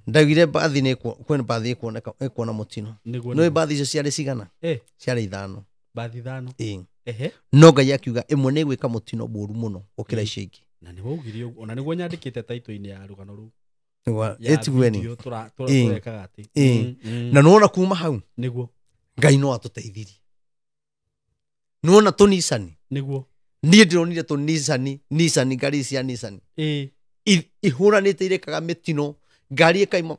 Ndaugire mbathi nĩ kwĩna mbathi ĩkuoneka ĩkuona mũtino. Nĩguo. Nĩ mbathi icio ciarĩ cigana? Ciarĩ 5. Mbathi 5. Ĩĩ. Ehe. No Ngai akiuga ĩmwe nĩ ĩgwĩka mũtino mũru mũno gũkĩra icio ingĩ. Na nĩ waugire ũguo, ona nĩguo nyandĩkĩte title-inĩ ya rũgano rũu. Nĩguo, Ya ĩtigueni. video Ĩĩ. tũrekaga atĩ. Ĩĩ. Na nĩwona kuma hau Nĩguo. Ngai no atũteithirie. Nĩwona tũnicani. Nĩguo. Niĩ ndĩronire tũnicani, Nissan, ngari cia Nissan. Ĩĩ. Ihũranĩte irekaga mĩtino, ngari ĩkaima.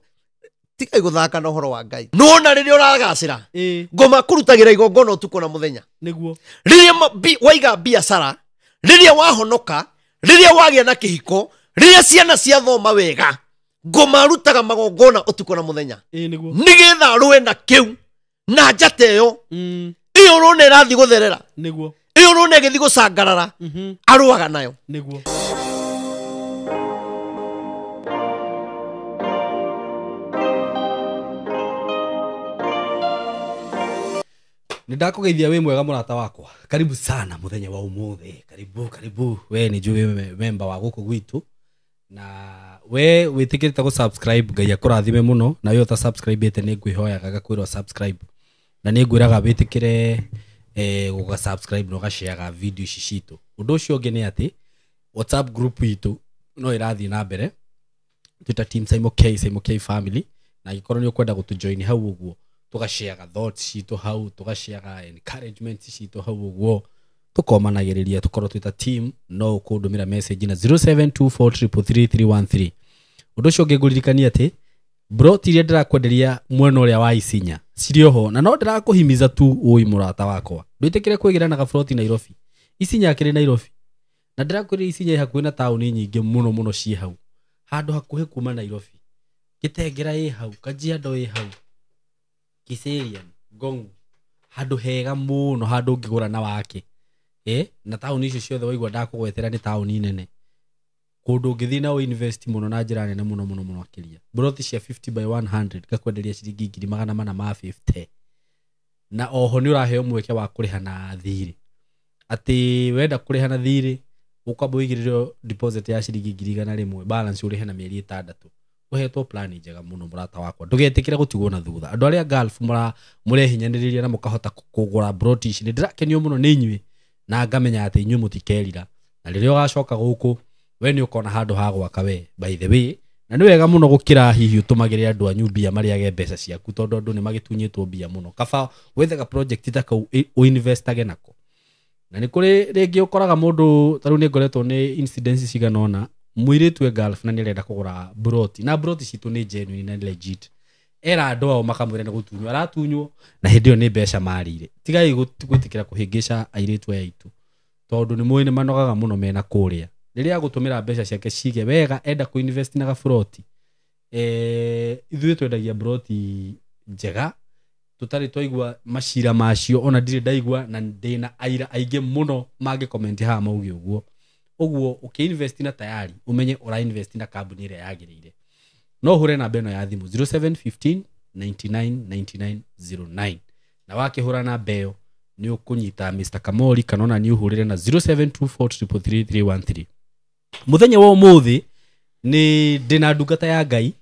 Tigai gũthaka na ũhoro wa Ngai. Nĩwona rĩrĩa ũragacĩra, Ĩĩ. ngoma kũrutagĩra igongona ũtukũ na mũthenya. Nĩguo. Rĩrĩa waiga biacara, rĩrĩa wahonoka, rĩrĩa wagĩa na kĩhiko, rĩrĩa ciana ciathoma wega, ngoma rutaga magongona ũtukũ na mũthenya. Ĩĩ, nĩguo. Nĩgetha arũe na kĩu na njata ĩyo. Ĩyo ũrona ĩrathiĩ gũtherera. Nĩguo. Ĩyo ũrona ĩgĩthiĩ gũcangarara. Arũaga nayo. Nĩguo. Nĩ ndakũgeithia wĩ mwega mũrata wakwa. Karibu sana mũthenya wa ũmũthĩ. Karibu, karibu. We nĩ njũĩ wĩ member wa gũkũ gwitũ. Na we wĩtĩkĩrĩte gũ subscribe, Ngai akũrathime mũno. Na we ũta subscribe-ĩte nĩ ngwĩhoyaga ngakwĩra subscribe. Na nĩ ngwĩraga wĩtĩkĩre, gũga subscribe na ũgashare video ici citũ. Ũndũ ũcio ũngĩ nĩ atĩ WhatsApp group itũ no ĩrathiĩ na mbere. Twĩta Team Simon K, Simon K family. Na angĩkorwo nĩ ũkwenda gũtũjoin hau ũguo, tũgashare thoughts citũ hau, tũgashare encouragement citũ hau ũguo, tũkomanagĩrĩria, tũkorwo twĩta team. No ũkũndũmĩra message na zero seven two four triple three three one three. Ũndũ ũcio ũngĩ ngũririkania atĩ broti iria ndĩrakwenderia mwena ũrĩa wa Isinya cirĩ oho, na no ndĩrakũhimiza tu ũi mũrata wakwa, ndwĩtĩkĩre kwĩgĩra na gabroti Nairobi. Isinya akĩrĩ Nairobi, na ndĩrakwĩrire Isinya ĩ hakuhĩ na taũni nyingĩ mũno mũno ciĩ hau, handũ hakuhĩ kuma Nairobi. Gĩtengera ĩ hau, Kajiado ĩ hau, Kiserian, Ngong, handũ hega mũno, handũ ũngĩgũra na wake. Na taũni icio ciothe waigua ndakũgwetera nĩ taũni nene, kũndũ ũngĩthiĩ na ũinvest mũno na njĩra nene mũno mũno mũno makĩria. Broti cia 50 by 100 ngakwenderia ciringi ngiri magana mana ma 50, na oho nĩ ũraheo mweke wa kũrĩha na thirĩ. Atĩ wenda kũrĩha na thirĩ ũkwamba ũigĩrĩrwo deposit ya ciringi ngiri igana rĩmwe, balance ũrĩhe na mĩeri 6. Ũhetwo plan njega mũno mũrata wakwa, ndũgetĩkĩre gũtigwo na thutha. Andũ arĩa Gulf mũrehinyanĩrĩria na mũkahota kũgũra broti ici, nĩ ndĩrakenio mũno nĩ inyuĩ, na ngamenya atĩ inyuĩ mũtikerira. Na rĩrĩa ũgacoka gũkũ, we nĩ ũkona handũ ha gwaka we, by the way. Na nĩ wega mũno gũkĩra hihi ũtũmagĩre andũ anyu mbia marĩage mbeca ciaku, tondũ andũ nĩ magĩtunyĩtwo mbia mũno. Kaba wethaga project ta kau ũinvestage nako. Na nĩ kũrĩ rĩngĩ ũkoraga mũndũ, ta rĩu nĩ ngoretwo nĩ incidents cigana ũna, mũirĩtu e Gulf na nĩ arenda kũgũra broti, na broti citũ nĩ genuine na legit. Era andũ ao makamwĩra nĩ gũtunywo aratunywo, na hĩndĩ ĩyo nĩ mbeca marĩire. Tigai gwĩtĩkĩra kũhĩngĩca airĩtu aya aitũ, tondũ nĩ mũĩ nĩ manogaga mũno mena kũrĩa. Rĩrĩa agũtũmĩra mbeca ciake cige wega, enda kũ-invest na gaburoti. Ithuĩ twendagia broti njega, tũtarĩ twaigua macira macio, ona ndirĩ ndaigua, na ndĩna aira aingĩ mũno mangĩ-comment haha mauge ũguo. Ũguo ũkĩ-invest na tayari, ũmenye ũra-invest na kambuni ĩrĩa yagĩrĩire. No ũhũre namba ĩno ya thimũ zero seven fifteen ninety nine ninety nine zero nine. Na wakĩhũra namba ĩyo nĩ ũkũnyita Mister Kamori, kana ona nĩ ũhũrĩre na zero seven two four triple three three one three. Mũthenya wa ũmũthĩ nĩ ndĩna ndungata ya Ngai,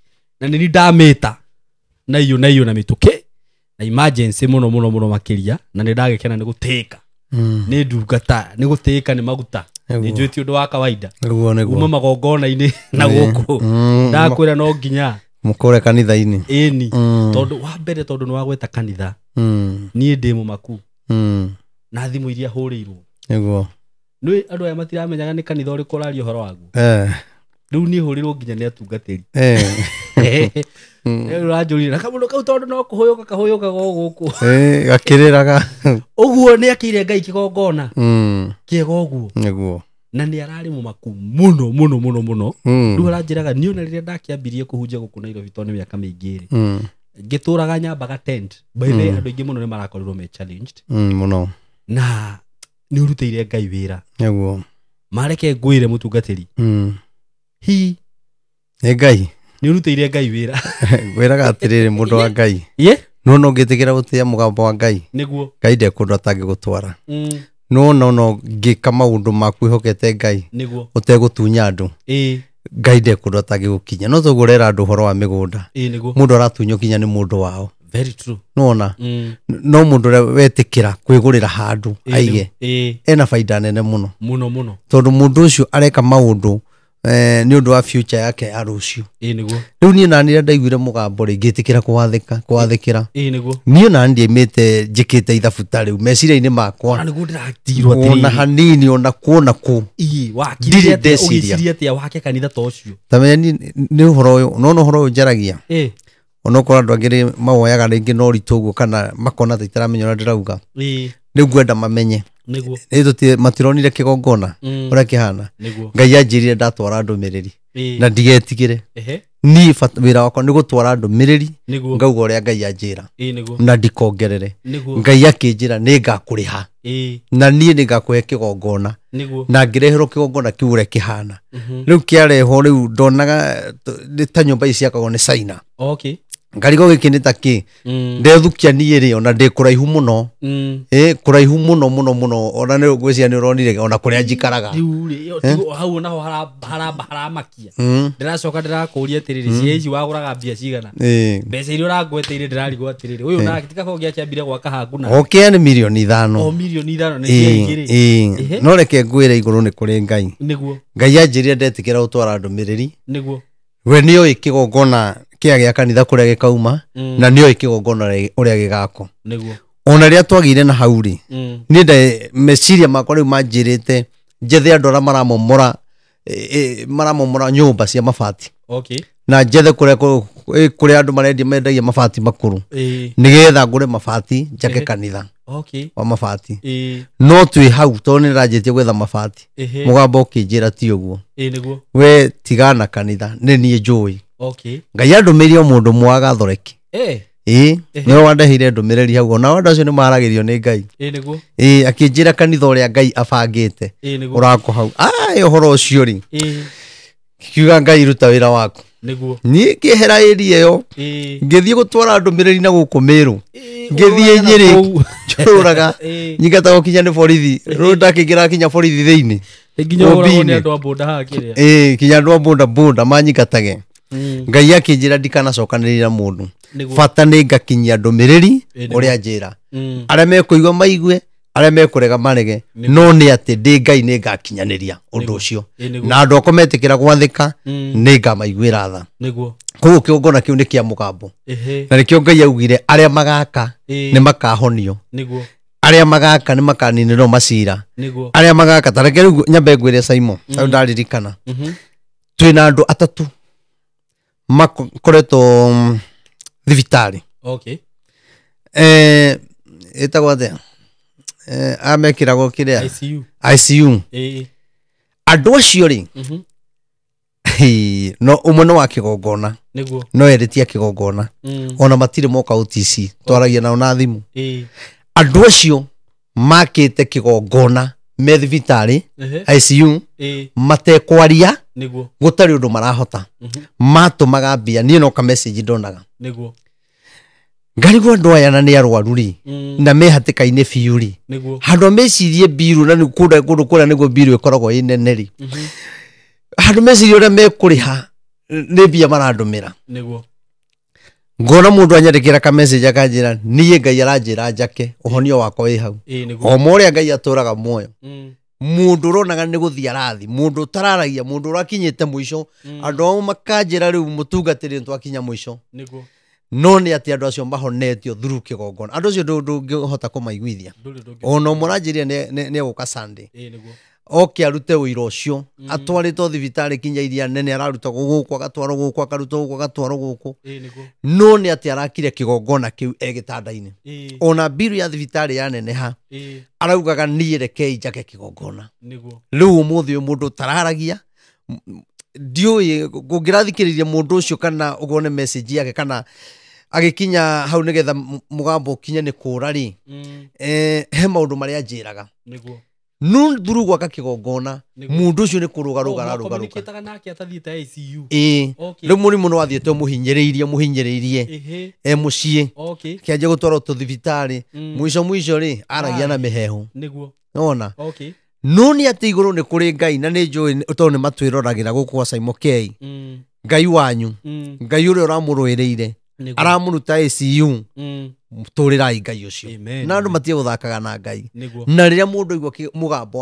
na nĩ ndamĩta na iyo na iyo na mĩtũkĩ na emergency mũno mũno mũno makĩria, na nĩ ndagĩkena nĩ gũtĩĩka. Nĩ ndungata, nĩ gũtĩĩka nĩ maguta. Nĩguo. Nĩ njũĩ ti ũndũ wa kawaida. Nĩguo, nĩguo. Uma magongona-inĩ na Nĩ. gũkũ. Ndakwĩra no nginya Mũkũre kanitha-inĩ. Ĩni. Tondũ wa mbere, tondũ nĩ wagweta kanitha. Niĩ ndĩ mũmaku. Na thimũ iria hũrĩirwo. Nĩguo. Nĩ andũ aya matiramenyaga nĩ kanitha ũrĩkũ ũraria ũhoro waguo. Rĩu niĩ hũrĩirwo nginya nĩ atungatĩri. Rĩu ũranjũrire, na kamũndũ kau tondũ no kũhũyũka kahũyũkaga o gũkũ. Gakĩrĩraga. Ũguo nĩ akĩire Ngai kĩgongona. Kĩega ũguo. Nĩguo. Na nĩ ararĩ mũmaku mũno, mũno, mũno, mũno. Rĩu aranjĩraga, niĩ ona rĩrĩa ndakĩambirie kũhunjia gũkũ Nairobi tondũ nĩ mĩaka mĩingĩ rĩ. Ngĩtũraga nyambaga tent. By the way, andũ aingĩ mũno nĩ marakorirwo me challenged. Mũno. Na nĩ ũrutĩire Ngai wĩra. Nĩguo. Mareke ngwĩre mũtungatĩri. Hi. Nĩ Ngai. Nĩ ũrutĩire Ngai wĩra. Ngwĩraga atĩrĩrĩ, mũndũ wa Ngai. Ye? No no ngĩtĩkĩra gũtĩa mũgambo wa Ngai. Nĩguo. Ngai ndekũndũ atangĩgũtwara. No no no ngĩka maũndũ maku wĩhokete Ngai. Nĩguo. Ũtegũtunya andũ. Ngai ndekũndũ atangĩgũkinya no toguo ũrera andũ ũhoro wa mĩgũnda. Ĩĩ nĩguo. Mũndũ aratunywo kinya nĩ mũndũ wao. Very true. Nĩwona? No mũndũ ũrĩa wetĩkĩra kwĩgũrĩra handũ aige ena baida nene mũno. Mũno mũno. Tondũ mũndũ ũcio areka maũndũ nĩ ũndũ wa future yake ya rũciũ. Ĩĩ nĩguo. Rĩu niĩ nani rĩrĩa ndaiguire mũgambo rĩ ngĩtĩkĩra kwathĩkĩra. Ĩĩ nĩguo. Niĩ nani ndiaimĩte njĩkĩte ithabu ta rĩu meciria-inĩ makwa. Ona nĩguo ndĩratirwo atĩrĩrĩ. Ona hanini ona kuona kũ. Ĩĩ, Ndirĩ wakire atĩa, ndeciria. ũgĩciria atĩa wake kanitha ta ũcio? Ta menya niĩ nĩ ũhoro ũyũ, nona ũhoro ũyũ njaragia. Ĩĩ. Onokorwo andũ angĩ rĩ mawoyaga rĩngĩ na ũritũ ũguo kana makona ta itaramenya ũrĩa ndĩrauga. Ĩĩ. Rĩu ngwenda mamenye. Nĩguo. Nĩ matironire kĩgongona ũrĩa kĩhana. Nĩguo. Ngai anjĩrire ndatwara ndũmĩrĩri. Ĩĩ. Na ndigetigĩre. Ehe. Niĩ wĩra wakwa nĩ gũtwara ndũmĩrĩri. Nĩguo. Ngauga ũrĩa Ngai anjĩra. Ĩĩ nĩguo. Na ndikongerere. Nĩguo. Ngai akĩnjĩra nĩ ngakũrĩha. Ĩĩ. Na niĩ nĩ ngakũhe kĩgongona. Nĩguo. Na ngĩreherwo kĩgongona kĩu ũrĩa kĩhana. Rĩu kĩarehwo rĩu ndonaga nĩ ta nyũmba ici ciakagwo nĩ China. Okay. Ngarigwo gĩkĩ nĩ ta kĩ. Ndethukia niĩ rĩ ona ndĩ kũraihu mũno. Ĩ kũraihu mũno mũno mũno ona nĩ ngwĩciria nĩ ũronire ona kũrĩa njikaraga. Rĩu rĩ hau onaho haramakia. Ndĩracoka ndĩrakũria atĩrĩrĩ cia ici wagũraga mbia cigana? Mbeca iria ũrangweteire ndĩrarigwo atĩrĩrĩ ũyũ nake ti kaba ũngĩakĩambire gwaka haku na. Okĩa nĩ mirioni 5. O mirioni 5 nĩ cia igĩrĩ. Ĩĩ. No reke ngwĩre igũrũ nĩ kũrĩ Ngai. Nĩguo. Ngai anjĩrire ndetĩkĩra gũtwara ndũmĩrĩri. Nĩguo. We nĩoĩ kĩgongona kĩa gĩa kanitha kũrĩa gĩkauma na nĩoĩ kĩgongona ũrĩa gĩgakwo. Nĩguo. Ona rĩrĩa twagĩire na hau rĩ niĩ nde meciria makwa rĩu manjĩrĩte njethe andũ arĩa maramomora nyũmba cia mabati. Okay. Na njethe kũrĩa andũ marendia mendagia mabati makũrũ. Nĩgetha ngũre mabati njake kanitha. Okay. Wa mabati. No twĩ hau tondũ nĩ ndĩranjĩtie gwetha mabati. Mũgambo ũkĩnjĩra ti ũguo. Ĩĩ nĩguo. We tigana kanitha nĩ niĩ njũĩ. Okay. Ngai andũmĩire o mũndũ mwaga thoreki. Ĩĩ, nĩwe wandeheire ndũmĩrĩri hau ona andũ acio nĩ maragĩrio nĩ Ngai. Ĩĩ nĩguo. Ĩĩ, akĩnjĩra kanitha ũrĩa Ngai abangĩte. Ĩĩ nĩguo. Ũrakwo hau. Ai ũhoro ũcio rĩ. Ĩĩ. Kiuga Ngai ruta wĩra waku. Nĩguo. Niĩ ngĩehera area ĩyo. Ĩĩ. Ngĩthiĩ gũtwara ndũmĩrĩri na gũkũ Mĩrũ. Ngĩthiĩ Nyĩrĩ. Njũrũraga. Nyingatagwo kinya nĩ borithi. Rĩu ndakĩingĩra kinya borithi thĩinĩ. Nginya ũragwo nĩ andũ a boda haha kĩrĩa. Ĩĩ, kinya andũ a boda boda manyingatage. Ngai akĩnjĩra ndikanacokanĩrĩra na mũndũ. Bata nĩ ngakinyia ndũmĩrĩri ũrĩa njĩra. Arĩa mekũigua maigue, arĩa mekũrega marege. No nĩ atĩ ndĩ Ngai nĩ ngakinyanĩria ũndũ ũcio. Na andũ akwa metĩkĩra gwathĩka nĩ ngamaiguĩra tha. Nĩguo. Koguo kĩgongona kĩu nĩ kĩa mũgambo. Na nĩkĩo Ngai augire arĩa magaka nĩ makahonio. Nĩguo. Arĩa magaka nĩ makaninĩrwo macira. Nĩguo. Arĩa magaka ta reke rĩu nyambe ngwĩre Simon, rĩu ndaririkana. Twĩna andũ atatũ makoretwo thibitarĩ. Okay. Ĩtagwo atĩa? Amekĩragwo kĩrĩa? ICU. ICU. Ĩĩ. Andũ acio rĩ, no ũmwe nĩ wa kĩgongona. Nĩguo. No erĩ ti a kĩgongona. Ona matirĩ moka OTC, twaragia nao na thimũ. Ĩĩ. Andũ acio makĩte kĩgongona me thibitarĩ ICU matekwaria. Nĩguo. Gũtarĩ ũndũ marahota. Matũmaga mbia niĩ no ka message ndonaga. Nĩguo. Ngarigwo andũ aya na nĩ arwaru rĩ na me hatĩka-inĩ biũ rĩ. Nĩguo. Handũ mecirie mbiru na nĩ kũndũ kũrĩa nĩguo mbiru ĩkoragwo ĩ nene rĩ. Handũ mecirie ũrĩa mekũrĩha nĩ mbia marandũmĩra. Nĩguo. Ngona mũndũ anyandĩkĩra ka message akanjĩra niĩ Ngai aranjĩra njake ũhonio wakwa wĩ hau. Ĩĩ nĩguo. O ũrĩa Ngai atũraga muoyo. Mũndũ ũronaga nĩ gũthiĩ arathi, mũndũ ũtararagia, mũndũ ũrakinyĩte mũico. Andũ ao makanjĩra rĩu mũtungatĩri nĩtwakinya mũico. Nĩguo. No nĩ atĩ andũ acio mahonetio through kĩgongona. Andũ acio ndũngĩhota kũmaiguithia. Ona ũmwe ũranjĩrire nĩ egũka Sunday. Ĩĩ nĩguo. Oke arute ũira ũcio, atwarĩtwo thibitarĩ kinya iria nene, ararutagwo gũkũ, agatwarwo gũkũ, akarutwo gũkũ, agatwarwo gũkũ. Ĩĩ nĩguo. No nĩ atĩ arakire kĩgongona kĩu e gĩtanda-inĩ. Ĩĩ. Ona mbiru ya thibitarĩ yaneneha, Ĩĩ. araugaga niĩ rekei njake kĩgongona. Nĩguo. Rĩu ũmũthĩ ũyũ mũndũ ũtararagia, ndiũĩ ngũngĩrathikĩrĩria mũndũ ũcio kana ũgone message yake kana agĩkinya hau nĩgetha mũgambo ũkinye nĩ kũra rĩ. He maũndũ marĩa anjĩraga. Nĩguo. No through gwaka kĩgongona, mũndũ ũcio nĩ kũrũgarũga ararũgarũka. Communicataga nake atathiĩte ICU. Ĩĩ. Okay. Rĩu mũrimũ nĩ wathiĩte ũmũhinyĩrĩirie, Ehe. e mũciĩ. Okay. Kĩanjia gũtwarwo tũthibitarĩ. Mũico mũico rĩ, aragia na mĩhehu. Nĩguo. Nĩwona? Okay. No nĩ atĩ igũrũ nĩ kũrĩ Ngai na nĩ njũĩ tondũ nĩ matwĩroragĩra gũkũ gwa Saimo K. Ngai wanyu, Ngai ũrĩa ũramũrũĩrĩire, aramũruta ICU, tũrĩrai Ngai ũcio. Amen. Na andũ matige gũthakaga na Ngai. Nĩguo. Na rĩrĩa mũndũ aigua mũgambo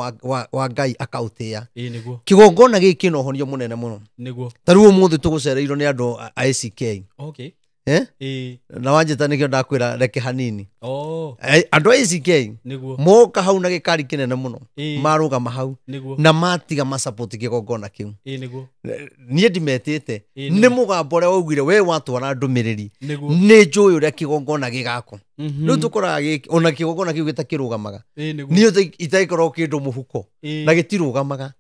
wa Ngai akaũtĩĩa. Ĩĩ nĩguo. Kĩgongona gĩkĩ kĩna ũhonio mũnene mũno. Nĩguo. Ta rĩu ũmũthĩ tũgũcereirwo nĩ andũ a ACK. Okay. Eh? Ĩĩ. Na wanjĩta nĩkĩo ndakwĩra reke hanini. Oh. Andũ a ACK Nĩguo. moka hau na gĩkari kĩnene mũno. Ĩĩ. Marũgama hau. Nĩguo. Na matiga masupport kĩgongona kĩu. Ĩĩ nĩguo. Niĩ ndimetĩte. Ĩĩ Nĩ nĩguo. mũgambo ũrĩa waugire we watwara ndũmĩrĩri. Nĩguo. Nĩ njũĩ ũrĩa kĩgongona gĩgakwo. Rĩu tũkoraga gĩkĩ, ona kĩgongona kĩu gĩtakĩrũgamaga. Ĩĩ nĩguo. Niĩ itagĩkoragwo kĩndũ mũhuko. Ĩĩ. Na gĩtirũgamaga.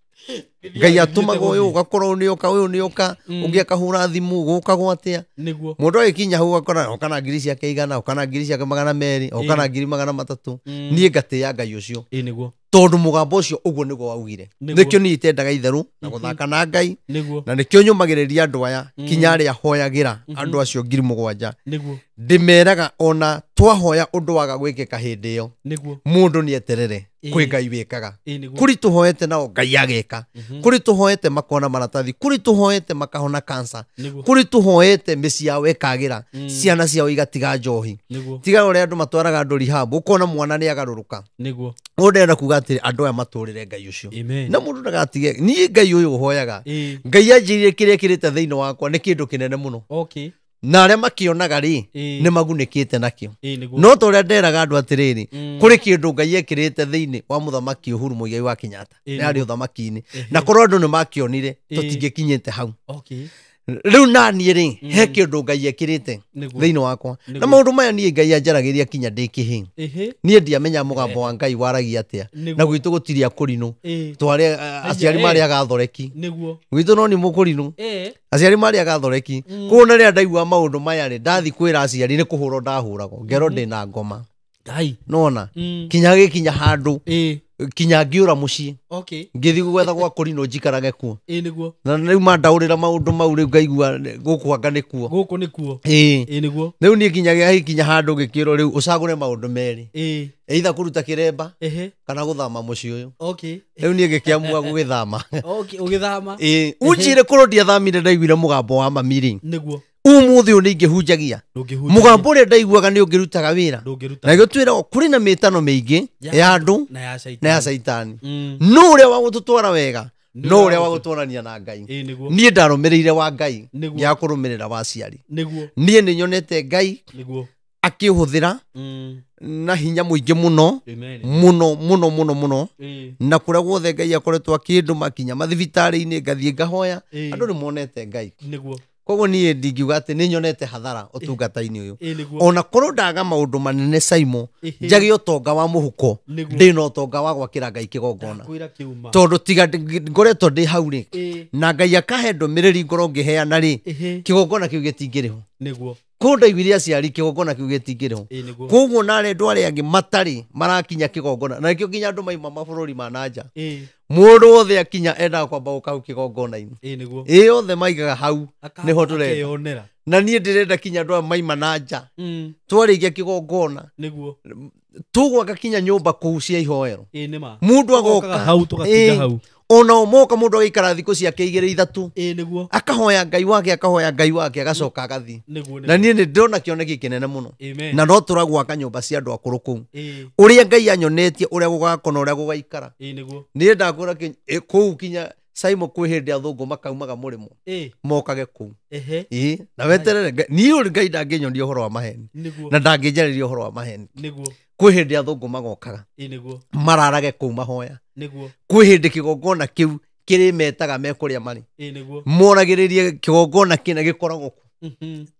Ngai atũmaga ũyũ ũgakorwo nĩ oka, ũyũ nĩ oka, ũngĩ akahũra thimũ, gũkagwo atĩa. Nĩguo. Mũndũ agĩkinya hau ũgakora oka na ngiri ciake 100, oka na ngiri ciake 200, oka na ngiri 300. Niĩ ngatĩĩa Ngai ũcio. Ĩĩ nĩguo. Tondũ mũgambo ũcio ũguo nĩguo waugire. Nĩguo. Nĩkĩo niĩ itendaga itherũ na gũthaka na Ngai. Nĩguo. Na nĩkĩo nyũmagĩrĩria andũ aya kinya arĩa hoyagĩra andũ acio 7,000. Nĩguo. Ndĩmeraga ona twahoya ũndũ waga gwĩkĩka hĩndĩ ĩyo. Nĩguo. Mũndũ nĩ eterere Ĩĩ. kwĩ Ngai wĩkaga. Ĩĩ nĩguo. Kũrĩ tũhoete nao Ngai ageka. Kũrĩ tũhoete makona maratathi, kũrĩ tũhoete makahona cancer. Nĩguo. Kũrĩ tũhoete mĩciĩ yao ĩkagĩra, ciana ciao igatiga njohi. Nĩguo. Tiga ũrĩa andũ matwaraga andũ rehab, ũkona mwana nĩ agarũrũka. Nĩguo. Ũndũ ndĩrenda kuga atĩrĩ, andũ aya matũrĩre Ngai ũcio. Amen. Na mũndũ ndagatige, niĩ Ngai ũyũ ũhoyaga. Ĩĩ. Ngai anjĩrire kĩrĩa kĩrĩte thĩinĩ wakwa nĩ kĩndũ kĩnene mũno. Okay. Na arĩa makĩonaga rĩ, Ĩĩ. nĩ magunĩkĩte nakĩo. Ĩĩ nĩguo. No ta ũrĩa nderaga andũ atĩrĩrĩ, kũrĩ kĩndũ Ngai ekĩrĩte thĩinĩ wa mũthamaki Uhuru Muigai wa Kenyatta. Ĩĩ Nĩ arĩ nĩguo. ũthamaki-inĩ. Na korwo andũ nĩ makĩonire, Ĩĩ. tũtingĩkinyĩte hau. Okay. Rĩu naniĩ rĩ, he kĩndũ Ngai ekĩrĩte Nĩguo. thĩinĩ wakwa. Na Nĩguo. maũndũ maya niĩ Ngai anjaragĩria kinya ndĩ kĩhĩ. Ĩhĩ. Niĩ ndiamenya mũgambo wa Ngai waragia atĩa. Nĩguo. Na gwitũ gũtirĩ akũrinũ. Ĩĩ. Twarĩ aciari ĩĩ. marĩaga thoreki. Nĩguo. Gwitũ no nĩ mũkũrinũ. Ĩĩ. Aciari marĩaga thoreki. Koguo na rĩrĩa ndaigua maũndũ maya rĩ, ndathi kwĩra aciari nĩ kũhũrwo ndahũragwo. Ngerwo ndĩna ngoma. Ngai. Nona. Kinya gĩkinya handũ, Ĩĩ. kinya ngĩũra mũciĩ. Okay. Ngĩthiĩ gwetha gwa kũrinũ njikarage kuo. Ĩĩ nĩguo. Na rĩu mandaũrĩra maũndũ mau rĩu ngaigua gũkũ anga nĩkuo. Gũkũ nĩkuo. Ĩĩ. Ĩĩ nĩguo. Rĩu niĩ kinya gĩkinya handũ ngĩkĩrwo rĩu ũcagũre maũndũ merĩ. Ĩĩ. Either kũruta kĩremba Ehe. kana gũthama mũciĩ ũyũ. Okay. Rĩu niĩ ngĩkĩamua gũgĩthama. Okay, ũgĩthama. Ĩĩ. Unjĩre korwo ndiathamire ndaiguire mũgambo wa mami rĩ. Nĩguo. Ũmũthĩ ũyũ nĩ ingĩhunjagia. Ndũngĩhunjia. Mũgambo ũrĩa ndaiguaga nĩ ũngĩrutaga wĩra. Ndũngĩruta. Na nĩkĩo twĩragwo kũrĩ na mĩtano mĩingĩ ya andũ na ya caitani. na ya caitani. No ũrĩa wa gũtũtwara wega, Nĩ no ũrĩa wa wa gũtwarania na Ngai. Ĩĩ nĩguo. Niĩ ndarũmĩrĩire wa Ngai, Nĩguo. ngĩaga kũrũmĩrĩra wa aciari. Nĩguo. Niĩ nĩ nyonete Ngai Nĩguo. akĩhũthĩra na hinya mũingĩ mũno, Amen. mũno, mũno, mũno, mũno. Ĩĩ. Na kũrĩa guothe Ngai akoretwo akĩndũma kinya mathibitarĩ-inĩ ngathiĩ ngahoya, Ĩĩ. andũ nĩ monete Ngai. Nĩguo. Koguo niĩ ndingiuga atĩ nĩ nyonete hathara ũtungata-inĩ ũyũ. Ĩĩ nĩguo. Ona korwo ndaga maũndũ manene Saimo, Ĩhĩ. njage ũtonga wa mũhuko, Nĩguo. ndĩna ũtonga wa gwakĩra Ngai kĩgongona. Ndakwĩra kĩuma. Tondũ tiga ngoretwo ndĩ hau rĩ, Ĩĩ. na Ngai akahe ndũmĩrĩri ngorwo ngĩheana rĩ, Ĩhĩ. kĩgongona kĩu gĩtingĩrĩhwo. Nĩguo. Kũu ndaiguire aciari kĩgongona kĩu gĩtingĩrĩhwo. Ĩĩ nĩguo. Koguo na arĩa andũ arĩa angĩ matarĩ marakinya kĩgongona, na nĩkĩo nginya andũ maima mabũrũri ma na nja. Ĩĩ. Mũndũ wothe akinya endaga kwamba gũka hau kĩgongona-inĩ. Ĩĩ nĩguo. Ĩĩ othe maigaga hau nĩho tũrenda. Akeyonera. Na niĩ ndĩrenda kinya andũ aya maima na nja. Twarĩkia kĩgongona, Nĩguo. tũgwaka kinya nyũmba kũu cia ihoero. Ĩĩ nĩ ma. Mũndũ agoka Tũgokaga hau, tũgatinda Ĩĩ. hau. Ona o moka mũndũ agaikara thikũ ciake 2 3. Ĩĩ nĩguo. Akahoya Ngai wake, akahoya Ngai wake, agacoka agathiĩ. Nĩguo, Na nĩguo. niĩ nĩ ndĩrona kĩoneki kĩnene mũno. Amen. Na no tũragwaka nyũmba cia andũ akũrũ kũu. Ĩĩ. Ũrĩa Ngai anyonetie, ũrĩa gũgakwo na ũrĩa gũgaikara. Ĩĩ nĩguo. Niĩ ndakwĩra kũu kinya Saimo kwĩ hĩndĩ athũngũ makaumaga mũrĩmo. Ĩĩ. Mokage kũu. Ehe. Ĩĩ. Na weterere Ngai. Niĩ ũrĩ Ngai ndangĩnyonia ũhoro wa maheni. Nĩguo. Na ndangĩnjarĩria ũhoro wa maheni. Nĩguo. Kwĩ hĩndĩ athũngũ magokaga. Ĩĩ nĩguo. Mararage kũu mahoya. Nĩguo. Kwĩ hĩndĩ kĩgongona kĩu kĩrĩ metaga me kũrĩa marĩ. Ĩĩ nĩguo. Moragĩrĩrie kĩgongona kĩna gĩkoragwo kuo.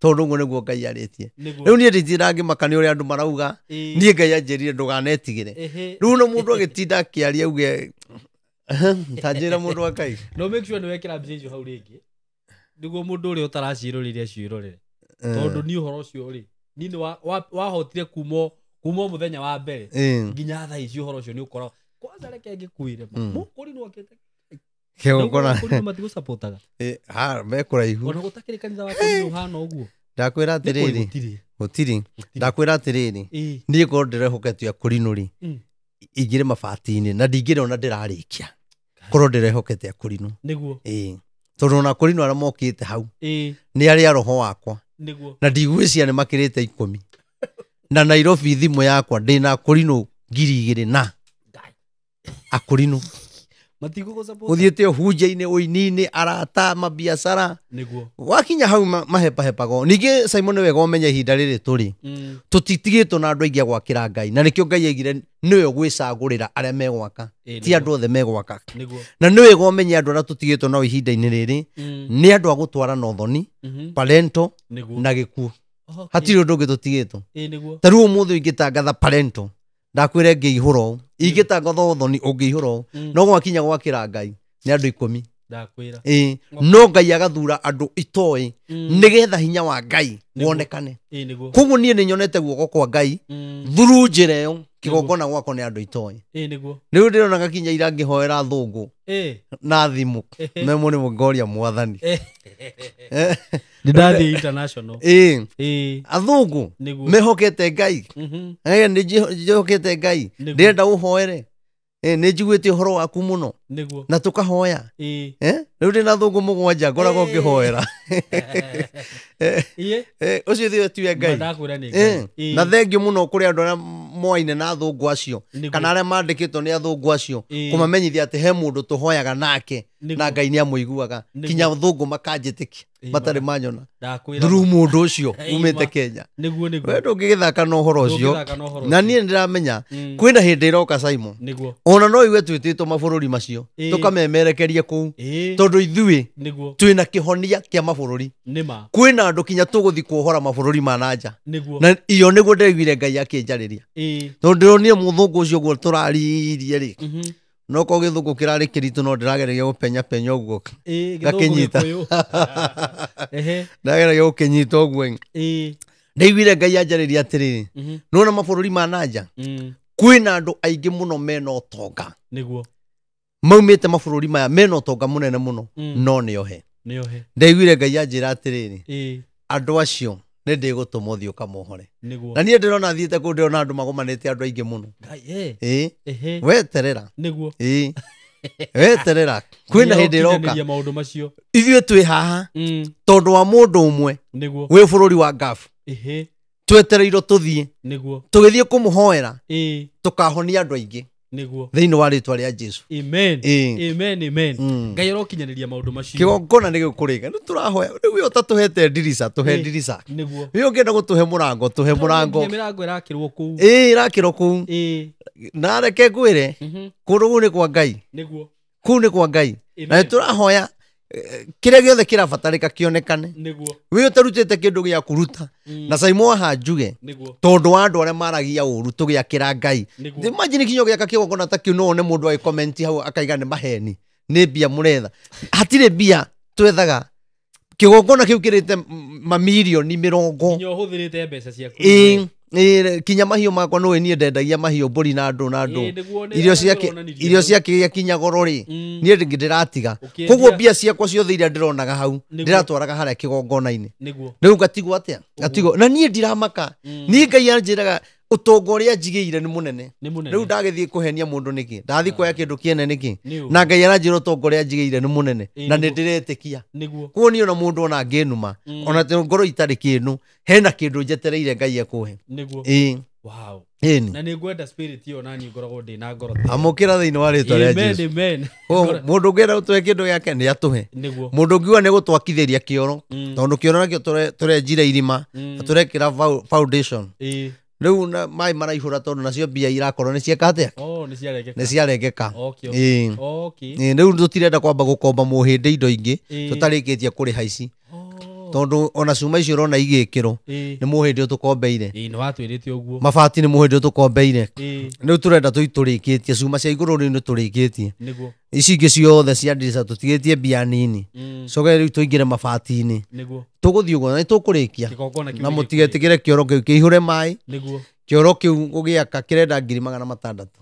Tondũ ũguo nĩguo Ngai arĩtie. Nĩguo. Rĩu niĩ nditindaga ngĩmaka nĩ ũrĩa andũ marauga. Ĩĩ. Niĩ Ngai anjĩrire ndũkanetigĩre. Ehe. Rĩu no mũndũ agĩtinda akĩaria auge, ta njĩra mũndũ wa Ngai. No make sure nĩ wekĩra mbica icio hau rĩngĩ. Nĩguo mũndũ ũrĩa ũtaraciĩrorire aciĩrorere. Tondũ niĩ ũhoro ũcio rĩ, niĩ nĩ wahotire kuma mũthenya wa mbere. Nginya thaa ici ũhoro ũcio nĩ ũkoragwo. Kwanza reke ngĩkwĩre ma. Mũkũri nĩ wakĩte. Kĩgongona. Mũkũri nĩ matigũcapotaga. Ha, me kũraihu. Ona gũtakĩrĩ kanitha wa kũri ũhana ũguo. Ndakwĩra Nĩ kũrĩ atĩrĩrĩ. gũtirĩ. Gũtirĩ. Gũtirĩ. Ndakwĩra atĩrĩrĩ. Niĩ korwo ndĩrehokete akũrinũ rĩ. Ingĩre mabati-inĩ na ndingĩrona ndĩrarĩkia korwo ndĩrehokete akũrinũ. Nĩguo. Ĩĩ, tondũ ona akũrinũ arĩa mokĩte hau Ĩĩ. nĩ arĩa roho wakwa. Nĩguo. Na ndigwĩciria nĩ makĩrĩte 10. Na Nairobi thimũ yakwa ndĩna akũrinũ 2000 na akũrinũ. Matigũgũ-support. Ũthiĩte ũhunjia-inĩ, ũini-inĩ, arata, mabiacara. Nĩguo. Wakinya hau mahepahepago. Ningĩ Simon nĩ wega ũmenye ihinda rĩrĩ tũrĩ. Tũtitigĩtwo na andũ aingĩ a gwakĩra Ngai. Na nĩkĩo Ngai aigire nĩwe ũgwĩcagũrĩra arĩa megwaka. Ti andũ othe megwaka. Nĩguo. Na nĩ wega ũmenye andũ arĩa tũtigĩtwo nao ihinda-inĩ rĩrĩ nĩ andũ a gũtwarana ũthoni, parento Nĩguo. na gĩkuũ. Okay. Hatirĩ ũndũ ũngĩ tũtigĩtwo. Ĩĩ, nĩguo. Ta rĩu ũmũthĩ ingĩtangatha parento, ndakwĩra ĩngĩihũra ũũ. Ingĩtangatha ũthoni ũngĩihũra ũũ. No gwakinya gwakĩra Ngai nĩ andũ 10. Ndakwĩra. Ĩĩ, no Ngai agathura andũ itoĩ nĩgetha hinya wa Ngai wonekane. Ĩĩ, nĩguo. Koguo niĩ nĩ nyonete guoko kwa Ngai through njĩra ĩyo kĩgongona gwakwa nĩ andũ itoĩ. Ĩĩ, nĩguo. Rĩu ndĩrona gakinya ira ngĩhoera thũngũ Ĩĩ. na thimũ memwo nĩ ngoria mwathani. Nĩ ndathiĩ international. Ĩĩ. Ĩĩ. Athũngũ Nĩguo. mehokete Ngai. Nĩ njĩhokete Ngai. Nĩguo. Ndĩrenda ũhoere. Nĩ njiguĩte ũhoro waku mũno. Nĩguo. Na tũkahoya. Ĩĩ. Rĩu ndĩna thũngũ 7 ngoragwo ngĩhoera. Ĩĩ. Ũcio thiwe tiwe Ngai. Ndakwĩra nĩ Ngai. Ĩĩ. Na thengiũ mũno kũrĩ andũ arĩa moaine na athũngũ acio Nĩguo. kana arĩa mandĩkĩtwo nĩ athũngũ acio Ĩĩ. kũmamenyithia atĩ he mũndũ tũhoyaga nake Nĩguo. na Ngai nĩ amũiguaga Nĩguo. kinya athũngũ makanjĩtĩkia Ĩĩ, matarĩ manyona Ndakwĩra. through mũndũ ũcio Ĩĩ, umĩte ma. Kenya. Nĩguo, nĩguo. We ndũngĩgĩthaka na ũhoro ũcio. Ndũngĩthaka na ũhoro Na ũcio. niĩ nĩndĩramenya kwĩna hĩndĩ ĩroka Simon. Nĩguo. Ona no igue twĩtĩtwo mabũrũri macio Ĩĩ. tũkamemerekerie kũu Ĩĩ. tondũ ithuĩ Nĩguo. twĩna kĩhonia kĩa mabũrũri. Nĩma. Kwĩna andũ kinya tũgũthiĩ kuohora mabũrũri ma na nja. Nĩguo. Na iyo nĩguo ndĩraiguire Ngai akĩnjarĩria. Ĩĩ. Tondũ ndĩronire mũthũngũ ũcio ũguo tũraririe rĩ. No korwo gĩthũngũ kĩrarĩ kĩritũ no ndĩrageragia gũpenya penya ũguo. Ĩĩ, gĩthũngũ Gakĩnyita. gĩkũyũ. Ehe. Ndĩrageragia gũkĩnyita ũguo. Ĩĩ. Ndaiguire Ngai anjarĩria atĩrĩrĩ. Nĩwona mabũrũri ma na nja? Kwĩna andũ aingĩ mũno mena ũtonga. Nĩguo. Maumĩte mabũrũri maya mena ũtonga mũnene mũno no nĩohe. Nĩohe. Ndaiguire Ngai anjĩra atĩrĩrĩ. Ĩĩ. Andũ acio nĩ ndĩgũtũma ũthiĩ ũkamohore. Nĩguo. Na niĩ ndĩrona thiĩte kũu ndĩrona andũ magomanĩte andũ aingĩ mũno. Ngai, ĩĩ. Ĩĩ. Ehe. Weterera. Nĩguo. Ĩĩ. Weterera. Kwĩna hĩndĩ ĩroka. Nĩũkinyanĩria maũndũ macio. Ithuĩ twĩ haha tondũ wa mũndũ ũmwe Nĩguo. wĩ bũrũri wa Gulf. Ehe. Twetereirwo tũthiĩ. Nĩguo. Tũgĩthiĩ kũmũhoera. Ĩĩ. Tũkahonia andũ aingĩ. Nĩguo. Thĩinĩ wa rĩtwa rĩa Jesu. Amen. Ĩĩ. Amen, amen. Ngai arokinyanĩria maũndũ macio. Kĩgongona nĩ gĩkũrĩka. Nĩ tũrahoya. Rĩu we ũtatũhete ndirica, tũhe Ĩĩ. ndirica. Nĩguo. We ũngĩenda gũtũhe mũrango, tũhe mũrango. Nginya mĩrango ĩrakĩrwo kũu. Ĩĩ, ĩrakĩrwo kũu. Ĩĩ. Na reke ngwĩre, kũndũ kũu nĩ kwa Ngai. Nĩguo. Kũu nĩ kwa Ngai. Na Amen. nĩ tũrahoya kĩrĩa gĩothe kĩrabatarĩka kĩonekane. Nĩguo. We ũtarutĩte kĩndũ gĩa kũruta. Na Simon haha njuge, Nĩguo. tondũ wa andũ arĩa maragia ũru tũgĩakĩra Ngai. Nĩguo. Imagine kinya ũgĩaka kĩgongona ta kĩu no wone mũndũ agĩcomment hau akaiga nĩ maheni. Nĩ mbia mũretha. Hatirĩ mbia twethaga. Kĩgongona kĩu kĩrĩte mamirioni mĩrongo. Nginya ũhũthĩrĩte mbeca ciaku. Ĩĩ, ĩĩ, kinya mahiũ makwa nĩũĩ niĩ ndendagia mahiũ mbũri na andũ na andũ. Ĩĩ, nĩguo, nĩ Irio arĩa ciake, ũronanirie irio hau. ciake gĩakinya goro rĩ, niĩ ndĩratiga. Ũkĩendia. Koguo mbia ciakwa ciothe iria ndĩronaga hau, Nĩguo. ndĩratwaraga harĩa kĩgongona-inĩ. Nĩguo. Rĩu ngatigwo atĩa? Ngatigwo. Na niĩ ndiramaka. Niĩ Ngai anjĩraga ũtonga ũrĩa njigĩire nĩ mũnene. Nĩ mũnene. Rĩu ndagĩthiĩ kũhenia mũndũ nĩkĩ? Ndathiĩ kuoya kĩndũ kĩene nĩkĩ? Nĩ ũũ. Na Ngai aranjĩra ũtonga ũrĩa njigĩire nĩ mũnene. Ĩĩ, Na nĩ nĩguo. ndĩretĩkia. Nĩguo. Koguo niĩ ona mũndũ ona angĩnuma, ona ngorwo itarĩ kĩndũ, hena kĩndũ njetereire Ngai ekũhe. Nĩguo. Ĩĩ. Wow. Ĩni. Na nĩ ngwenda spirit ĩyo na niĩ ngoragwo ndĩ na ngoro ta ĩyo. Amũkĩra thĩinĩ wa rĩtwa rĩa Amen, Jesu. amen. Mũndũ ũngĩenda gũtũhe kĩndũ gĩake nĩ atũhe. Nĩguo. Mũndũ ũngiuga nĩ gũtwakithĩria kĩoro, tondũ kĩoro nakĩo tũrenjire irima, Mm. na tũrekĩra foundation. Ĩĩ. Rĩu maĩ maraihũra tondũ nacio mbia irakorwo nĩ cieka atĩa? Oh, nĩ ciarengeka. Nĩ ciarengeka. Okay, Ĩĩ. okay. Ĩĩ, rĩu tũtirenda kwamba gũkomba mũhĩndĩ indo ingĩ Ĩĩ. tũtarĩkĩtie kũrĩha ici. Oh. Tondũ ona cuma icio ũrona igĩkĩrwo Ĩĩ. nĩ mũhĩndĩ ũtũkombeire. Ĩĩ, nĩ watwĩrĩte ũguo. Mabati nĩ mũhĩndĩ ũtũkombeire. Ĩĩ. Rĩu tũrenda tũrĩkĩtie cuma cia igũrũ rĩu nĩ tũrĩkĩtie. Nĩguo. Ici ingĩ ciothe cia ndirica tũtigĩtie mbia nini. Coke rĩu tũingĩre mabati-inĩ. Nĩguo. Tũgũthiĩ ũguo na nĩ tũkũrĩkia. Kĩgongona kĩu Na nĩ mũtigetigĩre kĩoro kĩu kĩihũre maĩ. Nĩguo. Kĩoro kĩu gũgĩaka kĩrenda ngiri magana matandatũ.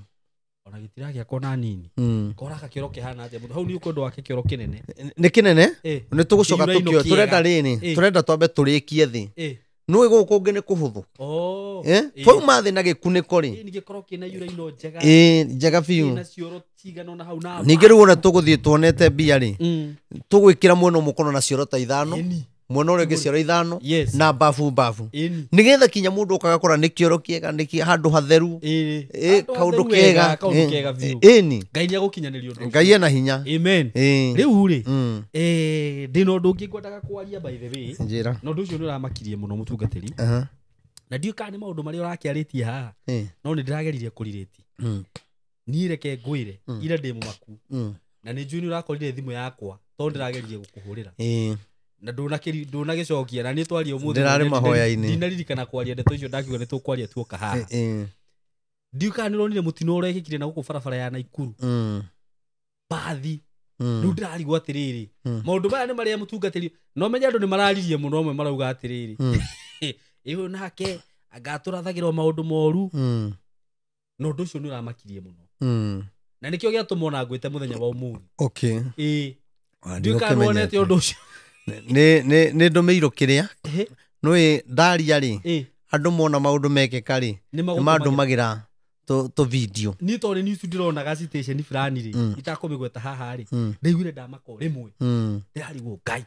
Ona gĩtiragĩakwo na nini. Koraka kĩoro kĩhana atĩa? Mũndũ hau nĩ ũkwenda wake kĩoro kĩnene. Nĩ kĩnene? Ĩĩ. Nĩ tũgũcoka Kĩiyũrainũ tũkĩoe. kĩega. Tũrenda rĩrĩ, Ĩĩ. tũrenda twambe tũrĩkie thĩ. Ĩĩ. Nĩũĩ gũkũ kũngĩ nĩ kũhũthũ. Oh. Eh? Ĩĩ. Twauma thĩ na gĩkunĩko rĩ. Ĩĩ, nĩ gĩkorwo kĩna yura ino njega. Ĩĩ, njega biũ. Kĩna cioro cigana ũna hau na. Ningĩ rĩu ona tũgũthiĩ tuonete mbia rĩ, Mm. tũgwĩkĩra mwena ũmwe ũkorwo na cioro ta ithano, Ĩni. mwena ũrĩa ũngĩ cioro ithano, Yes. na babu babu. Ĩni. Nĩgetha kinya mũndũ ũkaga gakora nĩ kĩoro kĩega, nĩ handũ hatheru, Ĩĩ. ĩ, Handũ kaũndũ hatheru kega. wega, kaũndũ Ĩ, kega biũ. ĩni. Ngai nĩ agũkinyanĩria ũndũ ũcio. Ngai ena hinya. Amen. Ĩ. Rĩu rĩ, Mm. ndĩna ũndũ ũngĩ ngwendaga kwaria by the way. Njĩra. Na ũndũ ũcio nĩ ũramakirie mũno mũtungatĩri. Aha. Na ndiũĩ kana nĩ maũndũ marĩa ũrakĩarĩtie haha, Ĩ. no nĩ ndĩrageririe kũrirĩti. Mm. Niĩ reke ngwĩre, ira ndĩ mũmaku. Mm. Na nĩ njũĩ nĩ ũrakorire thimũ yakwa tondũ ndĩrageririe gũkũhũrĩra. Ĩ. Na ndũnagĩcokia na nĩ twaria ũmũthĩ. Ndĩrarĩ mahoya-inĩ. Ndinaririkana kwaria ndeto icio ndakiuga nĩ tũkwaria tuoka haha. Ĩ. Ndiũĩ kana nĩ ũronire mũtino ũrekĩkire na gũkũ barabara ya Naikuru. Mm. Bathi. Mm. Rĩu ndĩrarigwo atĩrĩrĩ, Mm. maũndũ maya nĩ marĩa mũtungatĩri no menye andũ nĩ mararirie mũno, amwe marauga atĩrĩrĩ, Mm. ĩĩ nake angatũrathagĩrwo maũndũ moru. Mm. Na ũndũ ũcio nĩ ũramakirie mũno. Mm. Na nĩkĩo gĩatũma ona ngwĩte mũthenya wa ũmũthĩ. Okay. Ĩĩ. Ah, Ndiũĩ kana nĩwonete ũndũ ũcio. Nĩ ndũmĩirwo kĩrĩa. Ĩhĩ. Nĩũĩ ndaria rĩ, Ĩĩ. andũ mona maũndũ mekĩka rĩ, Nĩ nĩ magũtũmagĩra. mandũmagĩra tũ video. Niĩ tondũ nĩ news ndĩronaga citation fulani rĩ, Mm. itakũmĩgweta haha rĩ, Mm. ndaiguire ndamaka o rĩmwe. Mm. Ndĩrarigwo Ngai.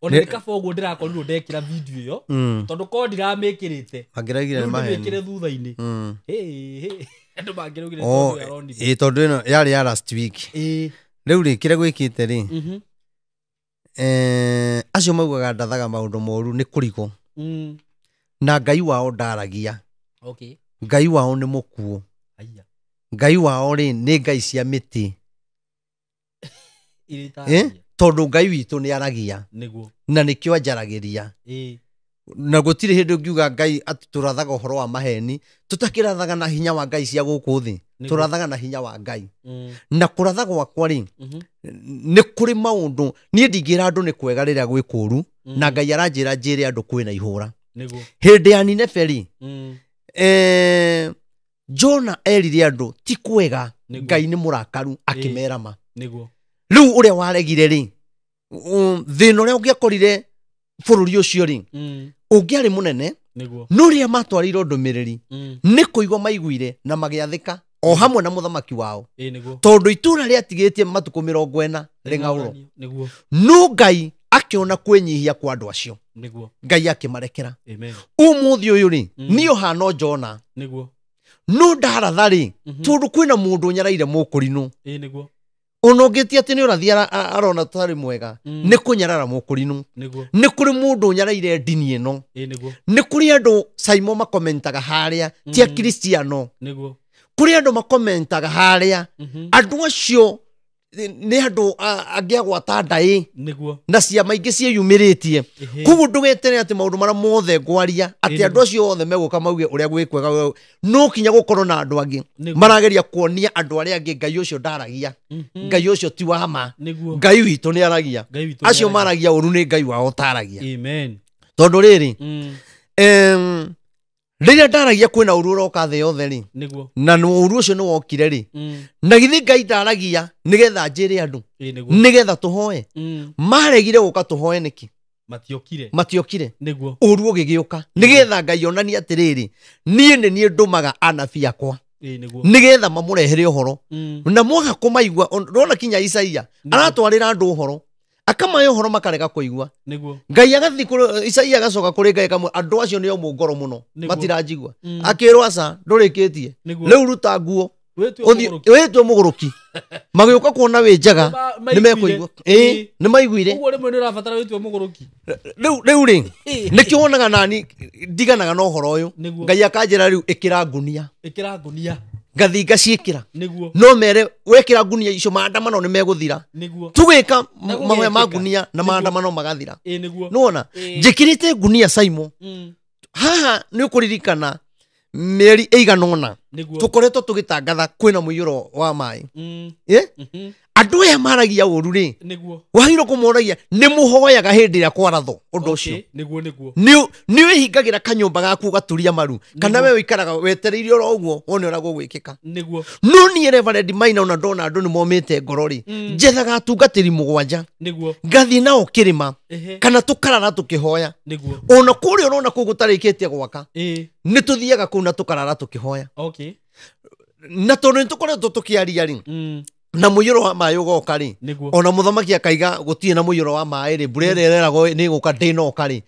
Ona nĩ kaba ũguo ndĩrakorirwo ndekĩra video ĩyo, Mm. tondũ korwo ndiramĩkĩrĩte, Mangĩraugire rĩu nĩ maheni. ndĩmĩkĩre thutha-inĩ. Mm. Hĩ, hĩ. Andũ mangĩraugire Oh, tondũ aronire. ĩ tondũ ĩno yarĩ ya last week. Ĩĩ. Rĩu rĩ, kĩrĩa gwĩkĩte rĩ, Mhm. acio maugaga ndathaga maũndũ moru nĩ kũrigwo. Mm. Na Ngai wao ndaragia. Okay. Ngai wao nĩ mũkuũ. Aya. Ngai wao rĩ nĩ ngai cia mĩtĩ. Ĩrĩa Eh? itaragia. Tondũ Ngai witũ nĩ aragia. Nĩguo. Na nĩkĩo anjaragĩria. Ĩĩ. Na gũtirĩ hĩndĩ ũngiuga Ngai atĩ tũrathaga ũhoro wa maheni, tũtakĩrathaga na hinya wa Ngai cia gũkũ thĩ. Nĩguo. Tũrathaga na hinya wa Ngai. Mm. Na kũratha gwakwa rĩ, Mhm. nĩ kũrĩ maũndũ niĩ ndingĩra andũ nĩ kwega rĩrĩa gwĩ kũũru, Mm. na Ngai aranjĩra njĩre andũ kwĩna ihũra. Nĩguo. Hĩndĩ ya Nineve rĩ, Mm. Jona erire andũ ti kwega, Nĩguo. Ngai nĩ mũrakaru, akĩmera ma. Nĩguo. Rĩu ũrĩa waregire rĩ, thĩna ũrĩa ũngĩakorire bũrũri ũcio rĩ, Mm. ũngĩarĩ mũnene, Nĩguo. no rĩrĩa matwarĩirwo ndũmĩrĩri, Mm. nĩ kũigua maiguire na magĩathĩka o hamwe na mũthamaki wao. Ĩĩ nĩguo. Tondũ itũũra rĩatigĩtie matukũ 40 rĩng'aũrwo. Nĩguo. No Ngai akĩona kwĩnyihia kwa andũ acio, Nĩguo. Ngai akĩmarekera. Amen. Ũmũthĩ ũyũ rĩ, Mm. niĩ ũhana Jona. Nĩguo. No ndaratha rĩ, Mhm. tondũ kwĩna mũndũ ũnyaraire mũkũrinũ. Ĩĩ nĩguo. Ona ũngĩtia atĩ nĩ ũrathiĩ arona tarĩ mwega, Mm. nĩ kũnyarara mũkũrinũ. Nĩguo. Nĩ kũrĩ mũndũ ũnyaraire ndini ĩno. Ĩĩ nĩguo. Nĩ kũrĩ andũ Saimo makomentaga harĩa, ti Mm. akristiano. Nĩguo. Kũrĩ andũ makomentaga harĩa, Mhm. andũ acio nĩ andũ angĩ agwata ndaĩ Nĩguo. na ciama ingĩ ciĩyumĩrĩtie. Ĩhĩ. Koguo ndũgetere atĩ maũndũ marĩa mothe ngwaria, atĩ Ĩĩ andũ acio othe megũka mauge ũrĩa gwĩ kwega, no kinya gũkorwo na andũ angĩ Nĩguo. marageria kuonia andũ arĩa angĩ Ngai ũcio ndaragia, Mhm. Ngai ũcio ti wa ma, Nĩguo. Ngai witũ nĩ aragia. Ngai witũ Acio nĩaragia. maragia ũru nĩ Ngai wao ũtaragia. Amen. Tondũ rĩrĩ, Mm. rĩrĩa ndaragia kwĩna ũru ũroka thĩ yothe rĩ, Nĩguo. na ũru ũcio nĩ wokire rĩ, Mm. na githĩ Ngai ndaragia nĩgetha njĩre andũ, Ĩĩ nĩguo. nĩgetha tũhoe. Mm. Maregire gũka tũhoe nĩkĩ? Matiokire. Matiokire. Nĩguo. Ũru ũgĩgĩũka nĩgetha Ngai onanie atĩrĩrĩ, niĩ nĩ niĩ ndũmaga anabii akwa Ĩĩ nĩguo. nĩgetha mamũrehere ũhoro. Mm. Na mwaga kũmaigua, ndona kinya Isaia aratwarĩra andũ ũhoro, akamahe ũhoro makarega kũigua. Nĩguo. Ngai agathiĩ kũrĩ Isaia agacoka kũrĩ Ngai akamwĩra andũ acio nĩ omũ ngoro mũno, Nĩguo. matiranjigua. Mm. Akĩrwo aca ndũrĩkĩtie, Nĩguo. rĩu ruta nguo Wĩtue ũthiĩ mũgũrũki. wĩtue mũgũrũki. Magĩũka kuona wĩ njega, Nĩ nĩ mekũigua. Ĩĩ, nĩ maiguire. Ũguo rĩmwe nĩ ũrabatara wĩtue mũgũrũki. Rĩu rĩ, nĩkĩo wonaga nani ndiganaga na ũhoro ũyũ. Nĩguo. Ngai akanjĩra rĩu ĩkĩra ngunia, Ĩkĩra ngunia. ngathiĩ ngaciĩkĩra. Nĩguo. No mere wekĩra ngunia icio maandamano nĩ megũthira. Nĩguo. Tũgĩka Na gũgekĩka. mahoya ma ngunia na Nĩguo. maandamano magathira. Ĩĩ nĩguo. Nĩwona Ĩĩ. njĩkĩrĩte ngunia Saimo Mm. haha nĩ ũkũririkana mĩeri ĩigana ũna. Tũkoretwo tũgĩtangatha kwĩna mũiyũro wa maĩ. Andũ aya maragia ũru rĩ, wagĩrĩirwo kũmoragia nĩ mũhoyaga hĩndĩ ĩrĩa kwarathwo ũndũ ũcio. Nĩ wĩhingagĩra kanyũmba gaku ũgaturia maru, kana we ũikaraga wetereire oro ũguo wone ũrĩa gũgwĩkĩka. No niĩ Reverend Maina ona ndona andũ nĩ momĩte ngoro rĩ, njethaga atungatĩri 7, ngathiĩ nao kĩrĩma, kana tũkarara tũkĩhoya. Ona kũrĩa ũrona kũu gũtarĩkĩtie gwaka, nĩ tũthiaga kũu na tũkarara tũkĩhoya. Na tondũ nĩ tũkoretwo tũkĩaria rĩ, na mũiyũro wa maĩ ũgoka rĩ, ona mũthamaki akaiga gũtirĩ na mũiyũro wa maĩ rĩ, mbura ĩrĩa ĩreragwo nĩ ĩgũka ndĩnoka rĩ,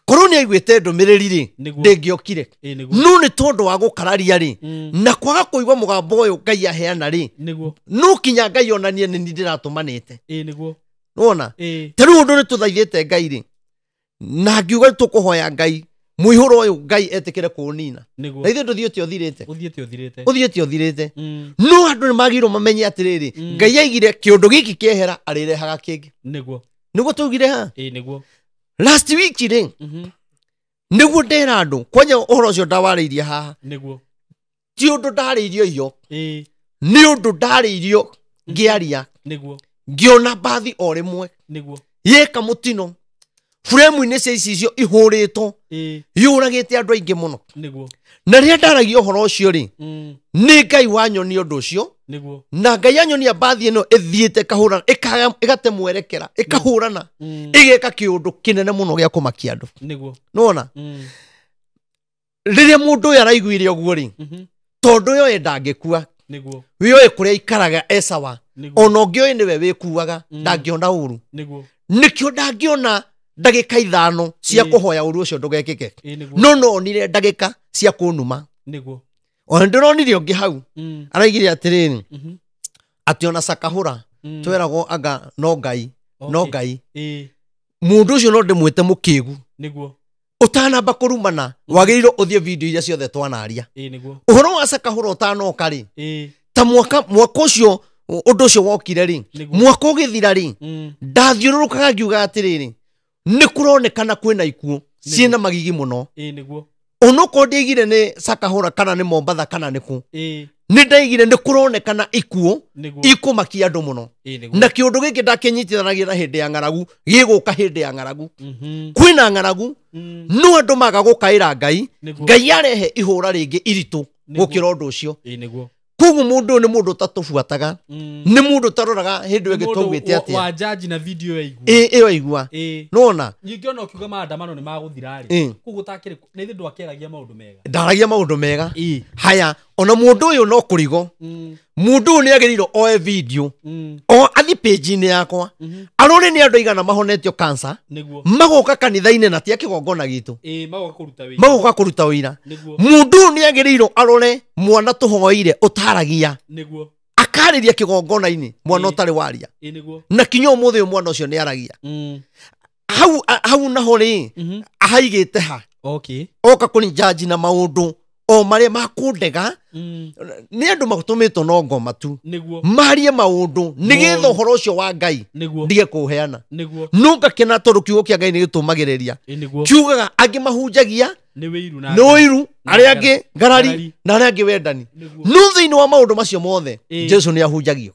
korwo nĩ aiguĩte ndũmĩrĩri rĩ, ndĩngĩokire. No nĩ tondũ wa gũkararia rĩ, na kwaga kũigua mũgambo ũyũ Ngai aheana rĩ, no kinya Ngai onanie nĩ niĩ ndĩratũmanĩte. Nĩwona? Ta rĩu ũndũ nĩ tũthaithĩte Ngai rĩ, na ngiuga tũkũhoya Ngai mũihũro ũyũ Ngai etĩkĩre kũũnina. Na ithuĩ ndũthiĩte ũthirĩte. Ũthiĩte ũthirĩte. No andũ nĩ magĩrĩirwo mamenye atĩrĩrĩ, Ngai aigire kĩũndũ gĩkĩ kĩehera arĩrehaga kĩngĩ. Nĩguo twaugire ha? Last week rĩ, nĩguo ndera andũ kwanja ũhoro ũcio ndawarĩirie haha. Ti ũndũ ndarĩirio iyo. Nĩ ũndũ ndarĩirio ngĩaria. Ngĩona mbathi o rĩmwe. Yeka mũtino. Fremu-inĩ cia icicio ihũrĩtwo, yũragĩte andũ aingĩ mũno. Na rĩrĩa ndaragia ũhoro ũcio rĩ, nĩ Ngai wanyonia ũndũ ũcio, na Ngai anyonia mbathi ĩno ĩthiĩte ĩkahũrana, ĩgate mwerekera, ĩkahũrana, ĩgeka kĩũndũ kĩnene mũno gĩa kũmakia andũ. Nĩwona? Rĩrĩa mũndũ ũyũ araiguire ũguo rĩ, tondũ ũyũ ndangĩkua, wĩoĩ kũrĩa aikaraga esawa, ona ũngĩ ũyũ nĩwe wĩkuaga, ndangĩona ũru. Nĩkĩo ndangĩona ndagĩka 5 cia kũhoya ũru ũcio ndũgekĩke. No nonire ndagĩka cia kũnuma. Ona ndĩronire ũngĩ hau, araigire atĩrĩrĩ, atĩ ona Sakahũra, tweragwo anga no Ngai, no Ngai. Mũndũ ũcio no ndĩmwĩte mũkĩgu. Ũtanamba kũrumana, wagĩrĩirwo ũthiĩ video iria ciothe twanaria. Ũhoro wa Sakahũra ũtanoka rĩ, ta mwaka ũcio ũndũ ũcio wokire rĩ, mwaka ũgĩthira rĩ, ndathiũrũrũkaga ngiuga atĩrĩrĩ, nĩ kũronekana kwĩna ikuũ ciĩna magigi mũno. Onokorwo ndiaigire nĩ Sakahũra kana nĩ Mombatha kana nĩ kũ, nĩ ndaigire nĩ kũronekana ikuũ ikũmakia andũ mũno. Na kĩũndũ gĩkĩ ndakĩnyitithanagia na hĩndĩ ya ng'aragu, gĩgũka hĩndĩ ya ng'aragu. Kwĩna ng'aragu, no andũ maga gũkaĩra Ngai, Ngai arehe ihũra rĩngĩ iritũ gũkĩra ũndũ ũcio. Koguo mũndũ ũyũ nĩ mũndũ ũtatũbuataga, nĩ mũndũ ũtaroraga hĩndĩ ĩyo ĩngĩ twaugĩte atĩa. Wa judge na video ĩyo aigua. Ĩyo aigua. Nĩwona? Ningĩ ona ũkiuga maandamano nĩ magũthira rĩ, koguo ũtakĩrĩ, na ithuĩ ndwakĩaragia maũndũ mega. Ndaragia maũndũ mega. Haya, ona mũndũ ũyũ no kũrigo. Mũndũ ũyũ nĩ agĩrĩirwo oe video, o athiĩ page-inĩ yakwa, arore nĩ andũ aigana mahonetio cancer, magoka kanitha-inĩ na ti a kĩgongona gitũ. Magoka kũruta ũira. Mũndũ ũyũ nĩ agĩrĩirwo arore mwana tũhoeire ũtaragia. Akarĩria kĩgongona-inĩ mwana ũtarĩ waria. Na kinya ũmũthĩ ũyũ mwana ũcio nĩ aragia. Hau naho rĩ, ahaigĩte ha. Oka kũni judge na maũndũ o marĩa makũndega, nĩ andũ matũmĩtwo no ngoma tu. Marie maũndũ nĩgetha ũhoro ũcio wa Ngai ndige kũũheana. No ngakena tondũ kiugo kĩa Ngai nĩ gĩtũmagĩrĩria. Kiugaga angĩ mahunjagia nĩ ũiru, arĩa angĩ ngarari, na arĩa angĩ wendani. No thĩinĩ wa maũndũ macio mothe, Jesu nĩ ahunjagio.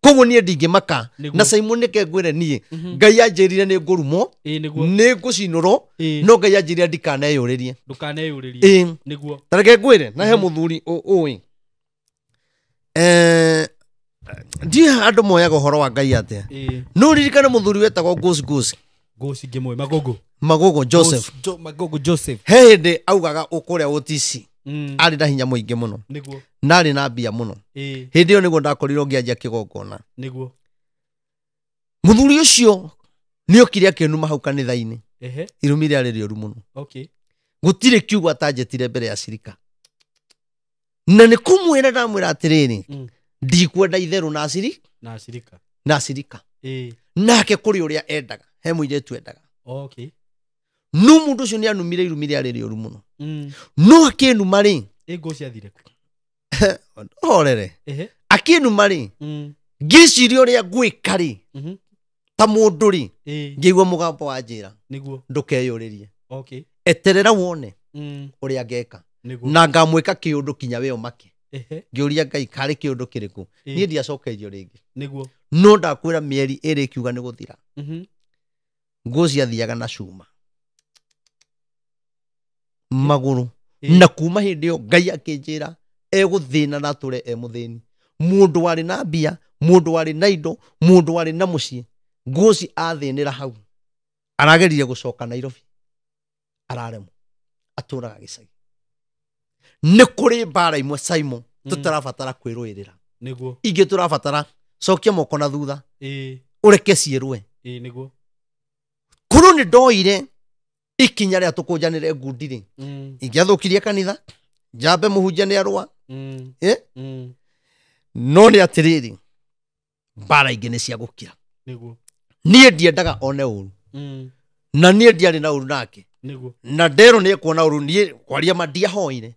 Koguo niĩ ndingĩmaka. Na Simon nĩke ngwĩre niĩ, Ngai anjĩrire nĩ ngũrumwo, nĩ ngũcinũrwo, no Ngai anjĩrire ndikaneyũrĩrie. Ta reke ngwĩre, na he mũthuri ũĩ. Ndiũĩ andũ moyaga ũhoro wa Ngai atĩa. No ririkane mũthuri wetagwo Goose Goose. Goose ngĩmũĩ, Magogo. Magogo Joseph. Magogo Joseph. He hĩndĩ augaga ũkũrĩa OTC. Arĩ na hinya mũingĩ mũno. Na arĩ na mbia mũno. Hĩndĩ ĩyo nĩguo ndakorirwo ngĩanjia kĩgongona. Mũthuri ũcio nĩokire akĩnuma hau kanitha-inĩ. Irumi rĩarĩ rĩũru mũno. Gũtirĩ kiugo atanjĩtire mbere ya cirika. Na nĩ kũmwĩra ndamwĩra atĩrĩrĩ, ndikwenda itherũ na Na cirika. Na cirika. Nake kũrĩ ũrĩa endaga, he mũirĩtu endaga. No mũndũ ũcio nĩ anumire irumi rĩarĩ rĩũru mũno. No akĩnuma rĩ, Ĩ ciathire kũ? Horere. Akĩnuma rĩ, ngĩciria ũrĩa ngwĩka rĩ, ta mũndũ rĩ, ngĩigua mũgambo wa njĩra. Ndũkeyũrĩrie. Eterera wone ũrĩa ngeka. Na ngamwĩka kĩũndũ kinya we ũmake. Ngĩũria Ngai karĩ kĩũndũ kĩrĩkũ. Niĩ ndiacokeirio rĩngĩ. Nĩguo. No ndakwĩra mĩeri ĩrĩ ĩkiuga nĩ gũthira. Nguo ciathiaga na cuma magũrũ. Na kuma hĩndĩ ĩyo Ngai akĩnjĩra egũthĩna na atũre e mũthĩni. Mũndũ warĩ na mbia, mũndũ warĩ na indo, mũndũ warĩ na mũciĩ, nguo ci athĩnĩra hau. Arageririe gũcoka Nairobi, araremwo, atũraga gĩcagi. Nĩ kũrĩ mbara imwe Simon tũtarabatara kwĩrũĩrĩra. Nĩguo. Ingĩ tũrabatara cokia moko na thutha. Ũreke ciĩrũe. Nĩguo. Kũrũ nĩ ndoire ikinya rĩa tũkũnjanĩre ngundi rĩ. Ingĩathũkirie kanitha, njambe mũhunjia nĩ arũa. No nĩ atĩrĩrĩ, mbara ingĩ nĩ cia gũkira. Nĩguo. Niĩ ndiendaga one ũru. Na niĩ ndiarĩ na ũru nake. Nĩguo. Na nderwo nĩ ekuona ũru, niĩ kwaria ma ndiahoire.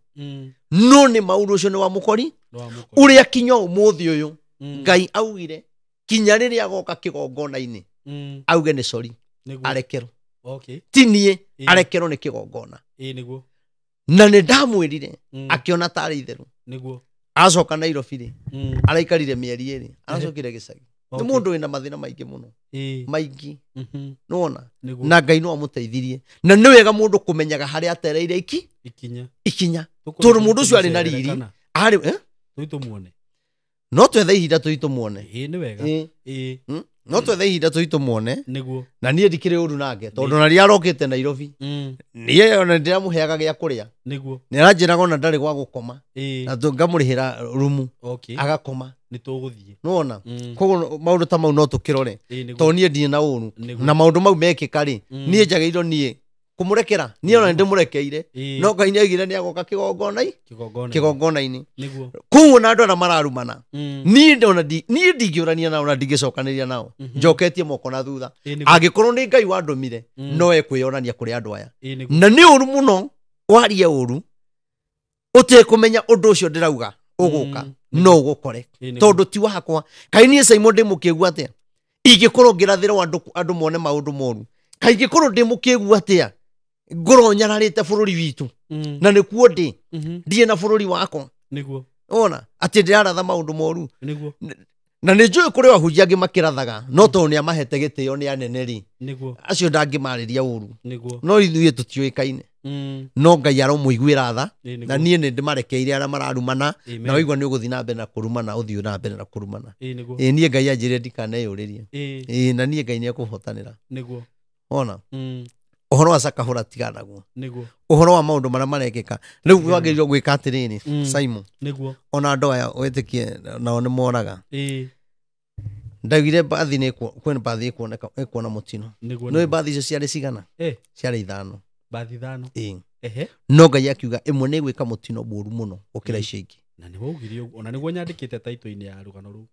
No nĩ maũndũ ũcio nĩ wa mũkori. Ũrĩa kinya ũmũthĩ ũyũ, Ngai augire kinya rĩrĩa agoka kĩgongona-inĩ, auge nĩ sorry, arekerwo. Ti niĩ, arekerwo nĩ kĩgongona. Nĩguo. Na nĩ ndamwĩrire, akĩona tarĩ itherũ. Nĩguo. Acoka Nairobi rĩ, araikarire mĩeri ĩrĩ, aracokire gĩcagi. Nĩ mũndũ wĩna mathĩna maingĩ mũno. Maingĩ. Nĩwona? Na Ngai no amũteithirie. Na nĩ wega mũndũ kũmenyaga harĩa atereire ikinya. Ikinya. Tondũ mũndũ ũcio arĩ na riri. Arĩ, Tũitũmuone. No twethe ihinda tũitũmuone. Nĩ wega. No twethe ihinda tũitũmuone. Nĩguo. Na niĩ ndikĩrĩ ũru nake, tondũ na rĩrĩa arokĩte Nairobi. Niĩ ona ndĩramũheaga gĩa kũrĩa. Nĩguo. Nĩ aranjĩraga ona ndarĩ gwa gũkoma. Na ngamũrĩhĩra rumu. Agakoma. Nĩ tũgũthiĩ. Nĩwona? Koguo maũndũ ta mau no tũkĩrore. Tondũ niĩ ndirĩ na ũru. Na maũndũ mau mekĩka rĩ, niĩ njagĩrĩirwo niĩ kũmũrekera. Niĩ ona nĩndĩmũrekeire. No Ngai nĩaugire nĩagoka kĩgongona-inĩ. Nĩguo. Koguo na andũ arĩa mararumana, niĩ ona niĩ ndingĩũrania nao na ndingĩcokanĩria nao. Njoketie moko na thutha. Angĩkorwo nĩ Ngai wandũmire, no ekwĩyonania kũrĩ andũ aya. Na nĩ ũru mũno warie ũru ũtekũmenya ũndũ ũcio ndĩrauga ũgũka, no ũgũkore. Tondũ ti wakwa. Kaĩ niĩ Simon ndĩ mũkĩgu atĩa? Ingĩkorwo ngĩrathĩrwo andũ mone maũndũ moru. Kaĩ ingĩkorwo ndĩ mũkĩgu atĩa? Ngorwo nyararĩte bũrũri witũ. Na nĩkuo ndĩ. Ndirĩ na bũrũri wakwa. Nĩguo. Wona? Atĩ ndĩraratha maũndũ moru. Nĩguo. Na nĩ njũĩ kũrĩ ahunjia angĩ makĩrathaga, no tondũ nĩ amahete gĩtĩo nĩ anene rĩ. Nĩguo. Acio ndangĩmarĩria ũru. Nĩguo. No ithuĩ tũtiũĩkaine. No Ngai aromũiguĩra tha. Nĩguo. Na niĩ nĩ ndĩmarekeire arĩa mararumana, na waigua nĩ ũgũthiĩ na mbere na kũrumana, ũthiĩ na mbere na kũrumana. Nĩguo. Niĩ Ngai anjĩrire ndikaneyũrĩrie. Na niĩ Ngai nĩekũhotanĩra. Nĩguo. Wona? Ũhoro wa Sakahũra tiga naguo. Nĩguo. Ũhoro wa maũndũ marĩa marekĩka. Rĩu wagĩrĩirwo gwĩka atĩrĩrĩ, Simon. Nĩguo. Ona andũ aya wĩtĩkie nao nĩ moraga. Ndaugire mbathi nĩ kwĩna mbathi ĩkuoneka, ĩkuona mũtino. Nĩguo. Nĩũĩ mbathi icio ciarĩ cigana? Ciarĩ 5. Mbathi 5. No Ngai akiuga ĩmwe nĩ ĩgwĩka mũtino mũũru mũno gũkĩra icio ingĩ. Na nĩ waugire ũguo, ona nĩguo nyandĩkĩte title-inĩ ya rũgano rũu.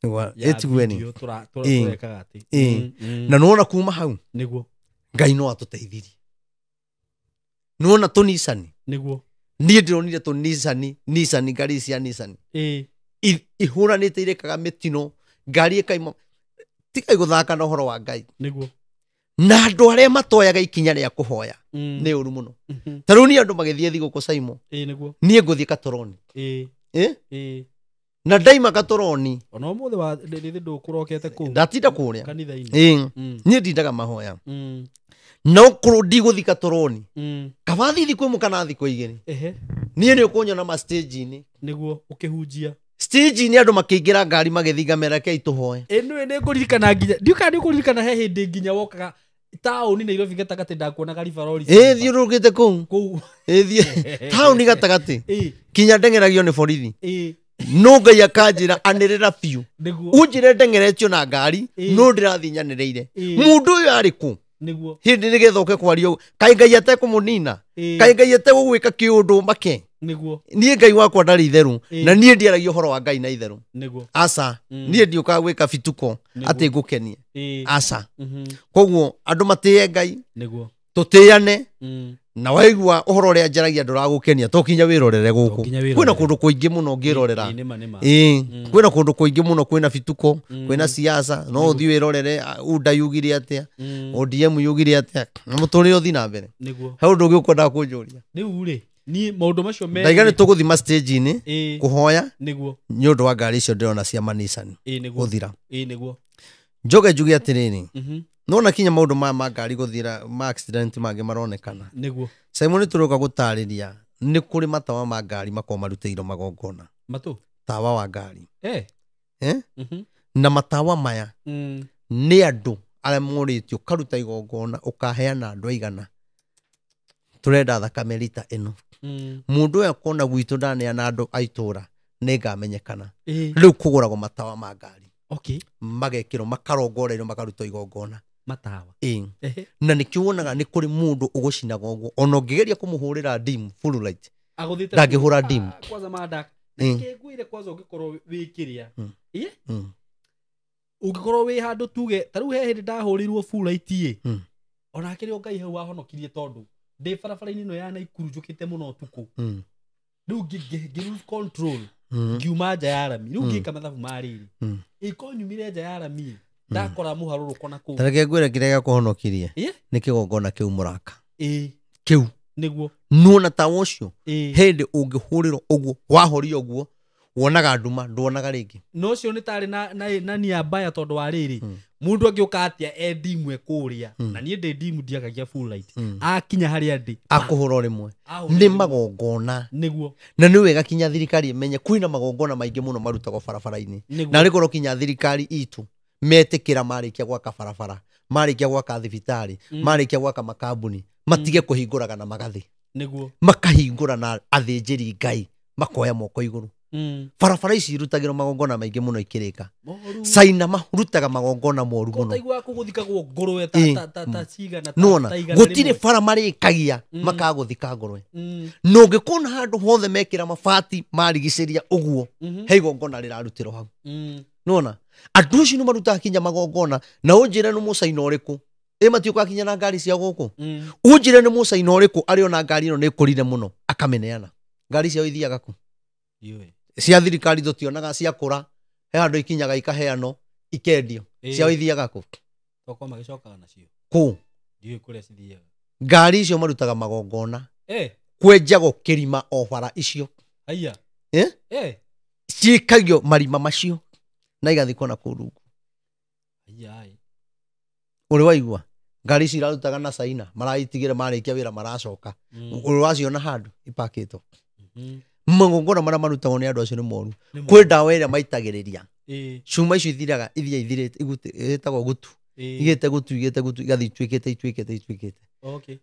Nĩguo, Ya ĩtigueni. video tũrekaga atĩ. Na nĩwona kuma hau? Nĩguo. Ngai no atũteithirie. Nĩwona tũnicani? Nĩguo. Niĩ ndĩronire tũnicani, Nissan, ngari cia Nissan. Ihũranĩte irekaga mĩtino, ngari ĩkaima. Tigai gũthaka na ũhoro wa Ngai. Nĩguo. Na andũ arĩa matoyaga ikinya rĩa kũhoya, nĩ ũru mũno. Ta rĩu niĩ andũ magĩthiĩ thigũkũ Simon. Nĩguo. Niĩ ngũthiĩ Katoroni. Na ndaima Katoroni. Ona ũmũthĩ wa rĩrĩ ndũkũrokete kũu. Ndatinda kũrĩa. Kanitha-inĩ. Niĩ ndindaga mahoya. No korwo ndigũthiĩ Katoroni. Kaba thiĩ thikũ ĩmwe kana thikũ igĩrĩ. Niĩ nĩ ũkũnyona ma stage-inĩ. Nĩguo, ũkĩhunjia. Stage-inĩ andũ makĩingĩra ngari magĩthiĩ ngamera rekei tũhoe. Nĩ nĩ ngũririkana nginya, ndiũĩ kana nĩ ũkũririkana he hĩndĩ nginya wokaga taũni Nairobi gatagatĩ ndakuonaga River Lorry. Thiũrũrũkĩte kũu. Kũu. Thiĩ taũni gatagatĩ. Kinya ndengeragio nĩ borithi. No Ngai akanjĩra anĩrĩra biũ. Nĩguo. Unjĩre ndengeretio na ngari, no ndĩrathiĩ nyanĩrĩire. Mũndũ ũyũ arĩ kũ? Nĩguo. Hĩndĩ nĩgetha ũke kwaria ũguo. Kaĩ Ngai atekũmũnina? Kaĩ Ngai ategũgwĩka kĩũndũ make? Nĩguo. Niĩ Ngai wakwa ndarĩ itherũ. Na niĩ ndiaragia ũhoro wa Ngai na itherũ. Nĩguo. Aca. Niĩ ndiũkaga gwĩka bituko atĩ ngũkenie. Aca. Koguo andũ matĩe Ngai. Nĩguo. Tũtĩane. Na waigua ũhoro ũrĩa njaragia ndũragũkenia, to kinya wĩrorere gũkũ. To kinya wĩrorere. Kwĩna kũndũ kũingĩ mũno ũngĩrorera. Nĩ ma, nĩ ma. Kwĩna kũndũ kũingĩ mũno, kwĩna bituko, kwĩna siasa, no ũthiĩ wĩrorere, UDA yugire atĩa, ODM yugire atĩa, na mũtũrĩre ũthiĩ na mbere. Nĩguo. He ũndũ ũngĩ ũkwendaga kũnjũria? Rĩu rĩ, Niĩ maũndũ macio merĩ. Ndaiga nĩ tũgũthima stage-inĩ kũhoya nĩguo nĩ ũndũ wa ngari icio ndĩrona cia manisani nĩguo gũthira. Nĩguo. Njoke njuge atĩrĩrĩ, nona kinya maũndũ maya ma ngari gũthira, ma accident mangĩ maronekana. Nĩguo. Simon, tũroka gũtarĩria nĩ kũrĩ matawa ma ngari makoragwo marutĩirwo magongona. Matũ. Tawa wa ngari. Na matawa maya nĩ andũ arĩa morĩtio ũkaruta igongona ũkaheana andũ aigana, tũrenda thakame rita ĩno. Mũndũ ũyũ akona gwitũ ndaneana andũ a itũra nĩngamenyekana. Rĩu kũgũragwo matawa ma ngari. Magekĩrwo, makarongorerio, makarutwo igongona. Matawa. Na nĩkĩo wonaga nĩ kũrĩ mũndũ ũgũcinaga ũguo, ona ũngĩgeria kũmũhũrĩra dim full light ndangĩhũra dim. Kwanza mada ngwire kwanza ũngĩkorwo wĩ kĩrĩa, ũngĩkorwo wĩ handũ tuge ta rĩu he hĩndĩ ndahũrĩirwo full light ĩ, onake rĩo Ngai hau wahonokirie tondũ ndĩ barabara-inĩ ĩno ya Naikuru njũkĩte mũno ũtukũ, rĩu ngĩ lose control, ngiuma nja ya rami, rĩu ngĩka mathabu ma rĩrĩ, ĩko nyumire nja ya rami ndakora mũharũrũko na kũu. Ta reke ngwĩre kĩrĩa gĩakũhonokirie nĩ kĩgongona kĩu mũraka kĩu. Nĩguo. Nuona tawa ũcio hĩndĩ ũngĩhũrĩrwo ũguo wahoria ũguo wonaga nduma, nduonaga rĩngĩ. No ũcio nĩ tarĩ na nia mbaya tondũ wa rĩrĩ, mũndũ angĩũka atĩa e ndimu e kũrĩa, na niĩ ndĩ ndimu ndiagagia full light, akinya harĩa ndĩ akũhũra rĩmwe nĩ magongona. Nĩguo. Na nĩ wega kinya thirikari ĩmenye kwĩna magongona maingĩ mũno marutagwo barabara-inĩ. Na rĩkorwo kinya thirikari itũ metĩkĩra marĩkia gwaka barabara, marĩkia gwaka thibitarĩ, marĩkia gwaka makambuni, matige kũhingũraga na magathĩ. Nĩguo. Makahingũra na athĩnjĩri Ngai makoya moko igũrũ. Barabara ici irutagĩrwo magongona maingĩ mũno ikĩrĩka. Caina marutaga magongona moru mũno. Ũtaiguaga kũgũthikagwo ngũrwe ta cigana Nĩwona gũtirĩ bara marĩkagia makagũthika ngũrwe. Na ũngĩkona handũ hothe mekĩra mabati marigicĩria ũguo, he igongona rĩrarutĩrwo hau. Nĩwona andũ acio nĩ marutaga kinya magongona, na ũnjĩre nĩ mũcaina ũrĩkũ ĩ matiũkaga kinya na ngari cia gũkũ. Ũnjĩre nĩ mũcaina ũrĩkũ arĩ ona ngari ĩno nĩ ĩkũrire mũno akamĩneana. Ngari ciao ithiaga kũ? Cia thirikari tũtionaga ciakũra, he handũ ikinyaga ikaheanwo ikendio. Ciao ithiaga kũ? Tokorwo magĩcokaga nacio. Kũ? Ndiũĩ kũrĩa cithiaga. Ngari icio marutaga magongona. Kwenjagwo kĩrima o bara icio. Haiya. Ciikagio marima macio na igathikwo na kũu rungu. Ũrĩ waigua ngari ici irarutaga na Caina, maraitigĩra marĩkia wĩra maracoka. Ũrĩ waciona handũ ipakĩtwo. Magongona marĩa marutagwo nĩ andũ acio nĩ moru. Kwĩ ndawa ĩrĩa maitagĩrĩria. Cuma icio ithiraga, ithia ithirĩte, ĩtagwo gutu. Igĩte gutu, igĩte gutu, igathiĩ ituĩkĩte, ituĩkĩte, ituĩkĩte.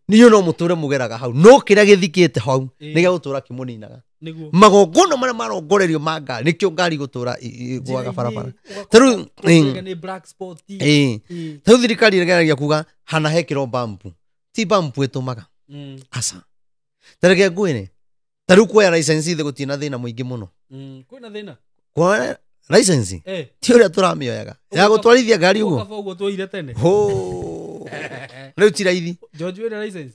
Niĩ no mũtũre mũgeraga hau, no kĩrĩa gĩthikĩte hau nĩ gĩa gũtũra kĩmũninaga. Magongona marĩa marongorerio ma ngari, nĩkĩo ngari gũtũra gwaga barabara. Ta rĩu, ta rĩu thirikari ĩgeragia kuga hana hekĩrwo bambu. Ti bambu ĩtũmaga. Aca. Ta reke ngwĩre, ta rĩu kuoya license thĩ gũtirĩ na thĩna mũingĩ mũno. Kwĩna thĩna? Kuoya license? Ti ũrĩa tũramĩoyaga. Ya gũtwarithia ngari ũguo? Kaba ũguo tuoire tene. Hũ. Rĩu ti raithi. George wĩna license?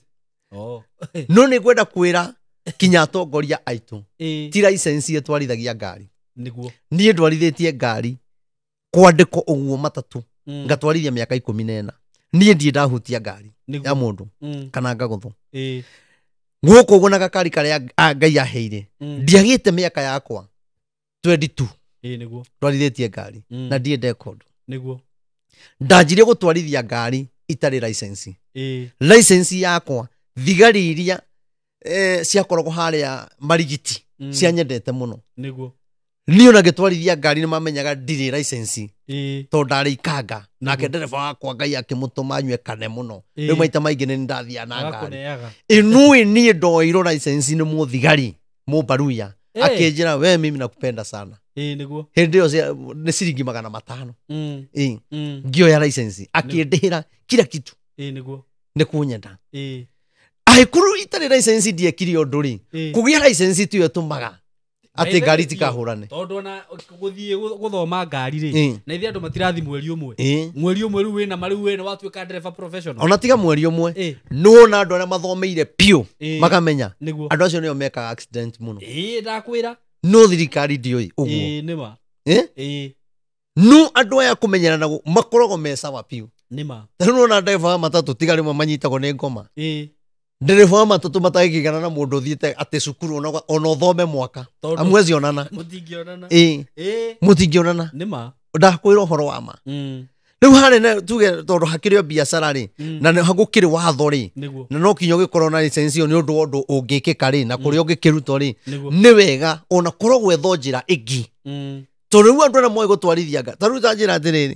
No nĩ ngwenda kwĩra kinya atongoria aitũ. Ti license ĩtwarithagia ngari. Nĩguo. Niĩ ndwarithĩtie ngari kwandĩkwo ũguo matatũ. Ngatwarithia mĩaka 14. Niĩ ndirĩ ndahutia ngari ya mũndũ kana ngagũthwo. Gũkũ ũguo na gakari karĩa Ngai aheire. Ndiagĩte mĩaka yakwa 22. Nĩguo. Ndwarithĩtie ngari na ndirĩ ndeka ũndũ. Nĩguo. Ndanjirie gũtwarithia ngari itarĩ license. License yakwa thigari iria ciakoragwo harĩa Marigiti cianyendete mũno. Nĩguo. Niĩ ona ngĩtwarithia ngari nĩ mamenyaga ndirĩ license. Tondũ ndarĩ ikanga. Nake ndereba wakwa Ngai akĩmũtũma anyue kane mũno. Rĩu maita maingĩ nĩ ndathiaga na ngari. Agakũneaga. Ĩnũĩ niĩ ndoirwo license nĩ mũthigari mũmbaruya. Akĩnjĩra we mimi nakupenda sana. Nĩguo. Hĩndĩ ĩyo nĩ ciringi 500. Ngĩoya license akĩndĩhĩra kila kitu. Nĩguo. Nĩ kũnyenda. Angĩkorwo itarĩ license ndiekire ũndũ rĩ, kũgĩa license tiyo ĩtũmaga atĩ ngari itikahũrane. Tondũ ona gũthiĩ gũthoma ngari rĩ, na ithuĩ andũ matirathi mweri ũmwe. Mweri ũmwe rĩu wĩna ma rĩu wĩna watuĩka ndereba professional. Ona tiga mweri ũmwe, nĩwona andũ arĩa mathomeire piũ makamenya. Andũ acio nĩo mekaga accident mũno. Ndakwĩra. No thirikari ndĩũĩ ũguo. Nĩma. No andũ aya kũmenyerana makoragwo me sawa piũ. Nĩma. Ta rĩu nĩwona ndereba wa matatũ tiga rĩmwe manyitagwo nĩ ngoma. Ndereba wa matatũ matangĩkĩgana na mũndũ ũthiĩte atĩ cukuru ona ũthome mwaka Tondũ- amwezionana Mũtingĩonana. ĩĩ Ĩĩ. mũtingĩonana Nĩ ma. ndakwĩra ũhoro wa ma rĩu harĩ na tuge tondũ hakĩrĩ o biacara rĩ na nĩ gũkĩrĩ watho rĩ Nĩguo. na no kinya ũgĩkorwo na license ĩyo nĩ ũndũ wa ũndũ ũngĩkĩka rĩ na kũrĩa ũngĩkĩrutwo rĩ Nĩguo. nĩ wega ona korwo gwethwo njĩra ĩngĩ tondũ rĩu andũ arĩa moĩ gũtwarithia nga ta rĩu ta njĩra atĩrĩrĩ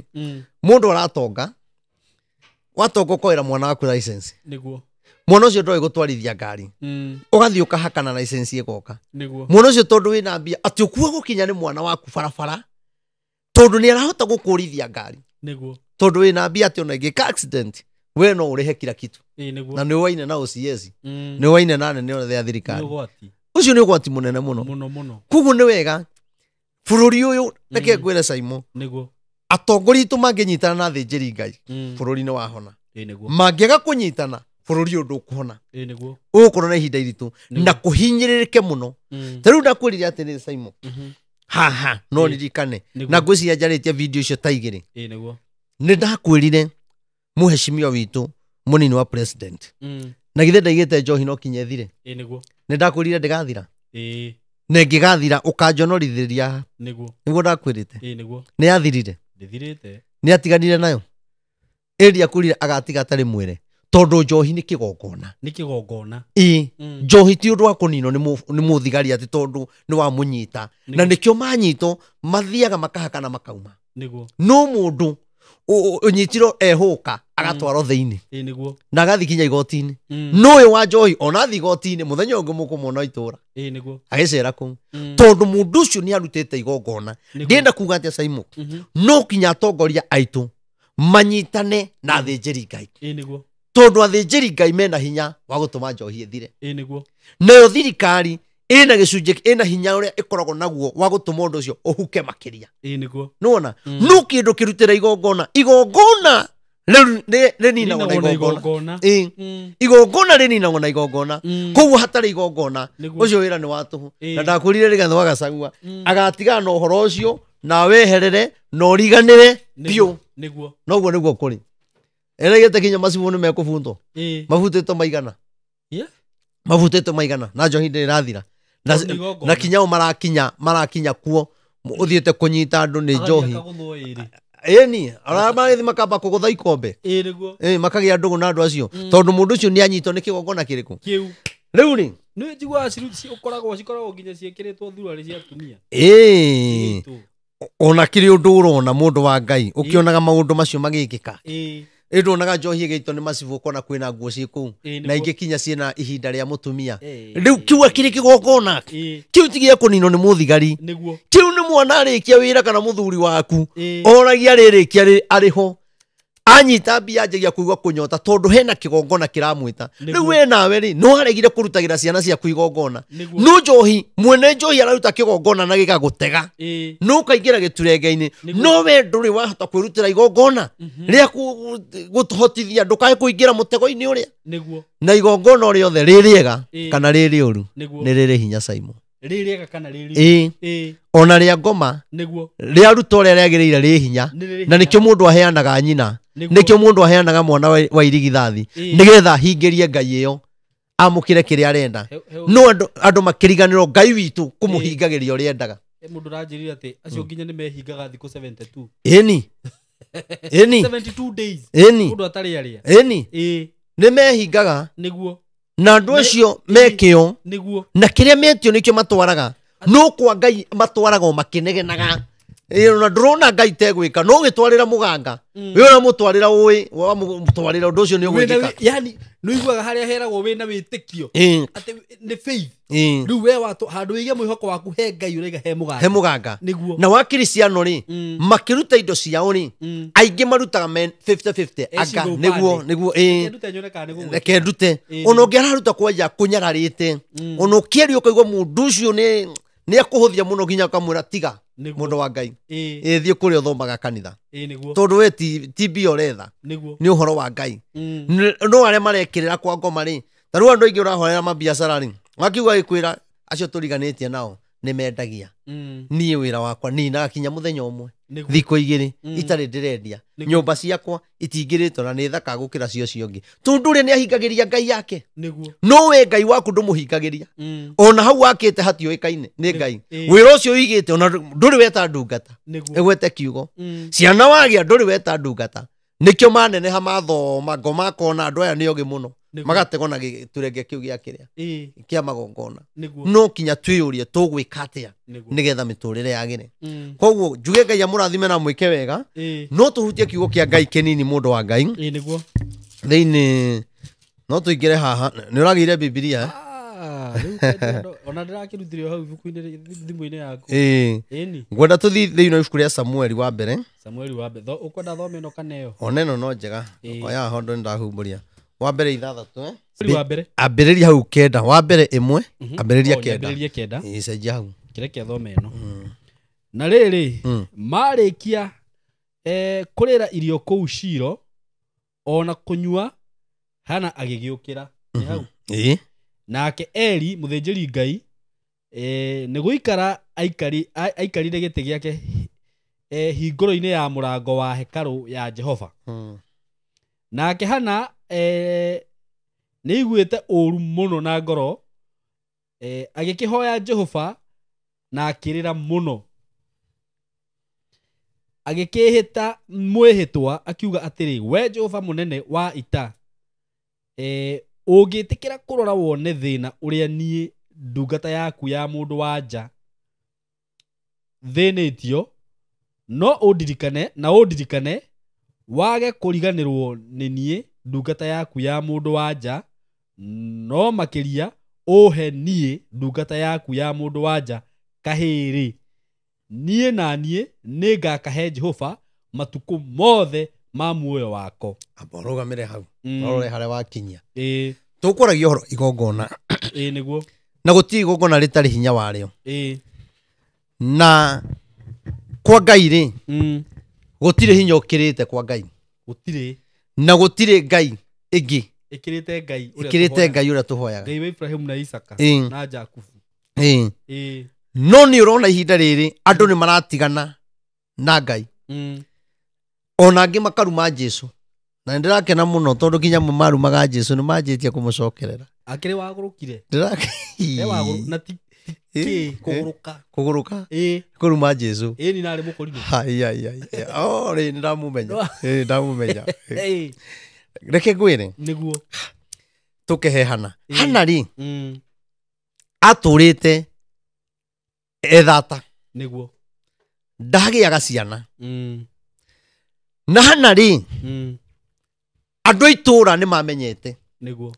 mũndũ aratonga watonga ũkoera mwana waku license Nĩguo. mwana ũcio ndoĩ gũtwarithia ngari ũgathiĩ ũkahakana license ĩgoka Nĩguo. mwana ũcio tondũ wĩna mbia atĩ ũkua gũkinya nĩ mwana waku barabara tondũ nĩ arahota gũkũrithia ngari Nĩguo. tondũ wĩna mbia atĩ ona ĩngĩka accident we no ũrĩhe kila kitu Ĩĩ nĩguo. na nĩ ũwaine na OCS nĩ ũwaine na anene othe a Nĩ thirikari ũgwati. ũcio nĩ ũgwati mũnene mũno Mũno mũno. koguo nĩ wega bũrũri ũyũ reke ngwĩre Saimo Nĩguo. atongoria aitũ mangĩnyitana na athĩnjĩri Ngai bũrũri nĩ wahona Ĩĩ nĩguo. mangĩaga kũnyitana bũrũri ũyũ ndũkũhona Ĩĩ nĩguo. ũgũkorwo na ihinda iritũ na kũhinyĩrĩrĩke mũno ta rĩu ndakwĩrire atĩrĩrĩ Saimo haha no Ĩĩ. ririkane Nĩguo. na ngwĩciria njarĩtie video icio ta igĩrĩ Ĩĩ nĩguo. nĩ ndakwĩrire mũheshimiwa witũ mũnini wa president na githĩ ndaigĩte njohi no kinya ĩthire Ĩĩ nĩguo. nĩ ndakwĩrire ndĩgathira Ĩĩ na ĩngĩgathira ũkanjonorithĩria nĩguo. nĩguo ndakwĩrĩte Ĩĩ nĩguo. nĩ yathirire Ndĩthirĩte. nĩ atiganire nayo ĩndĩ akwĩrire agatiga atarĩ mwĩre tondũ njohi nĩ kĩgongona Nĩ kĩgongona. ĩĩ njohi ti ũndũ wa kũninwo nĩ mũthigari atĩ tondũ nĩ wamũnyita na nĩkĩo manyitwo mathiaga makahakana makauma Nĩguo. no mũndũ ũnyitirwo ehũka agatwarwo thĩinĩ Ĩĩ nĩguo. na agathiĩ kinya igoti-inĩ no ũyũ wa njohi ona athiĩ igoti-inĩ mũthenya ũngĩ mũkũmwona itũra Ĩĩ nĩguo. agĩcera kũu tondũ mũndũ ũcio nĩ arutĩte igongona Nĩguo. ndĩrenda kuga atĩa Saimo no kinya atongoria aitũ manyitane na athĩnjĩri Ngai Ĩĩ nĩguo. tondũ athĩnjĩri Ngai mena hinya wa gũtũma njohi ĩthire Ĩĩ nĩguo. nayo thirikari ĩna gĩcunjĩ ĩna hinya ũrĩa ĩkoragwo naguo wa gũtũma ũndũ ũcio ũhuke makĩria Ĩĩ nĩguo. nĩwona no kĩndũ kĩrutĩra igongona igongona rĩninagwo na Rĩninagwo na igongona igongona. Ĩĩ. Igongona rĩninagwo na igongona koguo hatarĩ igongona Nĩguo. ũcio wĩra nĩ wa tũhũ Ĩĩ. na ndakwĩrire Rigathĩ wa Gachagua agatigana na ũhoro ũcio na weherere na ũriganĩre biũ Nĩguo. noguo nĩguo kũrĩ ĩraigĩte kinya macibũ nĩ mekũbuntwo Ĩĩ. mabutĩtwo maigana Yeah. mabutĩtwo maigana na njohi ndĩrĩ ĩrathira na, Tondũ nĩ igongona. na kinya o marakinya kuo ũthiĩte kũnyita andũ nĩ Agathiĩ njohi akagũthwo ĩrĩ. ĩni arĩa magĩthiĩ makamba kũgũtha ikombe Ĩĩ nĩguo. Ĩ, makagĩa ndũgũ na andũ acio tondũ mũndũ ũcio nĩ anyitwo nĩ kĩgongona kĩrĩkũ Kĩu. rĩu rĩ Nĩ njiguaga cikoragwo nginya ciĩkĩrĩtwo thuruarĩ cia atumia. ĩĩ Ciigĩtwo. ona kĩrĩ ũndũ ũrona mũndũ wa Ngai ũkĩonaga maũndũ macio magĩkĩka Ĩĩ. ĩ nduonaga njohi ĩgĩitwo nĩ macibũ ũkona kwĩna nguo ciĩ kũu Ĩĩ, na nĩguo. ingĩ kinya ciĩna ihinda rĩa mũtumia Ĩĩ. rĩu kiu akĩrĩ kĩgongona Ĩĩ. kĩu ti gĩa kũninwo nĩ mũthigari Nĩguo. kĩu nĩ mwana arĩkia wĩra kana mũthuri waku Ĩĩ. oragia rĩrĩkia arĩ ho anyita mbia anjagia kũigua kũnyota tondũ hena kĩgongona kĩramwĩta Nĩguo. rĩu we nawe rĩ no aregire kũrutagĩra ciana ciaku igongona Nĩguo. no njohi mwene njohi araruta kĩgongona na gĩgagũtega Ĩĩ. no ũkaingĩra gĩturenge-inĩ Nĩguo. no we ndũrĩ wahota kwĩrutĩra igongona rĩa gũhotithia ndũkae kũingĩra mũtego-inĩ ũrĩa Nĩguo. na igongona o rĩothe rĩ rĩega Ĩĩ. kana rĩ rĩũru Nĩguo. nĩ rĩrĩ hinya Saimo Rĩ rĩega kana rĩ rĩũru. ĩĩ Ĩĩ. ona rĩa ngoma Nĩguo. rĩaruta ũrĩa rĩagĩrĩire rĩ hinya Nĩ rĩrĩ na hinya. nĩkĩo mũndũ aheanaga nyina Nĩguo. nĩkĩo mũndũ aheanaga mwana wa irigithathi Ĩĩ. nĩgetha ahingĩrie ngai ĩyo amũkĩre kĩrĩa arenda He no andũ makĩriganĩrwo ngai witũ kũmũhingagĩria ũrĩa endaga mũndũ ũranjĩrire atĩ acio nginya nĩ mehingaga thikũ 72. ĩni ĩni 72 days. ĩni Mũndũ atarĩ arĩa. ĩni Ĩĩ. nĩ mehingaga Nĩguo. na andũ acio mekĩo Nĩguo. na kĩrĩa metio nĩkĩo matwaraga no kwa ngai matwaraga o makĩnegenaga Ĩ, na ndũrona ngai tegwĩka no ũgĩtwarĩra mũganga wĩ ũramũtwarĩra ũĩ wamũtwarĩra ũndũ ũcio nĩ Wĩna ũgwĩkĩka yani nĩ ũiguaga harĩa heragwo wĩna wĩtĩkio Ĩ, atĩ nĩ faith. ĩ. Rĩu we watũ handũ wĩige mwĩhoko waku he Ngai ũraiga he mũganga. he mũganga Nĩguo. na wa kiristiano rĩ makĩruta indo ciao rĩ aingĩ marutaga men 50-50 anga Ecigo nĩguo upande. nĩguo ĩ Ndute nyone kana nĩ gũgwĩka. reke ndute Ĩ, ona ũngĩ araruta kwanja kũnyararĩte ona ũkĩaria ũkaigua mũndũ ũcio nĩ akũhũthia mũno nginya ũkamwĩra tiga Nĩguo. mũndũ wa Ngai Ĩĩ. ĩ thiĩ kũrĩa ũthomaga kanitha Ĩĩ nĩguo. tondũ we ti mbia ũretha Nĩguo. nĩ ũhoro wa Ngai no arĩa marekĩrĩra kwa ngoma rĩ ta rĩu andũ aingĩ ũrahorera mabiacara rĩ wakiuga gĩkwĩra acio tũriganĩtie nao Nĩ mendagia. Niĩ wĩra wakwa ninaga kinya mũthenya ũmwe, thikũ igĩrĩ itarĩ ndĩrendia. Nyũmba ciakwa itingĩrĩtwo na nĩ thaka gũkĩra cio cio ũngĩ, tondũ ũrĩa nĩ ahingagĩria ngai yake. No we ngai waku ndũmũhingagĩria. Ona hau wakĩte hatiũĩkaine nĩ ngai. Wĩra ũcio ũigĩte ona ndũrĩ weta ndungata ĩgwete kiugo. Ciana wagĩa ndũrĩ weta ndungata. Nĩkĩo maneneha mathoma ngo makona andũ aya nĩ ogĩ mũno, magategwo na gĩturenge kĩu gĩa kĩrĩa kĩa magongona. No kinya twĩyũrie tũgwĩka atĩa nĩgetha mĩtũrĩre yagĩre. Koguo njuge Ngai amũrathime na mwĩke wega. No tũhutie kiugo kĩa Ngai kĩnini, mũndũ wa Ngai. Thĩinĩ no tũingĩre haha. Nĩ ũragĩire Bibilia, eh? Ah, rĩu kaingĩ ona ndĩrakĩrutire o hau ibuku-inĩ thimũ-inĩ yaku. Ĩĩ. Ĩni. Ngwenda tũthiĩ thĩinĩ wa ibuku rĩa Samueli wa mbere. Samueli wa mbere. Ũkwenda thome ĩno kana ĩyo? Ona ĩno no njega. Oya hondo nĩndahumbũria. Wa mbere 6, eh? Samueli wa mbere. Ambĩrĩria hau 9, wa mbere 1, ambĩrĩria Oh, 9. nyambĩrĩrie 9. Ĩĩ, cenjia hau. Kĩreke thome ĩno. Na rĩrĩ, marĩkia kũrĩra irio kũu Shilo ona kũnyua, Hana agĩgĩũkĩra. Nĩ hau. Ĩĩ. Nake Eli mũthĩnjĩri Ngai nĩ gũikara aikarire gĩtĩ gĩake hingũro-inĩ ya mũrango wa hekarũ ya Jehova. Nake Hana nĩ aiguĩte ũũru mũno na ngoro, agĩkĩhoya Jehova na akĩrĩra mũno. Agĩkĩĩhĩta mwĩhĩtwa akiuga atĩrĩ, we Jehova mũnene wa ita, ũngĩtĩkĩra kũrora wone thĩna ũrĩa niĩ ndungata yaku ya mũndũ wa nja thĩnĩtio, no ũndirikane na ũndirikane wage kũriganĩrwo nĩ niĩ ndungata yaku ya mũndũ wa nja, no makĩria ũhe niĩ ndungata yaku ya mũndũ wa nja kahĩĩ-rĩ, niĩ na niĩ nĩngakahe Jehova matukũ mothe ma muoyo wako. Amba ũrũgamĩre hau. Ũrore harĩa wakinyia. Ĩĩ. Tũkwaragia ũhoro igongona. Ĩĩ nĩguo. Na gũtirĩ igongona rĩtarĩ hinya warĩo. Ĩĩ. Na kwa Ngai rĩ, gũtirĩ hinya ũkĩrĩte kwa Ngai. Gũtirĩ. Na gũtirĩ Ngai ĩngĩ ĩkĩrĩte Ngai ũrĩa ĩkĩrĩte tũhoyaga. Ngai ũrĩa tũhoyaga. Ngai wa Ibrahim na Isaka na Jakubu. Ĩĩ. No nĩ ũrona ihinda rĩrĩ andũ nĩ maratigana na Ngai. Ona angĩ makaruma Jesu. Na nĩndĩrakena mũno tondũ nginya amwe marumaga Jesu nĩ manjĩtie kũmũcokerera. Akĩrĩ wagũrũkire. Ndĩra- E wagũrũ na ti kĩ kũgũrũka. Kũgũrũka. Ĩĩ. Kũruma Jesu. Ĩĩ ni narĩ mũkũrinũ. Hai, hai, hai. Oh, rĩ nĩndamũmenya. Ĩĩ, ndamũmenya. Ĩĩ. Reke ngwĩre. Nĩguo. Tũkehe Hana. Hana rĩ, atũrĩte ethata. Nĩguo. Ndagĩaga ciana. Na Hana rĩ, andũ a itũũra nĩ mamenyete. Nĩguo.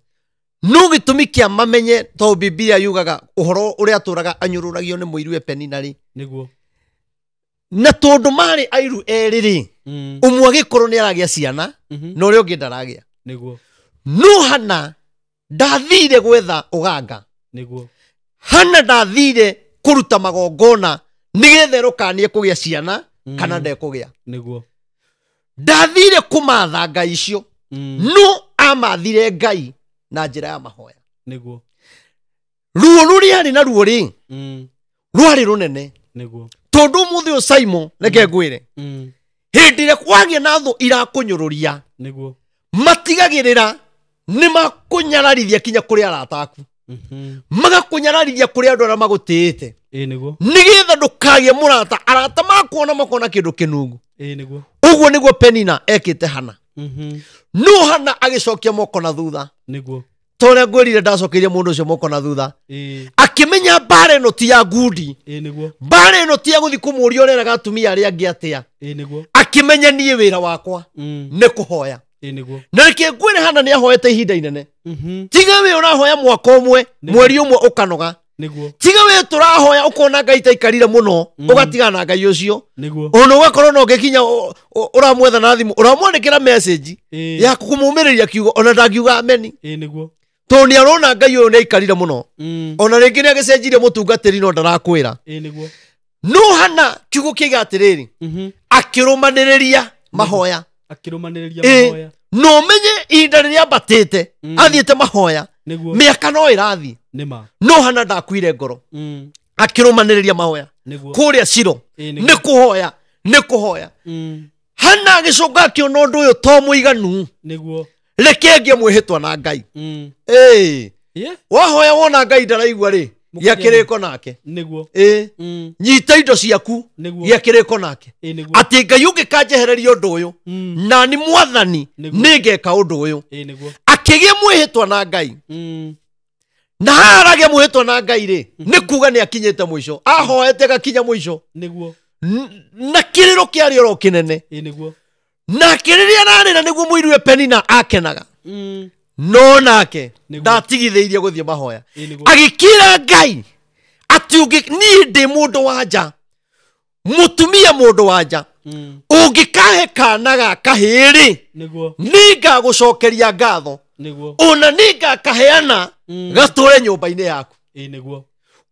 No gĩtũmi kĩa mamenye tondũ Bibilia yugaga ũhoro ũrĩa atũraga anyũrũragio nĩ mũiru Penina rĩ. Nĩguo. Na tondũ marĩ airu erĩ rĩ, ũmwe agĩkorwo nĩ aragĩa ciana, na ũrĩa ũngĩ ndaragĩa. Nĩguo. No Hana ndathire gwetha ũganga. Nĩguo. Hana ndathire kũruta magongona nĩgetha erũkanie kũgĩa ciana kana ndekũgĩa. Nĩguo. Ndathire kũmatha ngai icio, no amathire Ngai na njĩra ya mahoya. Nĩguo. Ruo rũrĩa arĩ naruo rĩ, rwarĩ rũnene. Nĩguo. Tondũ ũmũthĩ ũyũ Simon, reke ngwĩre, hĩndĩ ĩrĩa kwagĩa na thũ irakũnyũrũria, Nĩguo. matigagĩrĩra nĩ makũnyararithia kinya kũrĩ arata aku. Magakũnyararithia kũrĩ andũ arĩa magũtĩĩte. Ĩĩ nĩguo. Nĩgetha ndũkagĩe mũrata, arata makuona makona kĩndũ kĩnungu. Ĩĩ nĩguo. Ũguo nĩguo Penina ekĩte Hana. No Hana agĩcokia moko na thutha. Nĩguo. Ta ũrĩa ngwĩrire ndacokeirie mũndũ ũcio moko na thutha. Ĩĩ. Akĩmenya mbara ĩno ti ya ngundi. Ĩĩ nĩguo. Mbara ĩno ti ya gũthiĩ kũmũũria ũreraga atumia arĩa angĩ atĩa. Ĩĩ nĩguo. Akĩmenya niĩ wĩra wakwa nĩ kũhoya. Ĩĩ nĩguo. Na reke ngwĩre Hana nĩ ahoete ihinda inene. Tiga we ũrahoya mwaka ũmwe, mweri ũmwe ũkanoga. Nĩguo. Tiga we tũrahoya ũkona Ngai taikarire mũno, ũgatigana na Ngai ũcio. Nĩguo. Ona ũgakorwo no ũngĩkinya ũramwetha na thimũ, ũramwandĩkĩra message ya kũmũmĩrĩria kiugo, ona ndangiuga ameni. Ĩĩ nĩguo. Tondũ nĩ arona Ngai ũyũ nĩ aikarire mũno. Ona rĩngĩ nĩ agĩcenjirie mũtungatĩri no ndarakwĩra. Ĩĩ nĩguo. No Hana kiugo kĩiga atĩrĩrĩ, akĩrũmanĩrĩria mahoya. Akĩrũmanĩrĩria mahoya. No ũmenye ihinda rĩrĩa ambatĩte, athiĩte mahoya, Nĩguo. mĩaka no ĩrathiĩ. Nĩma. No Hana ndakuire ngoro. Akĩrũmanĩrĩria mahoya. Nĩguo. Kũrĩa Ciro. Ĩĩ, nĩguo. Nĩ kũhoya, nĩ kũhoya. Hana agĩcoka akĩona ũndũ ũyũ to mũiganu. Nĩguo. Reke ngĩe mwĩhĩtwa na Ngai. Ĩĩ. Yeah. Wahoya wona Ngai ndaraigua rĩ, Mũkĩria gĩa kĩrĩko nake. Nĩguo. Ĩĩ. Nyita indo ciaku, Nĩguo. gĩa kĩrĩko nake. Ĩĩ, nĩguo. Atĩ Ngai ũngĩkanjehereria ũndũ ũyũ, na nĩ mwathani Nĩguo. nĩngeka ũndũ ũyũ. Ĩĩ, nĩguo. Akĩgĩa mwĩhĩtwa na Ngai. Na haha aragĩa mwĩhĩtwa na Ngai rĩ, nĩ kuga nĩ akinyĩte mũico. Ahoete agakinya mũico. Nĩguo. Na kĩrĩro kĩarĩ oro kĩnene. Ĩĩ, nĩguo. Nake rĩrĩa ararĩra nĩguo mũirue Penina akenaga. No nake Nĩguo. ndatigithĩirie gũthiĩ mahoya. Ĩĩ, nĩguo. Agĩkĩra Ngai atĩ niĩ ndĩ mũndũ wa nja, mũtumia mũndũ wa nja, ũngĩkahe kana ga kahĩĩ rĩ, Nĩguo. nĩngagũcokeria ngatho, Nĩguo. ona nĩngakaheana gatũre nyũmba-inĩ yaku. Ĩĩ, nĩguo.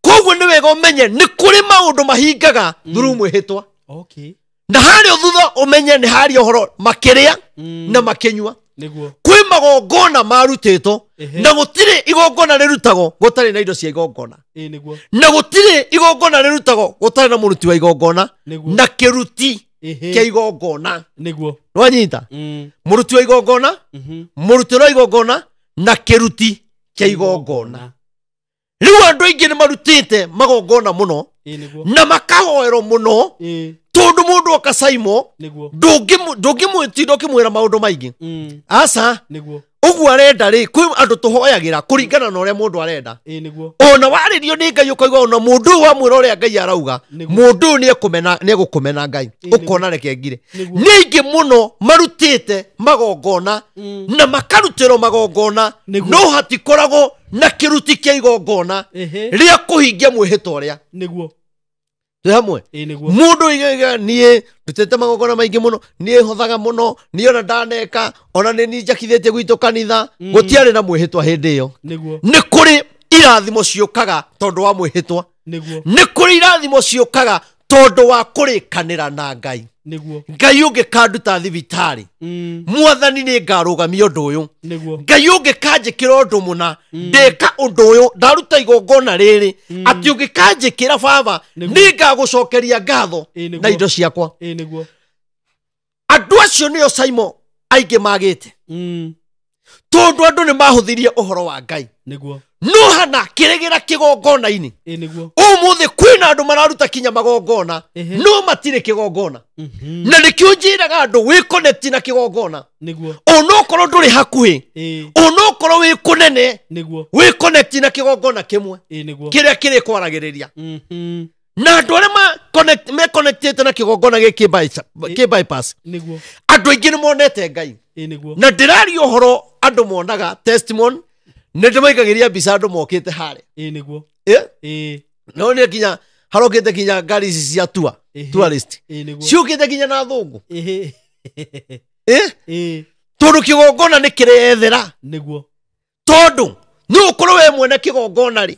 Koguo nĩ wega ũmenye nĩ kũrĩ maũndũ mahingaga through mwĩhĩtwa. Okay. Na harĩa thutha ũmenye nĩ harĩa ũhoro makĩrĩa na makĩnyua. Nĩguo. Kwĩ magongona marutĩtwo, Ehe. na gũtirĩ igongona rĩrutagwo gũtarĩ na indo cia igongona. Ĩĩ, nĩguo. Na gũtirĩ igongona rĩrutagwo gũtarĩ na mũruti wa igongona Nĩguo. na kĩruti Ehe. kĩa igongona. Nĩguo. Nĩwanyita? Mũruti wa igongona, mũrutĩro wa igongona na kĩruti kĩa igongona. Rĩu andũ aingĩ nĩ marutĩte magongona mũno Ĩĩ, nĩguo. na makahoerwo mũno, Ĩĩ. tondũ mũndũ akacaimwo Nĩguo. ndũngĩmwĩtinda ũkĩmwĩra maũndũ maingĩ. Aca. Nĩguo. Ũguo arenda rĩ, kwĩ andũ tũhoyagĩra kũringana na ũrĩa mũndũ arenda. Ĩĩ, nĩguo. Ona warĩrio nĩ Ngai ũkaigua ona mũndũ ũyũ wamwĩra ũrĩa Ngai arauga, Nĩguo. mũndũ ũyũ nĩegũkũmena Ngai. Ĩĩ, nĩguo. Ũkona reke ngire. Nĩguo. Nĩ aingĩ mũno marutĩte magongona na makarutĩrwo magongona, Nĩguo. no hatikoragwo na kĩruti kĩa igongona Ehe. rĩa kũhingia mwĩhĩtwa ũrĩa. Nĩguo. Twĩ hamwe? Ĩĩ, nĩguo. Mũndũ oigaga niĩ ndutĩte magongona maingĩ mũno, niĩ hothaga mũno, niĩ ona ndaneka, ona nĩ niĩ njakithĩtie gwitũ kanitha. Gũtiarĩ na mwĩhĩtwa hĩndĩ ĩyo. Nĩguo. Nĩ kũrĩ irathimo ciũkaga tondũ wa mwĩhĩtwa. Nĩguo. Nĩ kũrĩ irathimo ciũkaga tondũ wa kũrĩkanĩra na Ngai. Nĩguo. Ngai ũngĩkanduta thibitarĩ, mwathani nĩ ngarũgamia ũndũ ũyũ. Nĩguo. Ngai ũngĩkanjĩkĩra ũndũ mũna, ndĩka ũndũ ũyũ, ndaruta igongona rĩrĩ, atĩ ũngĩkanjĩkĩra baba, Nĩguo. nĩ ngagũcokeria ngatho Ĩĩ, nĩguo. na indo ciakwa. Ĩĩ, nĩguo. Andũ acio nĩo Simon aingĩ magĩte, tondũ andũ nĩ mahũthirie ũhoro wa Ngai. Nĩguo. No Hana akĩregera kĩgongona-inĩ. Ĩĩ, nĩguo. Ũmũthĩ kwĩna andũ mararuta kinya magongona, Ehe. no matirĩ kĩgongona. Na nĩkĩo njĩraga andũ wĩ connect na kĩgongona. Nĩguo. Onokorwo ndũrĩ hakuhĩ, Ĩĩ. onokorwo wĩ kũnene, Nĩguo. wĩ connect na kĩgongona kĩmwe Ĩĩ, nĩguo. kĩrĩa kĩrĩkwaragĩrĩria. Na andũ arĩa me connectĩte na kĩgongona gĩkĩ kĩ bypass, Nĩguo. andũ aingĩ nĩ monete Ngai. Ĩĩ, nĩguo. Na ndĩraria ũhoro andũ monaga testimony, nĩ ndĩmaigagĩria mbica andũ mokĩte harĩa. Ĩĩ, nĩguo. Ĩ? Ĩĩ. No nĩ nginya harokĩte nginya ngari ici cia tour, Ehe. tourist. Ĩĩ, nĩguo. Ciũkĩte nginya na thũngũ. Ehe. Ĩ? Ĩĩ. Tondũ kĩgongona nĩ kĩrethera. Nĩguo. Tondũ nĩ ũkorwo we mwene kĩgongona rĩ,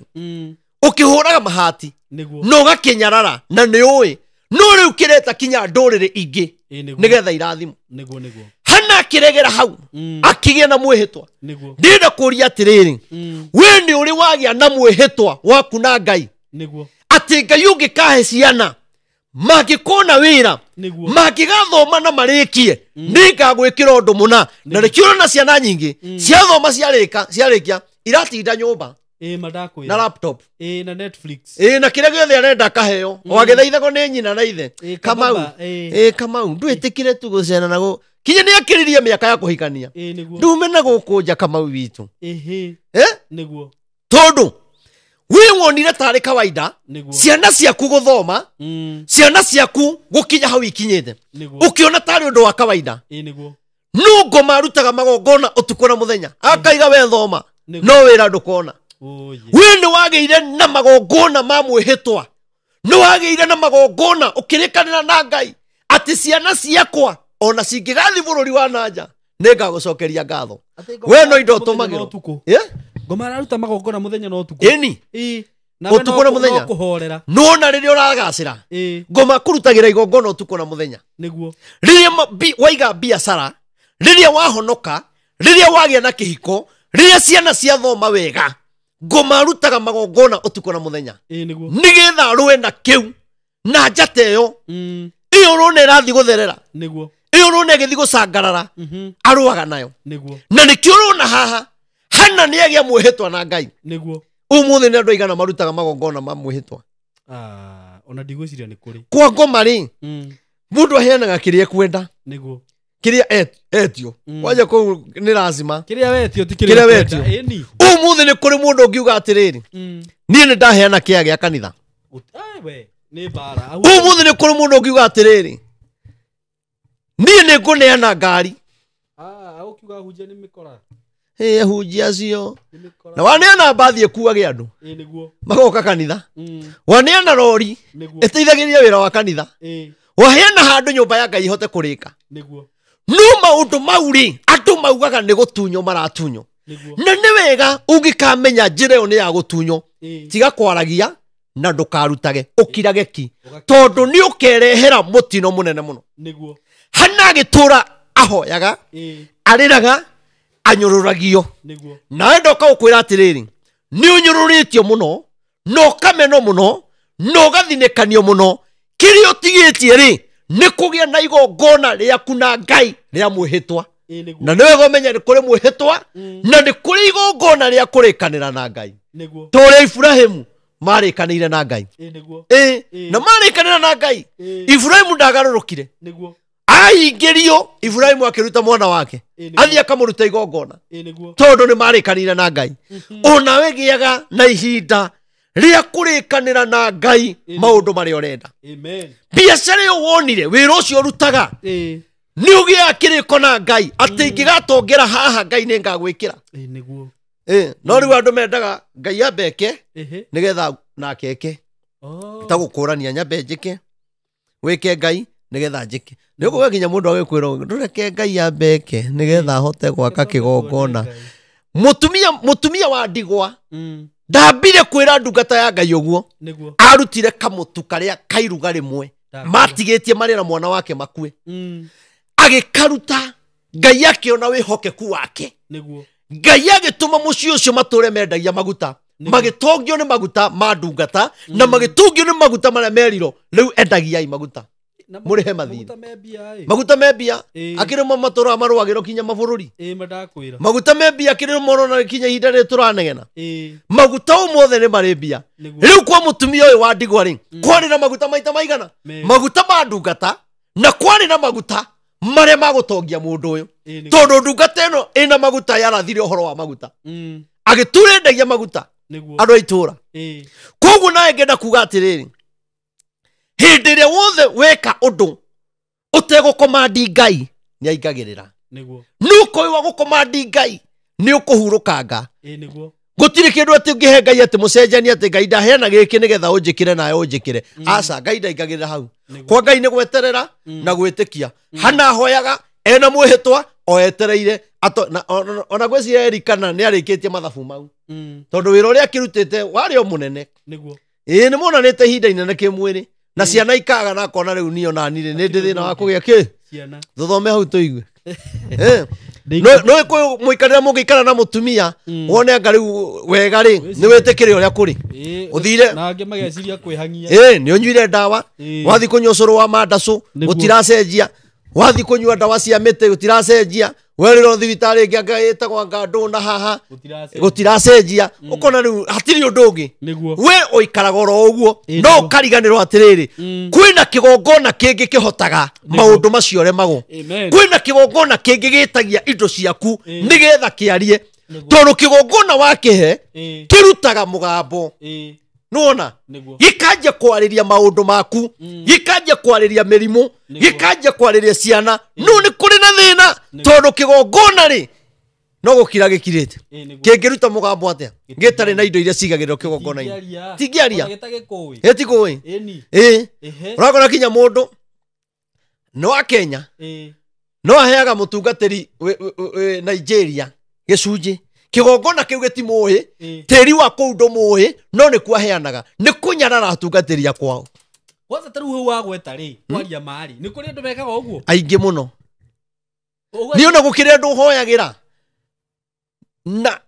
ũkĩhũraga mahati, Nĩguo. na ũgakĩnyarara, na nĩ ũĩ. No rĩu kĩreta kinya ndũrĩrĩ ingĩ Ĩĩ, nĩguo. nĩgetha irathimwo. Nĩguo, nĩguo. Hana akĩregera hau, akĩgĩa na mwĩhĩtwa. Nĩguo. Ndĩrenda kũũria atĩrĩrĩ, we nĩ ũrĩ wagĩa na mwĩhĩtwa waku na Ngai? Nĩguo. Atĩ Ngai ũngĩkahe ciana, mangĩkona wĩra, Nĩguo. mangĩgathoma na marĩkie, nĩngagwĩkĩra ũndũ mũna. Na nĩkĩo ũrona ciana nyingĩ ciathoma ciarĩkia iratinda nyũmba Ĩĩ, mandakwĩra. na laptop. Ĩĩ, na Netflix. Ĩĩ, na kĩrĩa gĩothe arenda akaheo. O agĩthaithagwo nĩ nyina na ithe. Ĩĩ, Kamau. kababa, ĩĩ. Ĩĩ, Kamau, ndwĩtĩkire tu gũcena na kinya nĩ akĩririe mĩaka ya kũhikania. Ĩĩ, nĩguo. Ndume na gũkũ nja Kamau witũ. Ĩhĩ. Ĩ? Nĩguo. Tondũ wĩ wonire tarĩ kawaida Nĩguo. ciana ciaku gũthoma, ciana ciaku gũkinya hau ikinyĩte, Nĩguo. ũkĩona tarĩ ũndũ wa kawaida. Ĩĩ, nĩguo. No ngoma arutaga magongona ũtukũ na mũthenya, akaiga we thoma, Nĩguo. no wĩra ndũkona. Oye. We nĩ wagĩire na magongona ma mwĩhĩtwa, nĩ wagĩire na magongona ũkĩrĩkanĩra na Ngai atĩ ciana ciakwa ona cingĩgathiĩ bũrũri wa nanja nĩngagũcokeria ngatho. We no indo ũtũmagĩrwo. Ĩ? Ngoma araruta magongona mũthenya na ũtukũ. Ĩni. Ĩĩ. Na we Ũtukũ na mũthenya. no kũhorera. Nĩwona rĩrĩa ũragacĩra, Ĩĩ. ngoma kũrutagĩra igongona ũtukũ na mũthenya. Nĩguo. Rĩrĩa waiga biacara, rĩrĩa wahonoka, rĩrĩa wagĩa na kĩhiko, rĩrĩa ciana ciathoma wega, Ngoma arutaga magongona ũtukũ na mũthenya Ĩĩ nĩguo. nĩgetha arũe na kĩu na njata ĩyo Mm. ĩyo ũrona ĩrathiĩ gũtherera Nĩguo. ĩyo ũrona ĩgĩthiĩ gũcangarara Mhm. arũaga nayo Nĩguo. na nĩkĩo ũrona haha hana nĩ agĩa mwĩhĩtwa na ngai Nĩguo. ũmũthĩ nĩ andũ aigana marutaga magongona ma mwĩhĩtwa Ah, ona ndigwĩciria nĩ kũrĩ. kwa ngoma rĩ Mm. mũndũ aheanaga kĩrĩa ekwenda Nĩguo. kĩrĩa etio Mm. kwanja kũu nĩ lazima Kĩrĩa wetio ti Kĩrĩa kĩrĩa wetio. ũkwenda. Ĩni. ũmũthĩ nĩ kũrĩ mũndũ ũngiuga atĩrĩrĩ Mm. niĩ nĩ ndaheana kĩa gĩa kanitha Ai we, nĩ mbara. Au- ũmũthĩ nĩ kũrĩ mũndũ ũngiuga atĩrĩrĩ niĩ nĩ ngũneana ngari Ah, ũkiuga hunjia nĩ mĩkora. ĩ hunjia acio Nĩ mĩkora. na waneana mbathi ĩkuage andũ Ĩĩ nĩguo. magoka kanitha Mm. waneana rori Nĩguo. ĩteithagĩrĩria wĩra wa kanitha Ĩĩ waheana handũ nyũmba ya ngai ihote kũrĩka nĩguo. no maũndũ mau rĩ andũ maugaga nĩ gũtunywo maratunywo Nĩguo. na nĩ wega ũngĩkamenya njĩra ĩyo nĩ ya gũtunywo Ĩĩ. tiga kwaragia na ndũkarutage ũkirage ki Ũgakira. tondũ nĩ ũkerehera mũtino mũnene mũno Nĩguo. hana agĩtũra ahoyaga Ĩĩ arĩraga anyũrũragio nĩguo. nawe ndoka gũkwĩra atĩrĩrĩ nĩ ũnyũrũrĩtio mũno na ũkamenwo mũno na ũgathinĩkanio mũno kĩrĩa ũtigĩtie rĩ nĩ kũgĩa na igongona rĩaku na ngai rĩa mwĩhĩtwa Ĩĩ nĩguo. na nĩ wega ũmenye nĩ kũrĩ mwĩhĩtwa Mm. na nĩ kũrĩ igongona rĩa kũrĩkanĩra na ngai Nĩguo. ta ũrĩa iburahimu marĩkanĩire na ngai Ĩĩ nĩguo. ĩ Ĩĩ. na marĩkanĩra na ngai Ĩĩ. iburahimu ndagarũrũkire Nĩguo. aingĩrio iburahimu akĩruta mwana wake Ĩĩ nĩguo. athiĩ akamũruta igongona Ĩĩ nĩguo. tondũ nĩ marĩkanĩire na ngai onawe gĩaga na ihinda rĩa kũrĩkanĩra na ngai Ĩĩ. maũndũ marĩa ũrenda Amen. biacara ĩyo wonire wĩra ũcio ũrutaga Ĩĩ. nĩ ũgĩaga kĩrĩko na ngai atĩ ingĩgatongera haha ngai nĩ ngagwĩkĩra Ĩĩ nĩguo. Ĩ, no rĩu andũ mendaga ngai ambe eke Ĩhĩ. nĩgetha nake eke Oh. ta gũkũrania nyambe njĩke wĩke ngai nĩgetha njĩke nĩ ũkũga nginya mũndũ agĩkwĩra ũguo, ndũreke ngai ambe eke nĩgetha ahote gwaka kĩgongona mũtumia mũtumia wa ndigwa Mm. ndambire kwĩra ndungata ya ngai ũguo Nĩguo. arutire kamũtu karĩa kairuga rĩmwe Ndakũra. matigĩtie marĩ na mwana wake makue Mm. agĩkaruta ngai akĩona wĩhokeku wake Nĩguo. ngai agĩtũma mũciĩ ũcio matũre mendagia maguta Nĩguo. magĩtongio nĩ maguta ma ndungata na magĩtongio nĩ maguta marĩa merirwo rĩu endagiai maguta Na Mũrĩhe mathirĩ. Maguta me mbia ĩ. maguta me mbia Ĩĩ. akĩrĩ mo matũraga marũagĩrwo kinya mabũrũri Ĩĩ mandakwĩra. maguta me mbia akĩrĩ morona kinya ihinda rĩrĩ tũranegena Ĩĩ. maguta ũmothe nĩ marĩ mbia Nĩguo. rĩu kwa mũtumia ũyũ wa ndigwa rĩ kwarĩ na maguta maita maigana Merĩ. maguta ma ndungata na kwarĩ na maguta marĩa magũtongia mũndũ ũyũ Ĩĩ nĩguo. tondũ ndungata ĩno ĩna maguta yarathire ũhoro wa maguta Mm. agĩtura endagia maguta Nĩguo. andũ a itũũra Ĩĩ. koguo nawe ngenda kuga atĩrĩrĩ hĩndĩ ĩrĩa wothe weka ũndũ ũtegũkomandi ngai nĩ aingagĩrĩra Nĩguo. nĩ ũkoĩ wa gũkomandi ngai nĩ ũkũhurũkanga Ĩĩ nĩguo. gũtirĩ kĩndũ atĩ ũngĩhe ngai atĩ mũcenjanie atĩ ngai ndaheana gĩkĩ nĩgetha ũnjĩkĩre nawe ũnjĩkĩre aca ngai ndaingagĩrĩra hau Nĩguo. kwa ngai nĩ gweterera na gwĩtĩkia hana ahoyaga ena mwĩhĩtwa o etereire ona gwĩciria erikana nĩ arĩkĩtie mathabu mau Mm. tondũ wĩra ũrĩa akĩrutĩte warĩ o mũnene Nĩguo. ĩĩ nĩ monanĩte ihinda inene kĩmwĩrĩ na ciana ikaga na akona rĩu niĩ ona nirĩ nĩ ndĩ thĩna wa kũgĩa kĩ Ciana. tũthome hau tũigue Eh. No kwĩ mũikarĩre mũngĩikara na mũtumia wone anga rĩu wega rĩ nĩ wĩtĩkĩre ũrĩa kũrĩ Ĩĩ. Ũthire. Na angĩ mageciria kwĩhang'ia. ĩ nĩ ũnyuire ndawa Ĩĩ. wathi kũnyua ũcũrũ wa mandacũ Nĩguo. gũtiracenjia wathi kũnyua ndawa cia mĩtĩ gũtiracenjia werĩrwo thibitarĩ ĩngĩ anga ĩtagwo anga ndũna haha Gũtiracenjia. gũtiracenjia ũkona rĩu hatirĩ ũndũ ũngĩ Nĩguo. we ũikaraga oro ũguo Ĩĩ, no nĩguo. ũkariganĩrwo atĩrĩrĩ Mm. kwĩna kĩgongona kĩngĩ kĩhotaga maũndũ macio ũremagwo Amen. kwĩna kĩgongona kĩngĩ gĩtagia indo ciaku Ĩĩ. nĩgetha kĩarie Nĩguo. tondũ kĩgongona wakĩhe Ĩĩ. kĩrutaga mũgambo Ĩĩ. nĩwona Nĩguo. gĩkanjia kwarĩria maũndũ maku gĩkanjia kwarĩria mĩrimũ Nĩguo. gĩkanjia kwarĩria ciana no nĩ kũrĩ na thĩna tondũ kĩgongona rĩ no gũkira gĩkirĩte Ĩĩ nĩguo. kĩngĩruta mũgambo atĩa gĩtarĩ na indo iria cigagĩrĩrwo kĩgongona-inĩ Tingĩaria. Tingĩaria. Ona gĩtagĩkũĩ. gĩtikũĩ Ĩni. ĩĩ Ĩhĩ. ũrakora kinya mũndũ nĩ wa kenya Ĩĩ. no aheaga mũtungatĩri wĩ nigeria gĩcunjĩ kĩgongona kĩu gĩtimũĩ Ĩĩ. tĩri wa kũu ndũmũĩ no nĩkuo aheanaga nĩ kũnyarara atungatĩri a kwao Kwanza ta rĩu hau wagweta rĩ, kwaria ma rĩ, nĩ kũrĩ andũ mekaga ũguo. aingĩ mũno Ũguo niĩ ona gũkĩrĩ andũ hoyagĩra na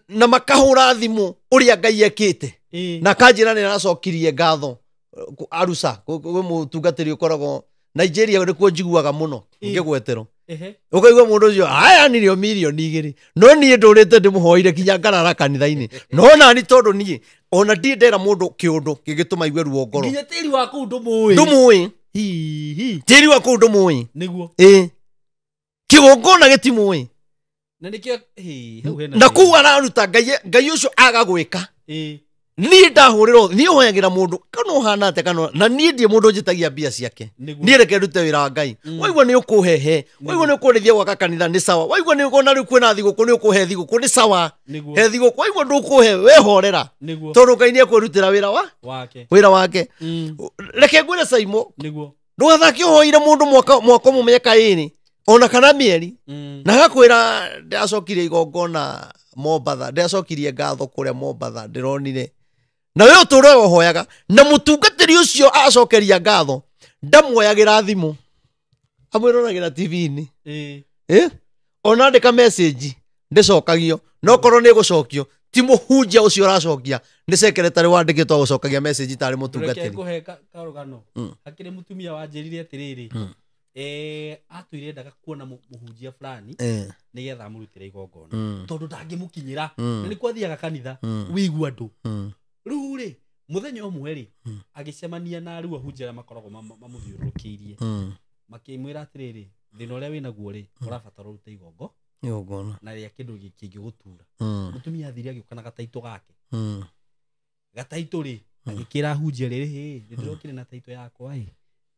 Na makahũra thimũ ũrĩa Ngai ekĩte. Na kanjĩra nĩ aracokirie ngatho Arusa kwĩ mũtungatĩri ũkoragwo Nigeria nĩkuo njiguaga mũno ngĩgweterwo. Ũkaigua mũndũ ũcio ayanirio mirioni 2 no niĩ ndũrĩte ndĩmũhoire kinya ngarara kanitha-inĩ. No nani tondũ niĩ ona ndirĩ ndera mũndũ kĩũndũ kĩngĩtũma igue ruo ngoro. Nginya tĩri wa kũu ndũmũĩ. Ndũmũĩ. Hihi. Tĩri wa kũu ndũmũĩ. Nĩguo. Ĩĩ. Kĩgongona gĩtimũĩ. Na nĩkĩo hau hena. Na kũu araruta Ngai ũcio aga gwĩka. Ĩĩ. Niĩ ndahũrĩrwo niĩ hoyagĩra mũndũ kana ũhana atĩa kana na niĩ ndirĩ mũndũ njĩtagia mbia ciake. Niĩ reke ndute wĩra wa Ngai. Waigua nĩ ũkũhehe, waigua nĩ ũkũrĩthia gwaka kanitha nĩ sawa, waigua nĩ ũkona rĩu kwĩna thigũkũ nĩ ũkũhe thigũkũ nĩ sawa. He thigũkũ waigua ndũkũhe wehorera. Tondũ Ngai nĩ ekwĩrutĩra wĩra wake. Wĩra wake. Reke ngwĩre Saimo. Nĩguo. Ndũgathake ũhoire mũndũ mwaka ũmwe mĩaka 2 ona kana mĩeri. Na agakwĩra ndĩracokirie igongona Mombatha, ndĩracokirie ngatho kũrĩa Mombatha ndĩronire. Na we ũtũũre ũhoyaga na mũtungatĩri ũcio acokeria ngatho ndamuoyagĩra thimũ amwĩroragĩra TV-inĩ. Ona andĩka message ndĩcokagio, no korwo nĩ ĩgũcokio ti mũhunjia ũcio ũracokia, nĩ secretary wandĩkĩtwo agũcokagia message tarĩ mũtungatĩri. Reke ngũhe karũgano. Hakĩrĩ mũtumia wanjĩrire atĩrĩrĩ, atwĩre endaga kuona mũhunjia fulani nĩgetha amũrutĩre igongona tondũ ndangĩmũkinyĩra. Na nĩ kwathiaga kanitha wĩigua andũ. Rĩu rĩ mũthenya ũmwe rĩ agĩcemania na rĩu ahunjia arĩa makoragwo mamũthiũrũrũkĩirie makĩmwĩra atĩrĩrĩ, thĩna ũrĩa wĩnaguo rĩ ũrabatara ũrute igongona na rĩa kĩndũ kĩngĩgũtura. Mũtumia athire agĩũka na gataitũ gake. Gataitũ rĩ agĩkĩra ahunjia rĩrĩ, hĩ nĩndĩrokire na taitũ yakwa ĩ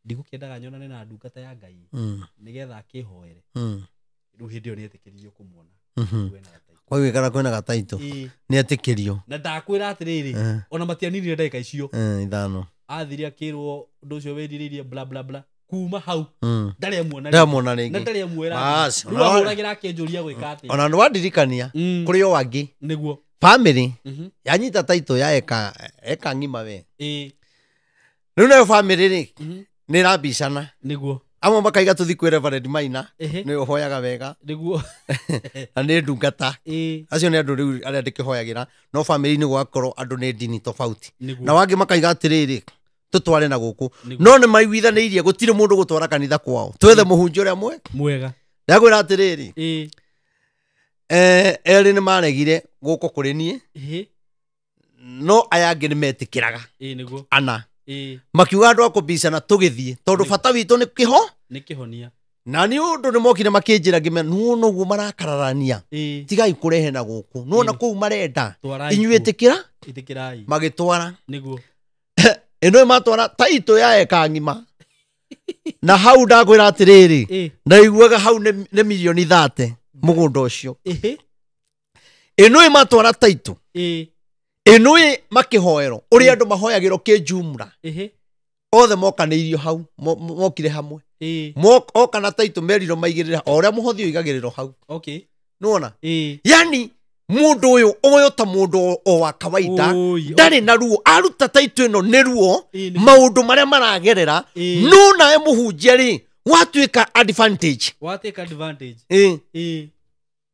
ndigũkĩendaga nyonane na ndungata ya Ngai nĩgetha akĩhoere. Rĩu hĩndĩ ĩyo nĩetĩkĩririo kũmuona. Kwaigua kwĩna gataitũ nĩetĩkĩrio. Na ndakwĩra atĩrĩrĩ, ona matianinire ndagĩka icio 5 athire akĩrwo ũndũ ũcio wĩrirĩirie bla bla bla kuma hau ndarĩ amuona rĩngĩ. Na ndarĩ amuoera. Rĩu ahũragĩra akĩnjũria gwĩka atĩa. Ona nĩwandirikania kũrĩ o angĩ. Nĩguo. Family yanyita taitũ ya eka ng'ima we. Rĩu nayo family rĩ nĩ ĩrambicana. Nĩguo. Amwe makaiga tũthiĩ kwĩ Reverend Maina nĩ ũhoyaga wega. Nĩguo. Na nĩ ndungata. Acio nĩ andũ rĩu arĩa ndĩkĩhoyagĩra, no family-inĩ gũgakorwo andũ nĩ ndini tofauti. Na wangĩ makaiga atĩrĩrĩ, tũtware na gũkũ. No nĩ maiguithanĩirie gũtirĩ mũndũ gũtwara kanitha kwao. Twethe mũhunjia ũrĩa mwega. Ndakwĩra atĩrĩrĩ, erĩ nĩ maregire gũkũ kũrĩ niĩ. No aya angĩ nĩ metĩkĩraga. Nĩguo. Ana. Makiuga andũ a kũbicana tũgĩthiĩ tondũ bata witũ nĩ kĩho nĩ kĩhonia. Na nĩ ũndũ nĩ mokire makĩnjĩra ngĩmera nĩwona ũguo marakararania tigai kũrehe na gũkũ nĩwona kũu marenda inyuĩ ĩtĩkĩra ĩtĩkĩrai magĩtwara. Nĩguo. Ĩno matwara taitũ ya eka ng'ima. Na hau ndakwĩra atĩrĩrĩ, ndaiguaga hau nĩ mirioni 30 mũgũnda ũcio. Ĩno matwara taitũ. Ĩno makĩhoerwo ũrĩa andũ mahoyagĩrwo kĩjumla. Othe mokanĩirio hau, mokire hamwe. Oka na taitũ merirwo maigĩrĩra o ũrĩa mũhothi ũigagĩrĩrwo hau. Nĩwona? Yani mũndũ ũyũ ũyũ ta mũndũ o wa kawaida ndarĩ na ruo, aruta taitũ ĩno nĩ ruo maũndũ marĩa maragerera. No nawe mũhunjia rĩ watuĩka advantage. Watake advantage.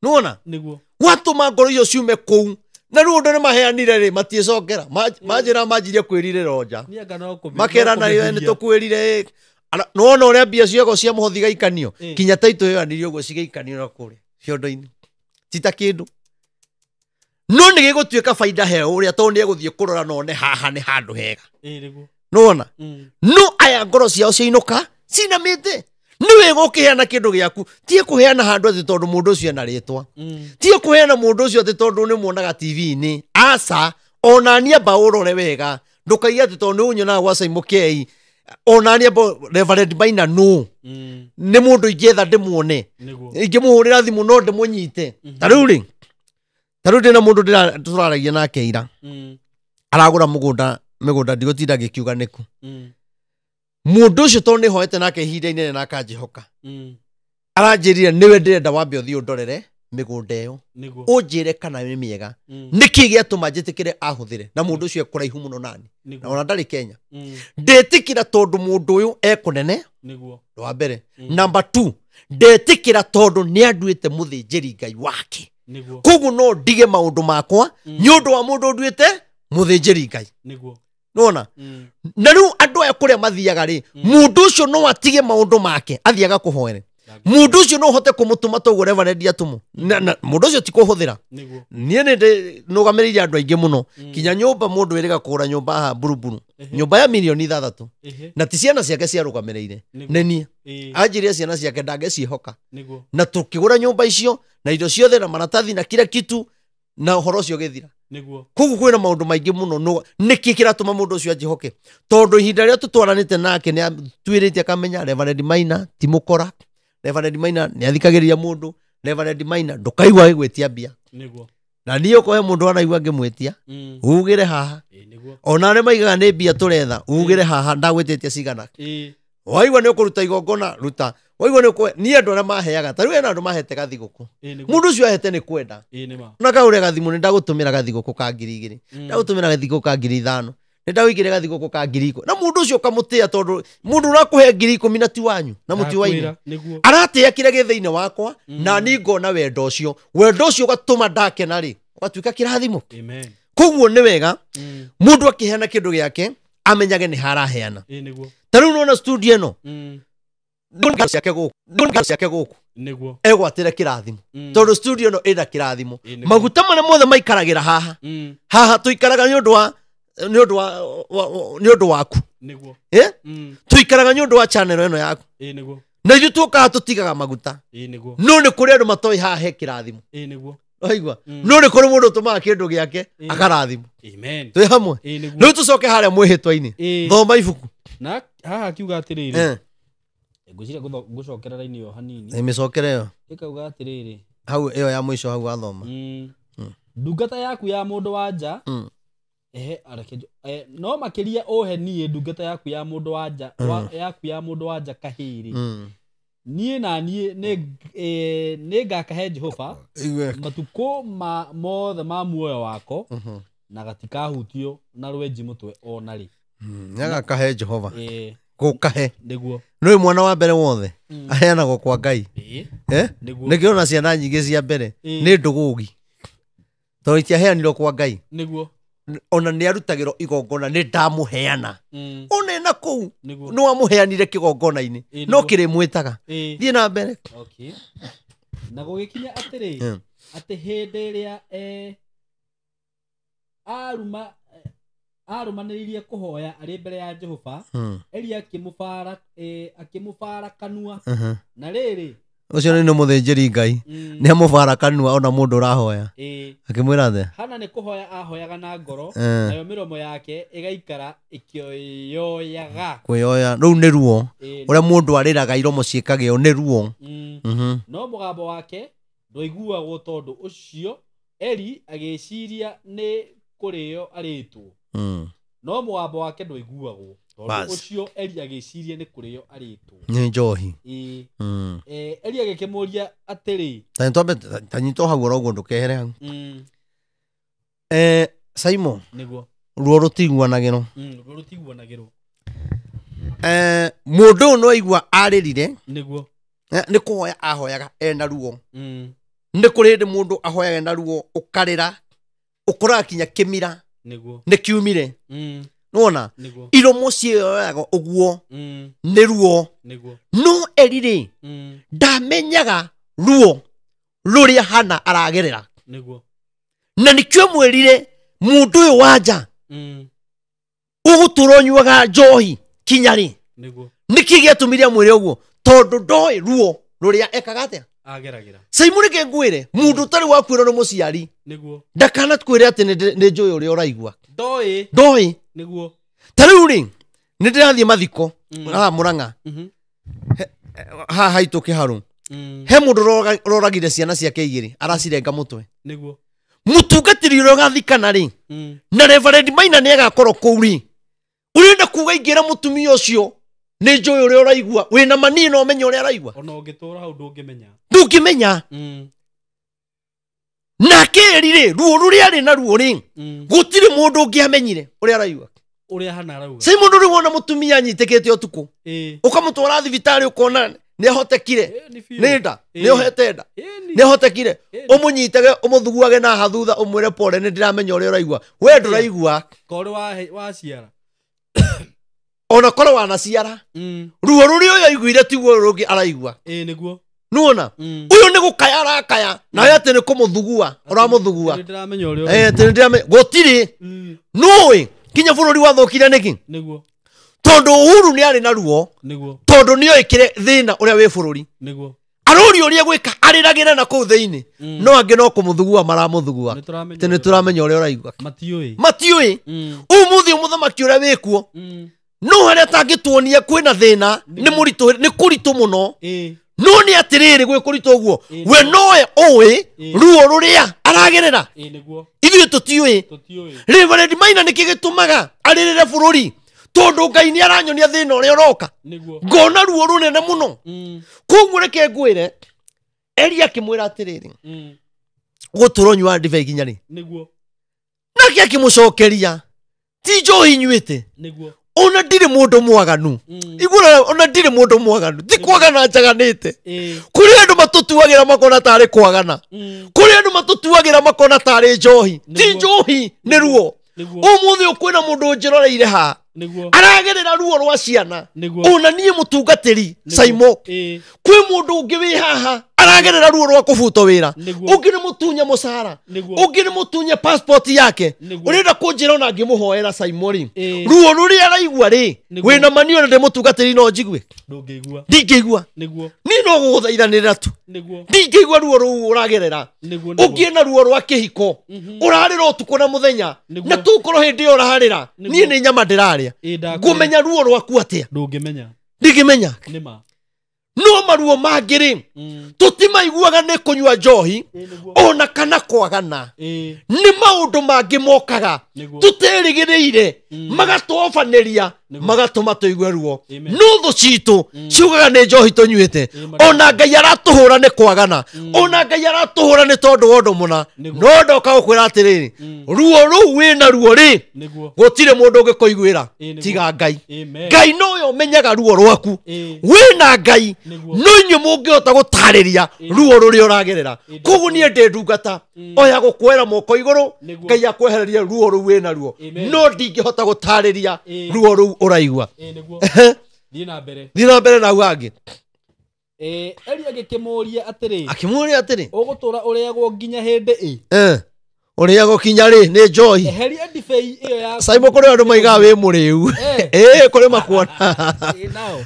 Nĩwona? Nĩguo. Watũma ngoro icio ciume kũu. Na rĩu ũndũ nĩ maheanire rĩ matiĩcokera. Manjĩra manjirie kwĩrirĩra nja. Makerana nĩ tũkwĩrire. Nĩwona ũrĩa mbia ciago cia mũhothi gaikanio kinya taitũ yoanirio ũguo cigaikanio na kũrĩa ciondo-inĩ ti ta kĩndũ. No nĩ gĩgũtuĩka baida he ũrĩa tondũ nĩ egũthiĩ kũrora na one haha nĩ handũ hega. Nĩwona? No aya ngoro ciao ciainũka cinamĩte. Nĩ wega ũkĩheana kĩndũ gĩaku, ti kũheana handũ atĩ tondũ mũndũ ũcio ena rĩtwa, ti kũheana mũndũ ũcio atĩ tondũ nĩ muonaga TV-inĩ. Aca, ona niĩ amba ũrore wega, ndũkaiye atĩ tondũ nĩ ũnyonaga gwa Saimo K, ona niĩ amba Reverend Maina nũ nĩ mũndũ ingĩetha ndĩmuone, ingĩmũhũrĩra thimũ no ndĩmũnyite. Ta rĩu rĩ, ta rĩu ndĩna mũndũ tũraragia nake ira, aragũra mĩgũnda ndigũtinda ngĩkiuga nĩkũ. Mũndũ ũcio tondũ nĩ hoete nake ihinda inene na akanjĩhoka, aranjĩrire nĩwe ndĩrenda wambe ũthiĩ ũndorere mĩgũnda ĩyo ũnjĩre kana nĩ mĩega, nĩkĩ gĩatũma njĩtĩkĩre ahũthĩre. Na mũndũ ũcio ekũraihu mũno nani, na ona ndarĩ Kenya. Ndetĩkĩra tondũ mũndũ ũyũ ekũnene wa mbere. Number 2, ndetĩkĩra tondũ nĩ anduĩte mũthĩnjĩri Ngai wake. Nĩguo. Koguo no ndige maũndũ makwa nĩ ũndũ wa mũndũ nduĩte mũthĩnjĩri Ngai. Nĩguo. Nĩwona? Na rĩu andũ aya kũrĩa mathiaga rĩ, mũndũ ũcio no atige maũndũ make athiaga kũhoere. Mũndũ ũcio no ũhote kũmũtũma toguo Reverend atũmwo. Na mũndũ ũcio ti kũhũthĩra. Nĩguo. Niĩ nĩ ndĩ nũgamĩrĩire andũ aingĩ mũno. Kinya nyũmba mũndũ ĩrĩga kũgũra nyũmba haha Buruburu. Nyũmba ya mirioni 6. Ehe. Na ti ciana ciake ciarũgamĩrĩire. Nĩguo. Nĩ niĩ. Ĩĩ. Anjĩrire ciana ciake ndangĩciĩhoka. Nĩguo. Na tũkĩgũra nyũmba icio na indo ciothe na maratathi na kila kitu na ũhoro ũcio ũgĩthira. Nĩguo. Koguo kwĩna maũndũ maingĩ mũno no nĩkĩ kĩratũma mũndũ ũcio anjĩhoke? Tondũ ihinda rĩrĩa tũtwaranĩte nake nĩ atuĩrĩte akamenya Reverend Maina ti mũkora. Reverend Maina nĩ athikagĩrĩria mũndũ. Reverend Maina ndũkaigua agĩgwĩtia mbia. Nĩguo. Na niĩ okorwo he mũndũ anaigua ngĩmwĩtia, ugĩre haha. Ĩĩ, nĩguo. Ona arĩa maigaga nĩ mbia tũretha, ugĩre haha ndagwĩtĩtie cigana. Ĩĩ. Waigua nĩ ũkũruta igongona, ruta. Waigua nĩ ũkũhe, niĩ andũ arĩa maheaga, ta rĩu hena andũ mahete gathigũkũ. Ĩĩ, nĩguo. Mũndũ ũcio ahete nĩ kwenda. Ĩĩ, nĩ ma. Na kaũrĩa gathimũ nĩ ndagũtũmĩra gathigũkũ ka 2,000. Ndagũtũmĩra gathigũkũ ka 5,000. Nĩ ndagũikĩria gathigũkũ ka 10,000. Na mũndũ ũcio ũkamũtĩa tondũ mũndũ ũrakũhe 10,000 na ti wanyu, na mũti wa Ndakwĩra, inyuĩ. nĩguo. Aratĩa kĩrĩa gĩ thĩinĩ wakwa, na niĩ ngona wendo ũcio. Wendo ũcio ũgatũma ndakena rĩ, ũgatuĩka kĩrathimo. Amen. Koguo nĩ wega mũndũ akĩheana kĩndũ gĩake amenyage nĩ haraheana. Ĩĩ, nĩguo. Ta rĩu nĩwona studio ĩno, ciake gũkũ, ciake gũkũ. Nĩguo. Egwatĩre kĩrathimo. Tondũ studio ĩno ĩna kĩrathimo. Ĩĩ, nĩguo. Maguta marĩa mothe maikaragĩra haha. Haha tũikaraga nĩ ũndũ wa nĩ ũndũ wa nĩ ũndũ waku. Nĩguo. Eh? Tũikaraga nĩ ũndũ wa channel ĩno yaku. Ĩĩ, nĩguo. Na ithuĩ tũkaga tũtigaga maguta. Ĩĩ, nĩguo. No nĩ kũrĩ andũ matoĩ haha he kĩrathimo. Ĩĩ, nĩguo. Waigua? No nĩ kũrĩ mũndũ ũtũmaga kĩndũ gĩake akarathimwo. Amen. Twĩ hamwe. Ĩĩ, nĩguo. Rĩu tũcoke harĩa mwĩhĩtwa-inĩ. Ĩĩ. Thoma ibuku. Na haha akiuga atĩrĩrĩ. Eh. Ngwĩciria ngũcokera raini ĩyo hanini. Ĩ, mĩcokere ĩyo. Ĩkauga atĩrĩrĩ. Hau ĩyo ya mũico hau wathoma. Ndungata yaku ya mũndũ wa nja. Ehe, areke no makĩria ũhe niĩ ndungata yaku ya mũndũ wa nja, yaku ya mũndũ wa nja kahĩrĩ. Niĩ na niĩ nĩ ngakahe Jehova matukũ ma mothe ma muoyo wako, na gatikahutio na rwenji mũtwe ona rĩ. Nĩ agakahe Jehova. Ĩĩ. Gũkahe. Nĩguo. Nĩũĩ mwana wa mbere wothe aheanagwo kwa Ngai. Ĩĩ. Eh? Nĩguo. Nĩkĩo ona ciana nyingĩ cia mbere Ĩĩ. nĩ ndũgũgi. Tondũ itiaheanirwo kwa Ngai. Nĩguo. Ona nĩ arutagĩrwo igongona nĩ ndamũheana. Ona ena kũu Nĩguo. nĩ wamũheanire kĩgongona-inĩ. Ĩĩ, No nĩguo. kĩrĩmwĩtaga. Ĩĩ. Thiĩ na mbere. Okay. Na gũgĩkinya atĩrĩ, atĩ hĩndĩ ĩrĩa arũmanĩrĩirie kũhoya arĩ mbere ya Jehova, Eli akĩmũbara kanua. Na rĩrĩ, Ũcio nĩ mũthĩnjĩri Ngai. Nĩ amũbara kanua ona mũndũ ũrahoya. Ĩĩ. Akĩmwĩra atĩa? Hana nĩ kũhoya ahoyaga na ngoro, nayo mĩromo yake ĩgaikara ĩkĩoyoyaga. Kwĩyoya. Rũu nĩ ruo. Ĩĩ. Ũrĩa mũndũ arĩraga iromo ciĩkagĩo nĩ ruo. No mũgambo wake ndwaiguagwo tondũ ũcio Eli agĩciria nĩ kũrĩo arĩtwo. No mũgambo wake ndwaiguagwo tondũ Bas. ũcio Eli agĩciria nĩ kũrĩo arĩtwo. Nĩ njohi. Ĩĩ. Eli agĩkĩmũũria atĩrĩ. Ta nĩtwambe ta nyitwo hau oro ũguo ndũkehere hau. Simon. Nĩguo. Ruo rũtiguanagĩrwo. Ruo rũtiguanagĩrwo. Mũndũ ũyũ no aigua arĩrire. Nĩguo. Nĩ kũhoya ahoyaga ena ruo. Nĩ kũrĩ hĩndĩ mũndũ ahoyaga ena ruo ũkarĩra ũkoraga kinya kĩmira. Nĩguo. Nĩ kiumire. Nĩwona? Nĩguo. Iromo ciĩyoyaga ũguo. Nĩ ruo. Nĩguo. No Eli rĩ, ndamenyaga ruo rũrĩa Hana aragerera. Nĩguo. Na nĩkĩo amwĩrire mũndũ ũyũ wa nja ũgũtũra ũnyuaga njohi kinya rĩ. Nĩguo. Nĩkĩ gĩatũmire amwĩre ũguo? Tondũ ndoĩ ruo rũrĩa ekaga atĩa? Ageragĩra. Simon reke ngwĩre, mũndũ ũtarĩ wakuĩrwo nĩ mũciari Nĩguo. ndakanakwĩre atĩ nĩ njũĩ ũrĩa ũraigua. Ndoĩ. Ndoĩ. Nĩguo. Ta rĩu rĩ, nĩ ndĩrathiĩ mathiko haha Mũrang'a. Haha haitũ Kĩharũ. He mũndũ ũroragire ciana ciake igĩrĩ, aracirenga mũtwe. Nĩguo. Mũtungatĩri ũrĩa ũgathikana rĩ, na Reverend Maina nĩ agakorwo kũu rĩ, ũrenda kuga ingĩra mũtumia ũcio nĩ njũĩ ũrĩa ũraigua, wĩna ma niĩ no ũmenye ũrĩa araigua. Ona ũngĩtũra hau ndũngĩmenya. Ndũngĩmenya. Nake Eli rĩ, ruo rũrĩa arĩ naruo rĩ, gũtirĩ mũndũ ũngĩamenyire ũrĩa araigua. Ũrĩa Hana arauga. Simon rĩu wona mũtumia anyitĩkĩte ũtukũ. Ĩĩ. Ũkamũtwara thibitarĩ ũkona Nĩ ahotekire. Nĩ nda. Nĩ ohete nda. Nĩ ahotekire. Ũmũnyitage ũmũthuguage na haha thutha ũmwĩre pole, nĩ ndĩramenya ũrĩa ũraigua. We ndũraigua. Korwo waciara. Ona korwo wanaciara. Ruo rũrĩa ũyũ aiguire tiguo rũngĩ araigua. Nĩguo. Nuona? Ũyũ nĩ gũkaya arakaya, nawe atĩ nĩ kũmũthugua, ũramũthugua. Nĩ ndĩramenya ũrĩa. Atĩ nĩ ndĩramenya. Gũtirĩ. Nũĩ kinya bũrũri wathũkire nĩkĩ? Nĩguo. Tondũ Uhuru nĩ arĩ na ruo. Nĩguo. Tondũ nĩ oĩkire thĩna ũrĩa wĩ bũrũri. Nĩguo. Arũri ũrĩa gwĩka arĩragĩre na kũu thĩinĩ. No angĩ no kũmũthugua maramũthugua. Atĩ nĩ tũramenya ũrĩa ũraigua. Matiũĩ. Matiũĩ. Ũmũthĩ mũthamaki ũrĩa wĩkuo. No harĩa atangĩtuonia kwĩna thĩna nĩ mũritũ, nĩ kũritũ mũno. No nĩ atĩrĩrĩ gwĩ kũritũ ũguo. We nowe ũĩ ruo rũrĩa aragerera. Ithuĩ tũtiũĩ. Reverend Maina nĩkĩ gĩtũmaga arĩrĩre bũrũri? Tondũ Ngai nĩ aranyonia thĩna ũrĩa ũroka. Ngona ruo rũnene mũno. Koguo reke ngwĩre, Eli akĩmwĩra atĩrĩrĩ, gũtũra ũnyuaga ndibei nginya rĩ? Nake akĩmũcokeria, ti njohi nyuĩte. Ona ndirĩ mũndũ mwaganu. Igua ona ndirĩ mũndũ mwaganu. Ti kwagana njaganĩte. Kũrĩ andũ matũtuagĩra makona tarĩ kwagana. Kũrĩ andũ matũtuagĩra makona tarĩ njohi. Ti njohi, nĩ ruo. Ũmũthĩ ũkwĩna mũndũ ũnjĩroreire haha. Aragerera ruo rwa ciana. Ona niĩ mũtungatĩri Saimo. Kwĩ mũndũ ũngĩ wĩ haha aragerera ruo rwa kũbutwo wĩra. Ũngĩ nĩ mũtunye mũcara. Ũngĩ nĩ mũtunye passport yake. Ũrenda kũnjĩra ona ngĩmũhoera Saimo rĩ. Ruo rũrĩa araigua rĩ. Wĩna mani ona ndĩ mũtungatĩri no njigue. Ndingĩigua. Niĩ no gũgũthaithanĩrĩra tu. Ndingĩigua ruo rũu ũragerera. Ũngĩ na ruo rwa kĩhiko. Ũrarĩra ũtukũ na mũthenya. Na tũkorwo hĩndĩ ĩyo ũrarĩra. Niĩ nĩ nyama ndĩrarĩa. Ngũmenya ruo rwaku atĩa? Ndingĩmenya. No maruo mangĩ rĩ, tũtimaiguaga nĩ kũnyua njohi ona kana kwagana. Nĩ maũndũ mangĩ mokaga tũterĩgĩrĩire, magatũobanĩria, magatũma tũigue ruo. No thũ citũ ciugaga nĩ njohi tũnyuĩte. Ona Ngai aratũhũra nĩ kwagana. Ona Ngai aratũhũra nĩ tondũ wa ũndũ mũna. No ndoka gũkwĩra atĩrĩrĩ, ruo rũu wĩna ruo rĩ, gũtirĩ mũndũ ũngĩkũiguĩra tiga Ngai. Ngai nowe ũmenyaga ruo rwaku. Wĩna Ngai no inyuĩ mũngĩhota gũtarĩria ruo rũrĩa ũragerera. Koguo niĩ ndĩ ndungata oya gũkuoera moko igũrũ, Ngai akwehererie ruo rũu wĩna ruo. No ndingĩhota gũtarĩria ruo rũu ũraigua. Thiĩ na mbere. Thiĩ na mbere na hau hangĩ. Eli agĩkĩmũũria atĩrĩ. Akĩmũũria atĩrĩ. Ũgũtũũra ũrĩagwo nginya hĩndĩ ĩ? Ũrĩagwo kinya rĩ? Nĩ njohi. Eheria ndibei ĩyo yaku. Saimo kũrĩ andũ maigaga wĩ mũrĩu. Kũrĩ makuona.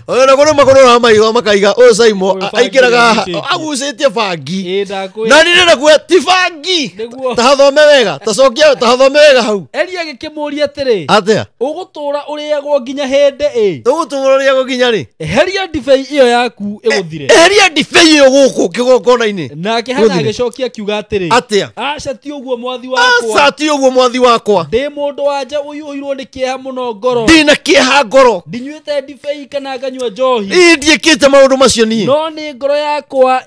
Ona kũrĩ makũrora maiga makaiga ũyũ Saimo aingĩraga agucĩtie bangi. Na nĩ ndĩrenda kuga ti bangi. Ta hathome wega, ta cokia, ta hathome wega hau. Eli agĩkĩmũũria atĩrĩ. Atĩa? Ũgũtũũra ũrĩagwo nginya hĩndĩ ĩ? Ũgũtũũra ũrĩagwo nginya rĩ? Eheria ndibei ĩyo yaku ĩgũthire. Eheria ndibei ĩyo gũkũ kĩgongona-inĩ. Nake Hana agĩcokia akiuga atĩrĩ. Atĩa? Aca ti ũguo mwathi wakwa. Aca ti ũguo mwathi wakwa. Ndĩ mũndũ wa nja ũiyũirwo nĩ kĩeha mũno ngoro. Ndĩna kĩeha ngoro. Ndinyuĩte ndibei kana nganyua njohi. Ĩ ndiĩkĩte maũndũ macio niĩ. No nĩ ngoro yakwa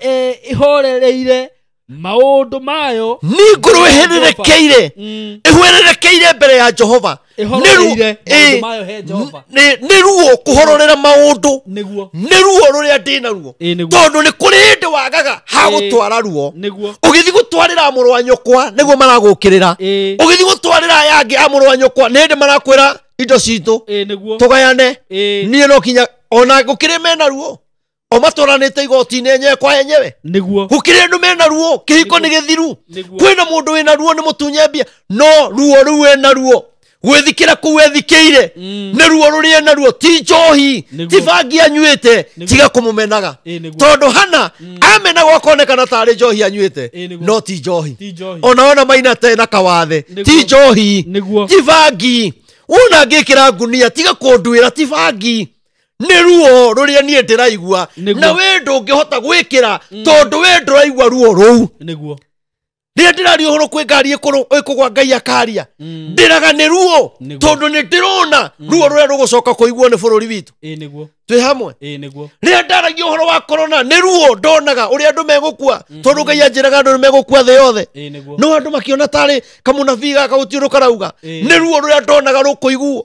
ĩhorereire maũndũ mayo. Nĩ ngoro ĩhererekeire. Ĩhwererekeire mbere ya Jehova. Ĩhororeire maũndũ mayo he Jehova. Nĩ ruo kũhororera maũndũ. Nĩ ruo rũrĩa ndĩ naruo. Tondũ nĩ kũrĩ hĩndĩ wagaga ha gũtwara ruo. Ũgĩthiĩ gũtwarĩra mũrũ wa nyũkwa nĩguo maragũkĩrĩra. Ũgĩthiĩ gũtwarĩra aya angĩ a mũrũ wa nyũkwa nĩ hĩndĩ marakwĩra indo citũ. Tũgayane. Niĩ no kinya ona gũkĩrĩ mena ruo. O matwaranĩte igoti-inĩ enyewe kwa enyewe. Gũkĩrĩ andũ mena ruo, kĩhiko nĩ gĩthiru. Kwĩna mũndũ wĩna ruo nĩ mũtunye mbia. No ruo rũu ena ruo. Gwĩthikĩra kũu ethikĩire. Nĩ ruo rũrĩa ena ruo, ti njohi, ti bangi anyuĩte, tiga kũmũmenaga. Tondũ Hana amenagwo akonekana tarĩ njohi anyuĩte, no ti njohi. Ona ona Maina tena kawathe, ti njohi, ti bangi. Wona ngĩkĩra ngunia, tiga kũnduĩra, ti bangi. Nĩ ruo rũrĩa niĩ ndĩraigua. Na we ndũngĩhota gwĩkĩra tondũ we ndũraigua ruo rũu. Rĩrĩa ndĩraria ũhoro kwĩ ngari ĩkũgwa Ngai akaria. Ndĩraga nĩ ruo tondũ nĩ ndĩrona ruo rũrĩa rũgũcoka kũiguo nĩ bũrũri witũ. Twĩ hamwe. Rĩrĩa ndaragia ũhoro wa corona nĩ ruo ndonaga ũrĩa andũ megũkua tondũ Ngai anjĩraga andũ nĩ megũkua thĩ yothe. No andũ makĩona tarĩ kamũnabii gaka gũtirĩ ũndũ karauga. Nĩ ruo rũrĩa ndonaga rũkũiguo.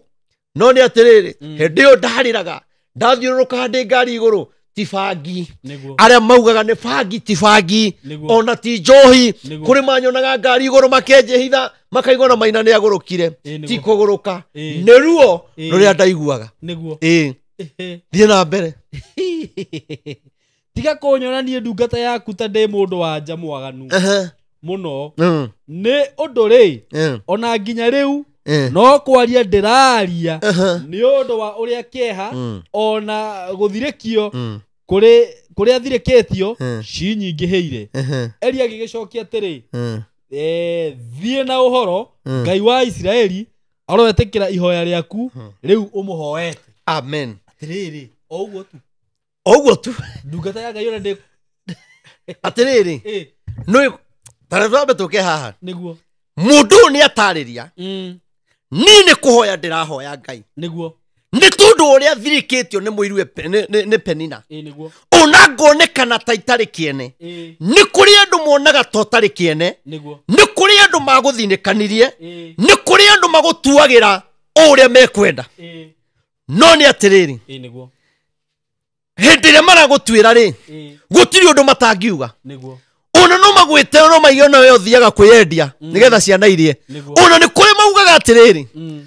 No nĩ atĩrĩrĩ, hĩndĩ ĩyo ndarĩraga, ndathiũrũrũkaga ndĩ ngari igũrũ, Ti bangi. Nĩguo. Arĩa maugaga nĩ bangi ti bangi. Nĩguo. Ona ti njohi. Nĩguo. Kũrĩ manyonaga ngari igũrũ makenjĩhitha makaigua na Maina nĩ agũrũkire. Ĩĩ, nĩguo. Ti kũgũrũka. Ĩĩ. Nĩ ruo Ĩĩ. rũrĩa ndaiguaga. Nĩguo. Ĩĩ. Ehe. Thiĩ na mbere. Tiga kũnyona niĩ ndungata yaku ta ndĩ mũndũ wa nja mwaganu Ehe. mũno. Mm. Nĩ ũndũ rĩ, Mm. ona nginya rĩu Mm. no kwaria ndĩraria Ehe. nĩ ũndũ wa ũrĩa kĩeha Mm. ona gũthirĩkio Mm. kũrĩa thirĩkĩtio Mm. cinyingĩhĩire. Ehe. Eli agĩgĩcokia atĩrĩ, Mm. thiĩ na ũhoro, Mm. Ngai wa Isiraeli aroetĩkĩra ihoya rĩaku Mm. rĩu ũmũhoete. Amen. Atĩrĩrĩ, o ũguo tu. O ũguo tu. Ndungata ya Ngai ona ndĩ Atĩrĩrĩ, ĩ nĩ ta reke twambe tũke haha. Nĩguo. Mũndũ ũyũ nĩ atarĩria. Mm. Niĩ nĩ kũhoya ndĩrahoya Ngai. Nĩguo. Nĩ tondũ ũrĩa thirikĩtio nĩ mũiru nĩ Penina. Ĩ nĩguo. Ona ngonekana ta itarĩ kĩene. Ĩ Nĩ kũrĩ andũ monaga ta ũtarĩ kĩene. nĩguo. Nĩ kũrĩ andũ magũthinĩkanirie. Ĩ Nĩ kũrĩ andũ magũtuagĩra o ũrĩa mekwenda. ĩ No nĩ atĩrĩrĩ, ĩ nĩguo. hĩndĩ ĩrĩa maragũtuĩra rĩ, Ĩ gũtirĩ ũndũ matangiuga. nĩguo. Ona no magwĩte no maige ona we ũthiaga kwĩyendia nĩgetha ciana irie. Nĩguo. Ona nĩ kũrĩ maugaga atĩrĩrĩ, Mm.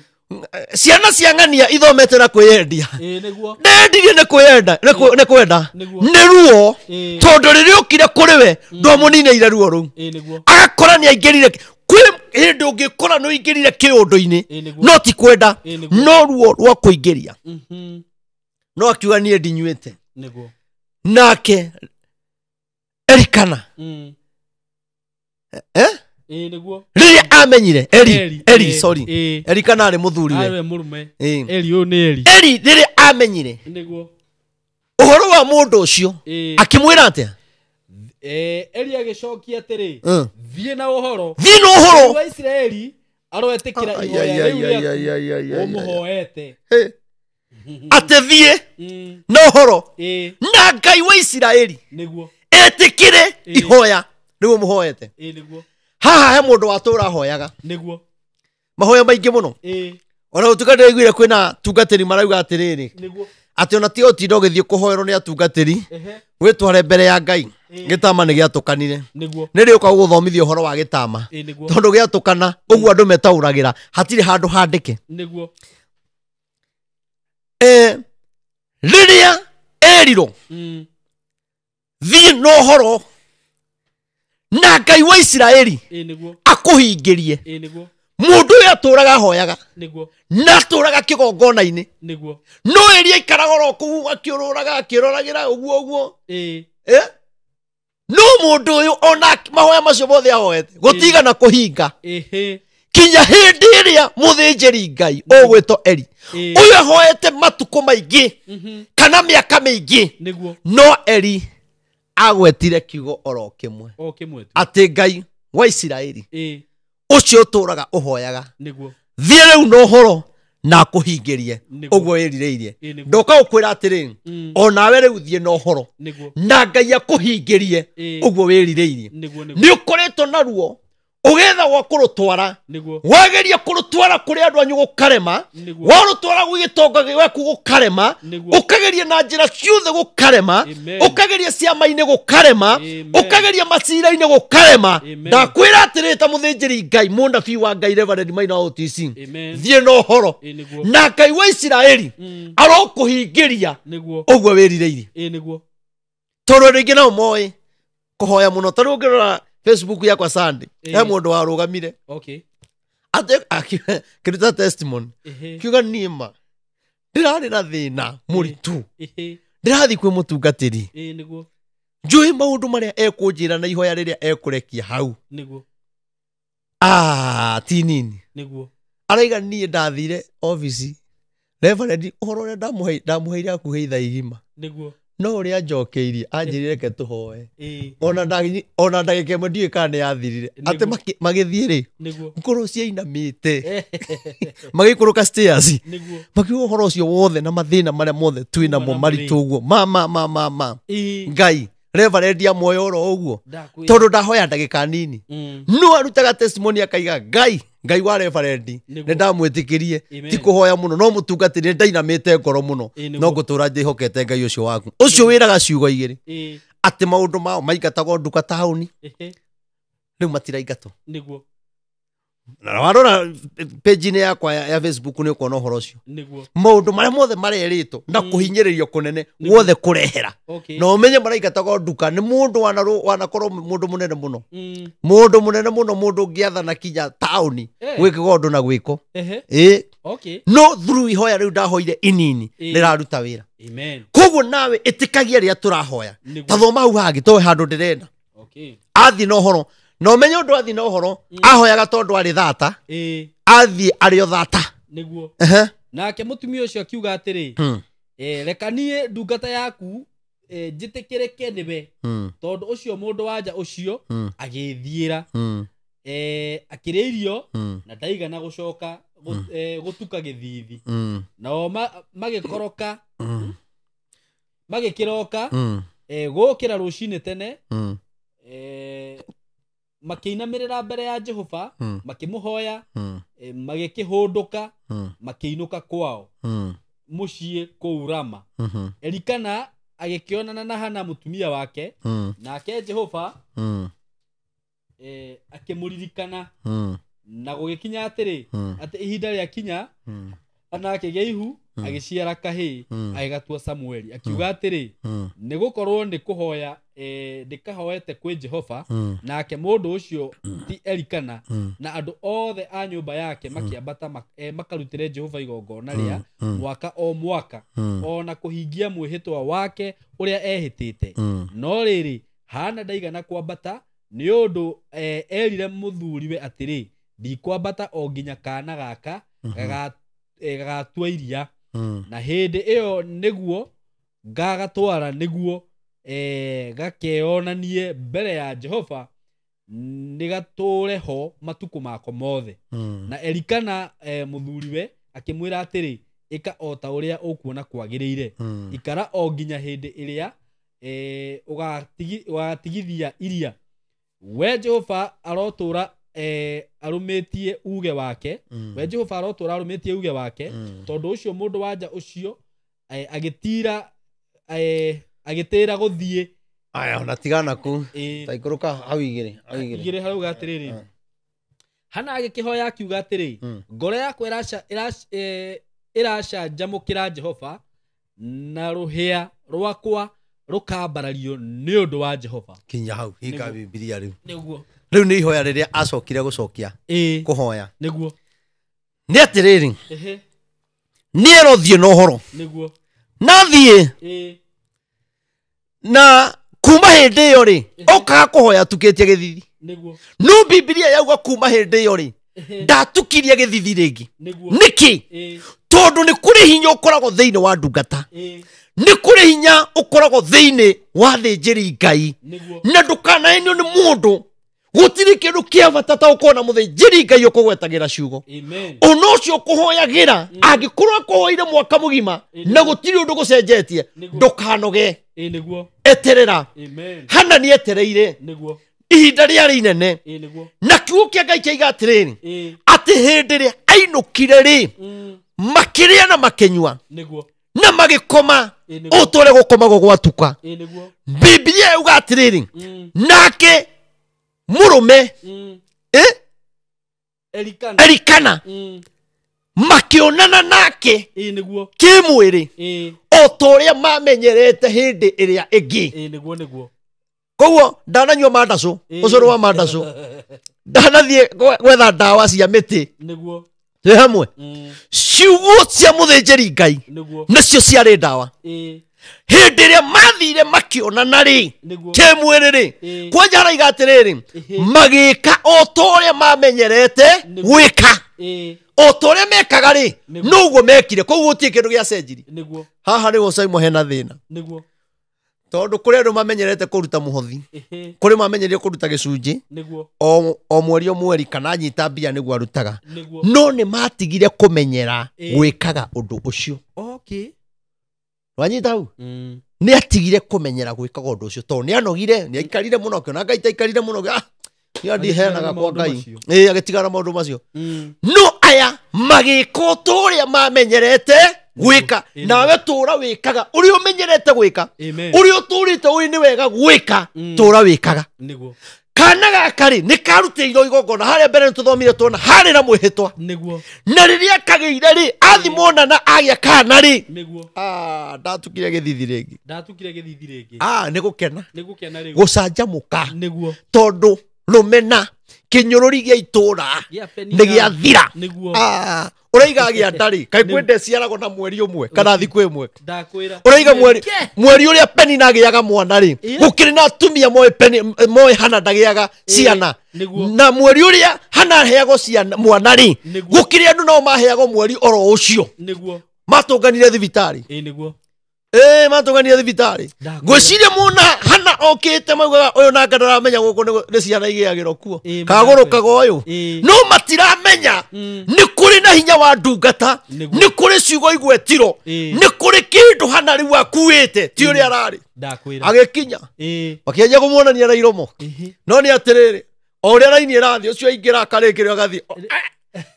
ciana cia ng'ania ithomete na kwĩyendia. Ĩ nĩguo. Ndendirie nĩ kwĩyenda, nĩ kwenda. Nĩguo. Nĩ ruo. Ĩ. Tondũ rĩrĩa ũkire kũrĩ we, ndwamũninĩire ruo rũu. Ĩ nĩguo. Agakora nĩ aingĩrire kwĩ hĩndĩ ũngĩkora nĩ ũingĩrire kĩũndũ-inĩ, Ĩ nĩguo. no ti kwenda, Ĩ nĩguo. no ruo rwa kũingĩria. Mhm. No akiuga niĩ ndinyuĩte. Nĩguo. Nake Elikana. Mm. Eh? Ĩ nĩguo. Rĩrĩa amenyire Eli, Eli, ĩ, sorry. ĩ. Elikana arĩ mũthuri we. Arĩ mũrume. Ĩ. Eli ũyũ nĩ Eli. Eli rĩrĩa amenyire Nĩguo. ũhoro wa mũndũ ũcio, Ĩ. akĩmwĩra atĩa? Eli agĩcokia atĩrĩ, Mm. thiĩ na ũhoro. Thiĩ na ũhoro. Ngai wa Isiraeli aroetĩkĩra Ai, ihoya ai, ai, rĩu ai, ai, ai, ai, rĩaku ai, ai. ũmũhoete. Hey. Atĩ thiĩ Mm. na ũhoro Ĩ na Ngai wa Isiraeli nĩguo. etĩkĩre Ĩ. ihoya rĩu ũmũhoete. Ĩ nĩguo. Haha he mũndũ watũra ahoyaga Nĩguo. mahoya maingĩ mũno. Ĩ Ona gũtuĩka ndĩraiguire kwĩna tungatĩri marauga atĩrĩrĩ, nĩguo. atĩ ona tiga ũtinda ũgĩthiĩ kũhoerwo nĩ atungatĩri, Ehe. wĩtware mbere ya Ngai. Ĩ. Gĩtama nĩ gĩatũkanire. Nĩguo. Nĩ rĩũka gũgũthomithia ũhoro wa gĩtama. Ĩ nĩguo. Tondũ gĩatũkana ũguo andũ metaũragĩra hatirĩ handũ handĩke. Nĩguo. Rĩrĩa erirwo Mm. thiĩ na ũhoro na Ngai wa Isiraeli Ĩ nĩguo. akũhingĩrie. Ĩ nĩguo. Mũndũ ũyũ atũraga ahoyaga Nĩguo. na atũraga kĩgongona-inĩ, Nĩguo. no ĩrĩa aikaraga oro kũu akĩũrũraga akĩroragĩra ũguo ũguo. Ĩ No mũndũ ũyũ ona mahoya macio mothe ahoete gũtigana kũhinga ĩhĩ. kinya hĩndĩ ĩrĩa mũthĩnjĩri Ngai ũgwĩtwo Eli Ĩ. ũyũ ahoete matukũ maingĩ Mhm. kana mĩaka mĩingĩ, Nĩguo. no Eli agwetire kiugo oro kĩmwe, O kĩmwe tu. atĩ Ngai wa Isiraeli Ĩ ũcio ũtũraga ũhoyaga, nĩguo. thiĩ rĩu na ũhoro na akũhingĩrie Nĩguo. ũguo wĩrirĩirie. Ĩ nĩguo. Ndoka gũkwĩra atĩrĩrĩ, Mm. onawe rĩu thiĩ na ũhoro Nĩguo. na Ngai akũhingĩrie Ĩ. ũguo wĩrirĩirie. Nĩguo nĩguo. Nĩ ũkoretwo na ruo ũgetha gwa kũrũtwara, Nĩguo. wageria kũrũtwara kũrĩ andũ anyu gũkarema, Nĩguo. warũtwara gwĩ gĩtonga gĩaku gũkarema, Nĩguo. ũkageria na njĩra ciothe gũkarema, Amen. ũkageria ciama-inĩ gũkarema, Amen. ũkageria macira-inĩ gũkarema. Amen. Ndakwĩra atĩrĩrĩ ta mũthĩnjĩri Ngai mũnabii wa Ngai Reverend Maina wa OTC, Amen. thiĩ na ũhoro Ĩ nĩguo. na Ngai wa Isiraeli Mm. arokũhingĩria Nĩguo. ũguo wĩrirĩirie. Ĩ nĩguo. Tondũ andũ aingĩ nao moĩ kũhoya mũno. Ta rĩu ũngĩrora Facebook yakwa Sunday, Ĩ. he mũndũ warũgamire Okay. atĩ akĩruta testimony, Ĩhĩ. kiuga niĩ ma ndĩrarĩ na thĩna mũritũ, Ĩhĩ. ndĩrathiĩ kwĩ mũtungatĩri, Ĩ nĩguo. njũĩ maũndũ marĩa ekũnjĩra na ihoya rĩrĩa ekũrekia hau. Nĩguo. Ah, ti nini. Nĩguo. Araiga niĩ ndathire obici Reverend, ũhoro ũrĩa ndamũheire hakuhĩ ithaa igima, Nĩguo. no ũrĩa anjokeirie anjĩrire reke tũhoe. Ĩ Ona ndagĩka ĩmwe ndiũĩ kana nĩ yathirire, atĩ Nĩguo. magĩthiĩ rĩ, nĩguo. ngoro ciainamĩte magĩikũrũka stairs, Nĩguo. makiuga ũhoro ũcio wothe na mathĩna marĩa mothe twĩ namo Kuma maritũ ũguo ma ma ma ma ma Ĩ Ngai Reverend amuoya oro ũguo Ndakwĩra. tondũ ndahoya ndagĩka nini. Mm. No arutaga testimony akaiga Ngai, Ngai wa reverend Nĩguo. nĩ ndamwĩtĩkĩrie, Amen. ti kũhoya mũno no mũtungatĩri ndainamĩte ngoro mũno, Ĩĩ, nĩguo. no ngũtũra njĩhokete Ngai ũcio waku ũcio wĩraga ciugo igĩrĩ Ĩĩ. atĩ maũndũ mao maingatagwo nduka taũni, Ehe. rĩu matiraingatwo. Nĩguo. Na warora page-inĩ yakwa ya Facebook nĩ ũkuona ũhoro ũcio. Nĩguo. Maũndũ marĩa mothe marerĩtwo na kũhinyĩrĩrio kũnene guothe kũrehera, Okay. na ũmenye maraingatagwo nduka nĩ mũndũ wanakorwo mũndũ mũnene mũno, Mm. mũndũ mũnene mũno, mũndũ ũngĩathana kinya taũni Eh. gwĩkĩga ũndũ na gwĩko. Ehe. Ĩ Okay. no through ihoya rĩu ndahoire inini Ĩĩ. rĩraruta wĩra. Amen. Koguo nawe ĩtĩkagia rĩrĩa tũrahoya. Nĩguo. Ta thoma hau hangĩ toĩ handũ ndĩrenda. Okay. Athiĩ na ũhoro na ũmenye ũndũ, athiĩ na ũhoro ahoyaga tondũ arĩ thata, Ĩĩ. athiĩ arĩ o thata. Nĩguo. Ehe. Nake mũtumia ũcio akiuga atĩrĩ, Hmm. reka niĩ ndungata yaku njĩtĩkĩrĩke nĩwe. Hmm. Tondũ ũcio mũndũ wanja ũcio Hmm. agĩthiĩra, Hmm. akĩrĩa irio Hmm. na ndaigana gũcoka gũtuka gĩthithi. Hmm. Nao magĩkoroka Hmm. magĩkĩroka Hmm. gũkĩra rũcinĩ tene, Hmm. makĩinamĩrĩra mbere ya Jehova, Hmm. makĩmũhoya, Hmm. magĩkĩhũndũka, Hmm. makĩinũka kwao Hmm. mũciĩ kũu Rama. Mhm. Elikana agĩkĩonana na Hana mũtumia wake, Hmm. nake Jehova Hmm. akĩmũririkana. Hmm. Na gũgĩkinya atĩrĩ, Hmm. atĩ ihinda rĩakinya, Hmm. Hana akĩgĩa ihu, agĩciara kahĩĩ, Hmm. agĩgatua Samueli, akiuga atĩrĩ, Hmm. nĩ gũkorwo nĩ kũhoya ndĩkahoete kwĩ Jehova. Hmm. Nake mũndũ ũcio ti Elikana Hmm. na andũ othe a nyũmba yake makĩambata makarutĩre Jehova igongona rĩa Hmm. mwaka o mwaka, Hmm. o na kũhingia mwĩhĩtwa wake ũrĩa ehĩtĩte. Hmm. No rĩrĩ, Hana ndaigana kwambata nĩ ũndũ erire mũthuriwe atĩrĩ, ndikwambata o nginya kaana gaka gagatua iria, Hmm. na hĩndĩ ĩyo nĩguo ngagatwara nĩguo gakeyonanie mbere ya Jehova, nĩgatũũre ho matukũ mako mothe. Hmm. Na Elikana mũthuriwe akĩmwĩra atĩrĩ, ĩka o ta ũrĩa ũkuona kwagĩrĩire, Hmm. ikara o nginya hĩndĩ ĩrĩa ũgatigithia iria. We Jehova arotũra arũmĩtie uge wake. Hmm. We Jehova arotũra arũmĩtie uge wake. Hmm. Tondũ ũcio mũndũ wanja ũcio agĩtira agĩtĩra gũthiĩ. Aya, ona tigana ku eh, ta ikũrũka hau igĩrĩ, hau igĩrĩ. Igĩrĩ harauga atĩrĩrĩ, Mm. Hana agĩkĩhoya akiuga atĩrĩ, Mm. ngoro yakwa ĩracanjamũkĩra Jehova, na rũhĩa rwakwa rũkambarario nĩ ũndũ wa Jehova. Kinya hau hinga Nĩguo. Bibilia rĩu. Nĩguo. Rĩu nĩ ihoya rĩrĩa acokire gũcokia Ĩĩ. kũhoya. Nĩguo. Nĩ atĩrĩrĩ, Ehe. nĩ erothiĩ na ũhoro Nĩguo. na thiĩ Ĩĩ. na kuma hĩndĩ ĩyo rĩ, okaga kũhoya atukĩtie gĩthithi. Nĩguo. No Bibilia yauga kuma hĩndĩ ĩyo rĩ, Ehe. ndatukirie gĩthithi rĩngĩ. Nĩguo. Nĩkĩ? Ĩĩ. Tondũ nĩ kũrĩ hinya ũkoragwo thĩinĩ wa ndungata, Ĩĩ. nĩ kũrĩ hinya ũkoragwo thĩinĩ wa thĩnjĩri Ngai, Nĩguo. na ndũkanahenio nĩ mũndũ. Gũtirĩ kĩndũ kĩa bata ta ũkorwo na mũthĩnjĩri Ngai ũkũgwetagĩra ciugo. Amen. Ona ũcio ũkũhoyagĩra, angĩkorwo akũhoire mwaka mũgima Ĩĩ. na gũtirĩ ũndũ gũcenjetie, Nĩguo. ndũkanoge. Ĩĩ, nĩguo. Eterera. Amen. Hana nĩ etereire Nĩguo. ihinda rĩarĩ inene, Ĩĩ, nĩguo. na kiugo kĩa Ngai kĩaiga atĩrĩrĩ, Ĩĩ. atĩ hĩndĩ ĩrĩa ainũkire rĩ, Mm. makĩrĩa na makĩnyua Nĩguo. na magĩkoma, Ĩĩ, nĩguo. ũtũre gũkomagwo gwatuka. Ĩĩ, nĩguo. Bibilia yauga atĩrĩrĩ, Mm. nake mũrũme Mm. eh, Elikana. Elikana Mm. makĩonana nake Ĩĩ, nĩguo. kĩmwĩrĩ Ĩĩ. o ta ũrĩa mamenyerete hĩndĩ ĩrĩa ĩngĩ. Ĩĩ, nĩguo, nĩguo. Koguo ndananyua mandacũ, Ĩĩ. ũcũrũ wa mandacũ, ndanathiĩ gwetha ndawa cia mĩtĩ. Nĩguo. Twĩ hamwe. Mm. Ciugo cia mũthĩnjĩri Ngai Nĩguo. nĩcio ciarĩ ndawa. Ĩĩ. Hĩndĩ ĩrĩa mathire makĩonana rĩ, Nĩguo. kĩmwĩrĩ rĩ, Ĩĩ. kwanja haraiga atĩrĩrĩ, Ĩhĩ. magĩka o ta ũrĩa mamenyerete Nĩguo. gwĩka, Ĩĩ. o ta ũrĩa mekaga rĩ, Nĩguo. noguo mekire. Koguo gũtirĩ kĩndũ gĩacenjirie. Nĩguo. Haha nĩguo Simon hena thĩna, Nĩguo. tondũ kũrĩ andũ mamenyerete kũruta mũhothi, Ĩhĩ. kũrĩ mamenyerire kũruta gĩcunjĩ Nĩguo. o mweri o mweri, kana anyita mbia nĩguo arutaga, Nĩguo. no nĩ matigire kũmenyera Ĩĩ. gwĩkaga ũndũ ũcio. Okay. Wanyita hau? Mm. Nĩ atigire kũmenyera gwĩkaga ũndũ ũcio tondũ nĩ anogire, nĩ aikarire mũno, akĩona Ngai taikarire mũno, nĩ andiheanaga kwa Ngai. Ĩĩ, agĩtigana maũndũ macio. No aya magĩka o ta ũrĩa mamenyerete gwĩka, nawe tũra wĩkaga ũrĩa ũmenyerete gwĩka, ũrĩa ũtũrĩte ũĩ nĩ wega gwĩka, tũra wĩkaga. Kana gaka rĩ nĩ karutĩirwo igongona harĩa mbere nĩ tũthomire tuona harĩ na mwĩhĩtwa. Na rĩrĩa kagĩire rĩ athimwona na agĩa kana rĩ, ndatukire gĩthithi rĩngĩ. Nĩ gũkena, gũcanjamũka, tondũ rũmena kĩnyũrũri gĩa itũra nĩ gĩathira. Ũraiga agĩa nda rĩ, kaĩ kwĩ ciaragwo na mweri ũmwe kana thikũ ĩmwe? Ũraiga mweri ũrĩa Penina agĩaga mwana rĩ, gũkĩrĩ na atumia moĩ moĩ Hana ndagĩaga ciana. Na mweri ũrĩa Hana aheagwo ciana mwana rĩ, gũkĩrĩ andũ nao maheagwo mweri oro ũcio. Matũnganire thibitarĩ. Matũnganire thibitarĩ. Ngwĩciria muona Hana okĩte maugaga ũyũ nake ndaramenya gũkũ nĩ ciana igĩagĩrwo kuo, kagũrũkaga ũyũ. No matiramenya nĩ kũrĩ na hinya wa ndungata, nĩ kũrĩ ciugo igwetirwo, nĩ kũrĩ kĩndũ Hana rĩu akuĩte ti ũrĩa ararĩ. Agĩkinya makĩanjia kũmuonania na iromo. No nĩ atĩrĩrĩ, o ũrĩa raini ĩrathiĩ ũcio aingĩra akarĩkĩrĩo agathiĩ,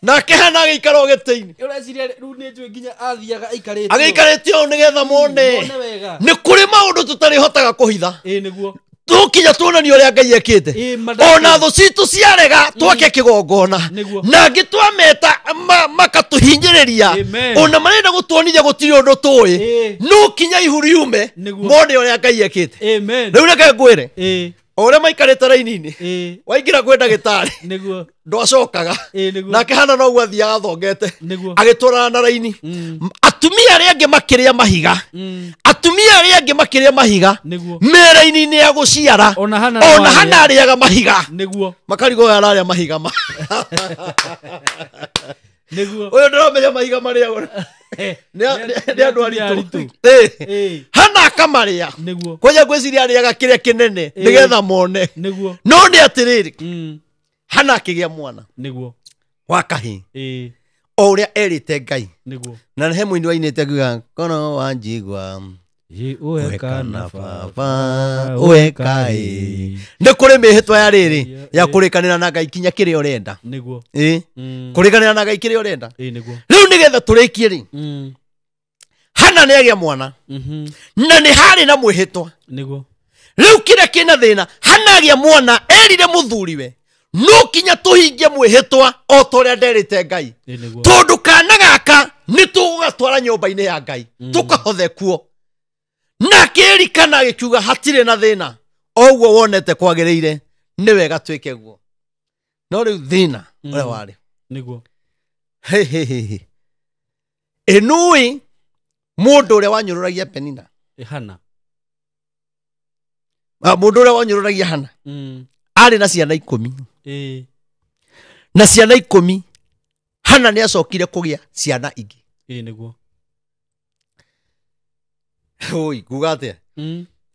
nake Hana agĩikara o gĩtĩ-inĩ. Agĩikarĩte ũũ nĩgetha mone nĩ kũrĩ maũndũ tũtarĩhotaga kũhitha. Tũkinya tuonanie ũrĩa Ngai ekĩte. Ona thũ citũ ciarega twake kĩgongona, na angĩ twameta makatũhinyĩrĩria, ona marenda gũtuonithia gũtirĩ ũndũ tũĩ, no kinya ihu riume mone ũrĩa Ngai ekĩte. Rĩu reke ngwĩre, o ũrĩa maikarĩte raini-inĩ, waingĩra kwĩ ndagĩtarĩ ndwacokaga. Nake Hana noguo athiaga athongete, agĩtwarana na raini. Atumia arĩa angĩ makĩrĩa mahiga, atumia arĩa angĩ makĩrĩa mahiga me raini-inĩ ya gũciara, ona Hana arĩaga mahiga, makarigwo ũyũ ararĩa mahiga ma ũyũ ndĩramenya mahiga marĩagwo nĩ andũ aritũ. Hana akamarĩa, kwanja ngwĩciria arĩaga kĩrĩa kĩnene nĩgetha mone. No nĩ atĩrĩrĩ, Hana akĩgĩa mwana wa kahĩĩ o ũrĩa erĩte Ngai. Na he mũini wainĩte akiuga kono wanjigua ũhekana baba ũhekaĩ. Nĩ kũrĩ mĩhĩtwa ya rĩrĩ ya kũrĩkanĩra na Ngai kinya kĩrĩa ũrenda. Kũrĩkanĩra na Ngai kĩrĩa ũrenda. Rĩu nĩgetha tũrĩkie rĩ, Hana nĩ agĩa mwana na nĩ harĩ na mwĩhĩtwa. Rĩu kĩrĩa kĩna thĩna, Hana agĩa mwana erire mũthuriwe no kinya tũhingie mwĩhĩtwa o ta ũrĩa nderĩte Ngai, tondũ kana gaka nĩ tũgũgatwara nyũmba-inĩ ya Ngai tũkahothe kuo. Na akĩririkana agĩkiuga hatirĩ na thĩna, o ũguo wonete kwagĩrĩire nĩ wega twĩke guo. No rĩu thĩna ũrĩa warĩ ĩnũĩ mũndũ ũrĩa wanyũrũragia Penina, Hana, mũndũ ũrĩa wanyũrũragia Hana arĩ na ciana 10. Na ciana 10 Hana nĩ acokire kũgĩa ciana ingĩ. Oi, kuga atĩa?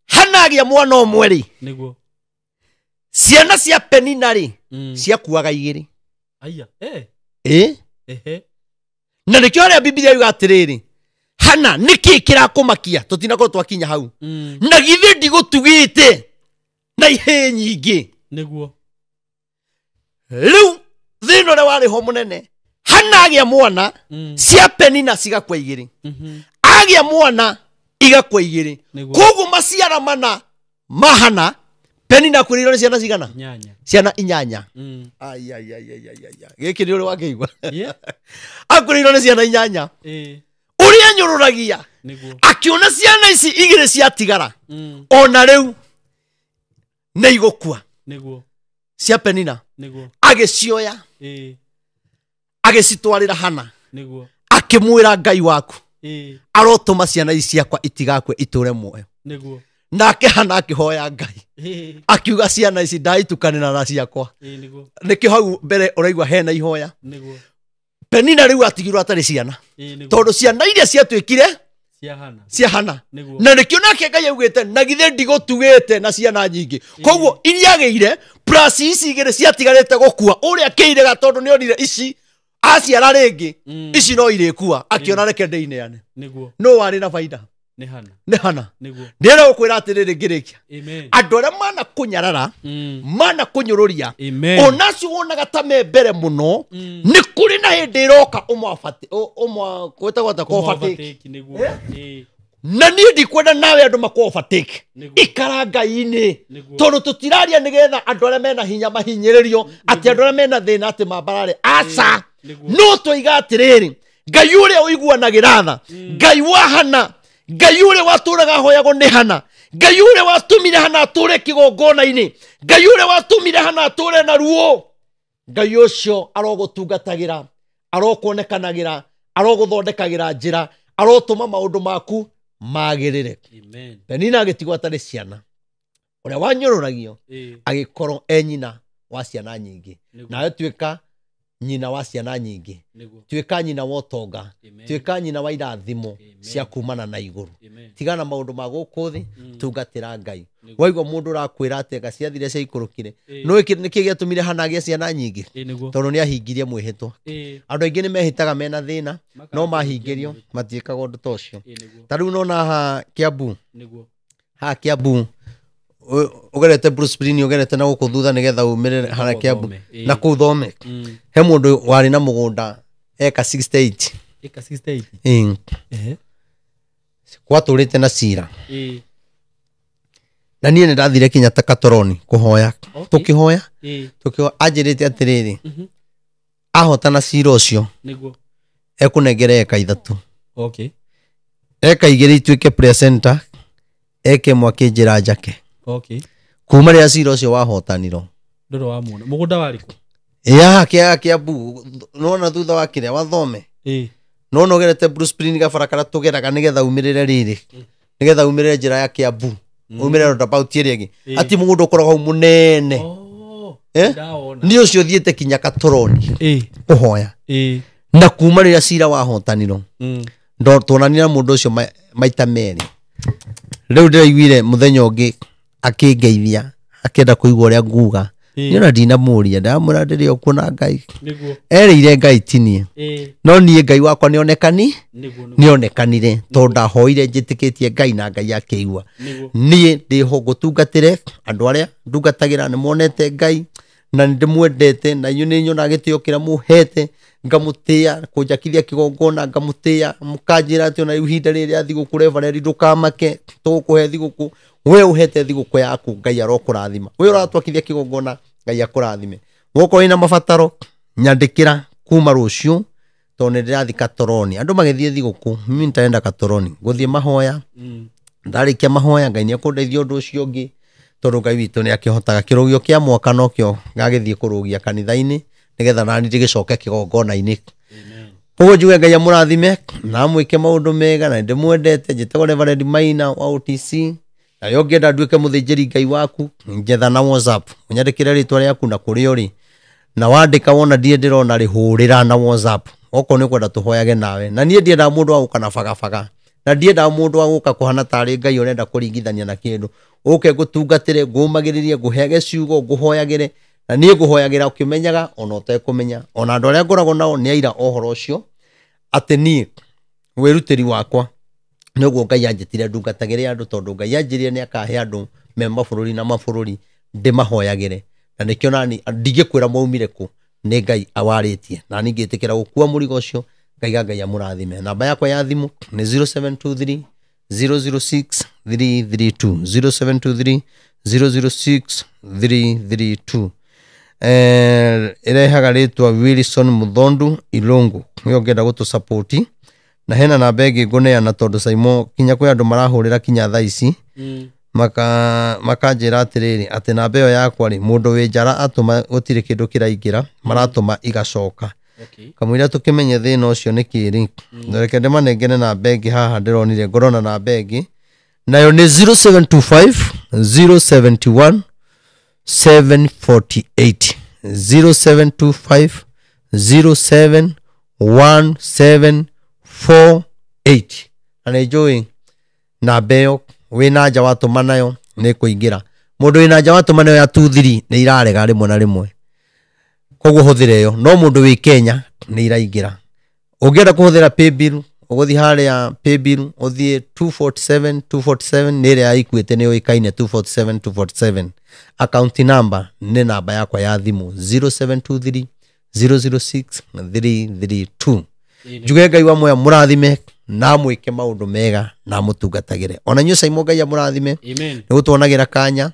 Hana agĩa mwana ũmwe rĩ, ciana cia Penina rĩ ciakuaga 2. Na nĩkĩo harĩa Bibilia yuga atĩrĩrĩ, Hana nĩkĩ kĩrakũmakia? Tũtinakorwo twakinya hau. Na githĩ ndigũtugĩte na ihĩĩ nyingĩ. Rĩu thĩna ũrĩa warĩ ho mũnene, Hana agĩa mwana cia Penina cigakua 2, agĩa mwana igakua 2. Koguo maciara mana ma Hana, Penina akuĩrĩirwo nĩ ciana cigana? Ciana 8. Ai ai ai ai ai, gĩkĩ nĩ ũrĩ wakĩigua. Akuĩrĩirwo nĩ ciana 8. Ũrĩa nyũrũragia akiona ciana ici 2 ciatigara, ona rĩu nĩ igũkua cia Penina, agĩcioya agĩcitwarĩra Hana, akĩmwĩra Ngai waku arotũma ciana ici ciakwa itigakue itũre muoyo. Nake Hana akĩhoya Ngai akiuga ciana ici ndaitukanĩra na ciakwa. Nĩkĩo hau mbere ũraigua hena ihoya. Penina rĩu atigirwo atarĩ ciana, tondũ ciana iria ciatuĩkire cia Hana. Na nĩkĩo nake Ngai augĩte na githĩ ndigũtugĩte na ciana nyingĩ. Koguo iria agĩire plus ici 2 ciatigarĩte gũkua, ũrĩa akĩirega tondũ nĩonire ici aciara rĩngĩ ici no irĩkua, akĩona reke ndĩineane. No warĩ na baida. Nĩ Hana. Ndĩrenda gũkwĩra atĩrĩrĩ ngĩrĩkia, andũ arĩa mana kũnyarara, mana kũnyũrũria, onacio wonaga ta me mbere mũno, nĩ kũrĩ na hĩndĩ ĩroka ũmwĩtagwo atĩa, kũ-overtake. Na niĩ ndikwenda nawe andũ makũ-overtake. Ikara Ngai-inĩ, tondũ tũtiraria nĩgetha andũ arĩa mena hinya mahinyĩrĩrio, atĩ andũ arĩa mena thĩna atĩ mambarare. Aca, no twoiga atĩrĩrĩ, Ngai ũrĩa ũiguanagĩra tha, Ngai wa Hana, Ngai ũrĩa watũraga ahoyagwo nĩ Hana, Ngai ũrĩa watũmire Hana atũre kĩgongona-inĩ, Ngai ũrĩa watũmire Hana atũre na ruo, Ngai ũcio arogũtungatagĩra, arokuonekanagĩra, arogũthondekagĩra njĩra, arotũma maũndũ maku magĩrĩre. Penina agĩtigwo atarĩ ciana, ũrĩa wanyũrũragio agĩkorwo e nyina wa ciana nyingĩ. Nawe tuĩka nyina wa ciana nyingĩ, tuĩka nyina wa ũtonga, tuĩka nyina wa irathimo cia kumana na igũrũ. Tigana maũndũ ma gũkũ thĩ, tungatĩra Ngai. Waigua mũndũ ũrakwĩra atĩ anga ciathire ciaikũrũkire, no nĩkĩ gĩatũmire Hana agĩe ciana nyingĩ? Tondũ nĩ ahingirie mwĩhĩtwa. Andũ aingĩ nĩ mehĩtaga mena thĩna, no mahingĩrio matiĩkaga ũndũ ta ũcio. Ta rĩu nona haha Kiambu, haha Kiambu ũgerete Bruce Spring, ũgerete na gũkũ thutha nĩgetha umĩrĩre haha Kiambu na kũu Thome, he mũndũ warĩ na mũgũnda eka 68. Eka 68. Gwatũrĩte na cira. Na niĩ nĩ ndathire kinya ta Katoroni kũhoya. Tũkĩhoya, tũkĩhoya, anjĩrĩte atĩrĩrĩ, ahotana cira ũcio ekũnengera eka 3. Eka 2 ituĩke prayer center, eka 1 akĩnjĩra njake. Kuma rĩrĩa cira ũcio wahotanirwo. Ndũrĩ wamuona. Mũgũnda warĩ kũ? Ya, Kiambu. Nĩwona thutha wa kĩrĩa wathome. Nĩwona ũgerete Bruce Spring gabara karĩa tũgeraga nĩgetha umĩrĩre rĩrĩ, nĩgetha umĩrĩre njĩra ya Kiambu, umĩrĩre roundabout ĩrĩa ĩngĩ. Ati mũgũnda ũkoragwo hau mũnene. Nĩ ũcio ũthiĩte kinya Katoroni kũhoya. Na kuma rĩrĩa cira wahotanirwo, tuonanire na mũndũ ũcio maita merĩ. Rĩu ndĩraiguire mũthenya ũngĩ akĩngeithia, akĩenda kũigua ũrĩa nguga. Niĩ ona ndinamũria, ndamwĩra ndĩrĩ o kuo na Ngai. Erĩire Ngai ti niĩ. No niĩ Ngai wakwa nĩonekanire, tondũ ndahoire njĩtĩkĩtie Ngai na Ngai akĩigua. Niĩ ndĩho ngũtungatĩre andũ arĩa ndungatagĩra nĩmonete Ngai na nĩndĩmwendete, na inyuĩ nĩnyonaga gĩtĩo kĩrĩa mũhete, ngamũtĩa, kũnjakithia kĩgongona ngamũtĩa, mũkanjĩra atĩ ona rĩu ihinda rĩrĩ rĩa thigũkũ Reverend ndũkamake, tũgũkũhe thigũkũ, we ũhete thigũkũ yaku, Ngai arokũrathima. We ũratwakithia kĩgongona, Ngai akũrathime. Wokorwo wĩna mabataro, nyandĩkĩra kuma rũciũ, tondũ nĩ ndĩrathiĩ Katoroni. Andũ magĩthiĩ thigũkũ, mimi nitaenda Katoroni gũthiĩ mahoya. Ndarĩkia mahoya, Ngai nĩekũndeithia ũndũ ũcio ũngĩ, tondũ Ngai witũ nĩakĩhotaga. Kĩrũgio kĩa mwaka nokĩo gagĩthiĩ kũrũgia kanitha-inĩ, nĩgetha nani ndĩgĩcoke kĩgongona-inĩ. Koguo njuge Ngai amũrathime na amwĩke maũndũ mega, na nĩndĩmwendete. Njĩtagwo Reverend Maina wa OTC. Nawe ũngĩenda nduĩke mũthĩnjĩri Ngai waku, njetha na WhatsApp, ũnyandĩkĩre rĩtwa rĩaku na kũrĩa ũrĩ, na wandĩka wona ndirĩ ndĩrona rĩ, hũrĩra na WhatsApp okorwo nĩ ũkwenda tũhoyage nawe. Na niĩ ndiendaga mũndũ wa gũka na bagabaga, na ndiendaga mũndũ wa gũka kũhana tarĩ Ngai ũrenda kũringithania na kĩndũ. Ũke ngũtungatĩre, ngũmagĩrĩrie, ngũheage ciugo, ngũhoyagĩre, na niĩ ngũhoyagĩra ũkĩmenyaga ona ũtekũmenya. Ona andũ arĩa ngoragwo nao nĩ aira ũhoro ũcio, atĩ niĩ wĩrutĩri wakwa nĩ ũguo Ngai anjĩtire ndungatagĩre andũ, tondũ Ngai anjĩrire nĩ akahe andũ me mabũrũri na mabũrũri ndĩmahoyagĩre. Na nĩkĩo nani ndingĩkwĩra mwaumire kũ, nĩ Ngai awarĩtie, na niĩ ngĩtĩkĩra gũkua mũrigo ũcio. Ngaiga Ngai amũrathime. Namba yakwa ya thimũ nĩ 0723 006 332, 0723 006 332. Ĩrehaga rĩtwa Wilson Muthondu Ilungu, nĩwe ũngĩenda gũtũ-support. Na hena namba ĩngĩ ngũneana, tondũ Saimo kinya kwĩ andũ marahũrĩra kinya thaa ici, makanjĩra atĩrĩrĩ, atĩ namba ĩyo yakwa rĩ, mũndũ wĩ njara atũma gũtirĩ kĩndũ kĩraingĩra, maratũma igacoka. Kamũira tũkĩmenye thĩna ũcio nĩ kĩ rĩ, reke ndĩmanengere namba ĩngĩ haha ndĩronire ngorwo na namba ĩngĩ, nayo nĩ 0725 071 748, 0725 071748. Na nĩ njũĩ namba ĩyo wĩna nja watũma nayo nĩ ĩkũingĩra. Mũndũ wĩna nja watũma nayo ya 23 nĩ irarega rĩmwe na rĩmwe, koguo hũthĩra ĩyo. No mũndũ wĩ Kenya nĩ iraingĩra. Ũngĩenda kũhũthĩra paybill Ũgũthiĩ harĩa paybill ũthiĩ 247 247 nĩ ĩrĩa ya Equity nĩ yũĩkaine 247 247. Account number nĩ namba yakwa ya thimũ 0723 006 332. Njuge Ngai wa muoya mũrathime na mwĩke maũndũ mega na mũtungatagĩre. Ona inyuĩ Saimo Ngai amũrathime Amen. nĩ gũtuonagĩra kanya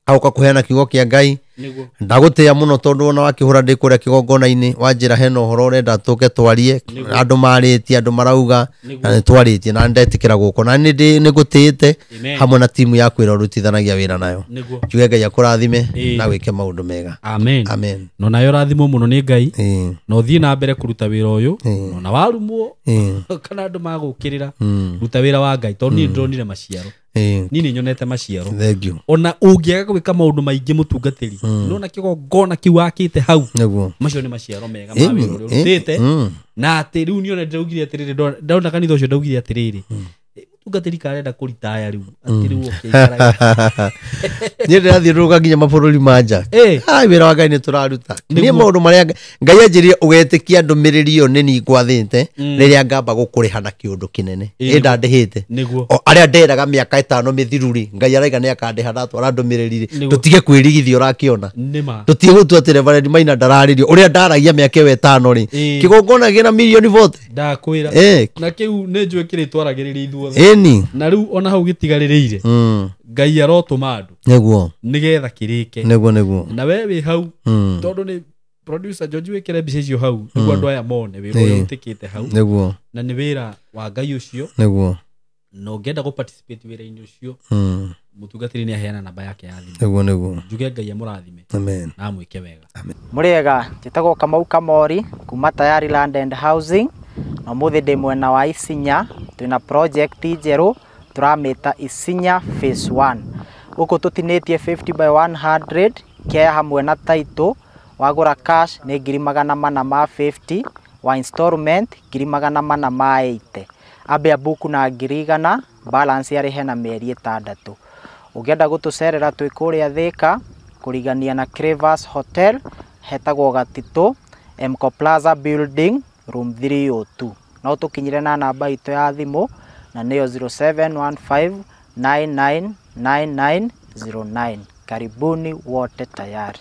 agoka kũheana kiugo kĩa Ngai. Nĩguo. Ndagũtĩĩa mũno tondũ ona wakĩhũra ndĩ kũrĩa kĩgongona-inĩ wanjĩra hena ũhoro ũrenda tũke twarie, andũ marĩtie, andũ marauga, na nĩ twarĩtie na nĩndetĩkĩra gũkũ na nĩ ngũtĩĩte Amen. hamwe na timu yaku ĩrĩa ũrutithanagia wĩra nayo. Nĩguo. Njuge Ngai akũrathime Ĩĩ. na wĩke maũndũ mega. Amen. Amen. No nayo rathimwo mũno nĩ Ngai Ĩĩ. na ũthiĩ na mbere kũruta wĩra ũyũ Ĩĩ. na warumwo Ĩĩ. kana andũ magũkĩrĩra Mm. ruta wĩra wa Ngai tondũ niĩ ndĩronire maciaro. Ĩĩ. Niĩ nĩ nyonete maciaro. Thank you. Ona ũngĩaga gwĩka maũndũ maingĩ mũtungatĩri nona kĩgongona kĩu wakĩte hau Nĩguo. macio nĩ maciaro mega ma Ĩĩ. wĩra ũrĩa Ĩĩ. ũrutĩte Mm. na atĩ rĩu niĩ ona ndĩraugire atĩrĩrĩ ndona kanitha ũcio ndaugire atĩrĩrĩ mũtungatĩri karenda kũritaya rĩu atĩ rĩu oke aikarage. Niĩ ndĩrathiũrũrũka nginya mabũrũri ma nja. Ĩĩ. Ai, wĩra wa Ngai nĩ tũraruta. Niĩ Nĩguo. maũndũ marĩa Ngai anjĩrire ũgetĩkia ndũmĩrĩri ĩyo nĩ niĩ ngwathĩte rĩrĩa ngamba gũkũrĩha na kĩũndũ kĩnene. Ĩĩ, Ĩ ndandĩhĩte. Nĩguo. O arĩa nderaga mĩaka 5 mĩthiru rĩ, Ngai araiga nĩ akandĩha ndatwara ndũmĩrĩri rĩ. Nĩguo. Tũtige kwĩrigithia ũrakĩona. Nĩma. Tũtige gũtua atĩ Reverend Maina ndararĩrio ũrĩa ndaragia mĩaka ĩyo 5 rĩ. Ĩĩ. Kĩgongona kĩna mirioni 40. Ndakwĩra. Ĩĩ. Na kĩu nĩ njũĩ kĩrĩtwaragĩrĩria ithuothe. Ĩni. Na rĩu ona hau gĩtigarĩrĩire Mm. Ngai arotũma andũ Nĩguo. nĩgetha kĩrĩke. Nĩguo nĩguo. Na we wĩ hau Mm. tondũ nĩ producer George wĩkĩre mbica icio hau nĩguo andũ aya mone wĩra ũrĩa Ĩĩ. ũtĩkĩte hau Nĩguo. na nĩ wĩra wa Ngai ũcio Nĩguo. na ũngĩenda gũ participate wĩra-inĩ ũcio Mm. mũtungatĩri nĩ aheana namba yake ya thimũ. Nĩguo nĩguo. Njuge Ngai amũrathime Amen. na amwĩke wega. Mũrĩega, njĩtagwo Kamau Kamori kuma Tayari Land and Housing na ũmũthĩ ndĩ mwena wa Isinya twĩna project njerũ tũramĩta Isinya Phase 1. Gũkũ tũtinĩtie 50 by 100 kea hamwe na title, wagũra cash nĩ 450,000, wa installment 480,000. Ambia buku na 100,000, balance arĩhe na mĩeri 6. Ũngĩenda gũtũcerera twĩ kũrĩa Thĩka kũrigania na Crevas Hotel hetagwo Gatitũ Mco Plaza Building room 302. No tũkinyire na namba itũ ya thimũ na nĩyo 0715 999909. Karibuni wote tayari.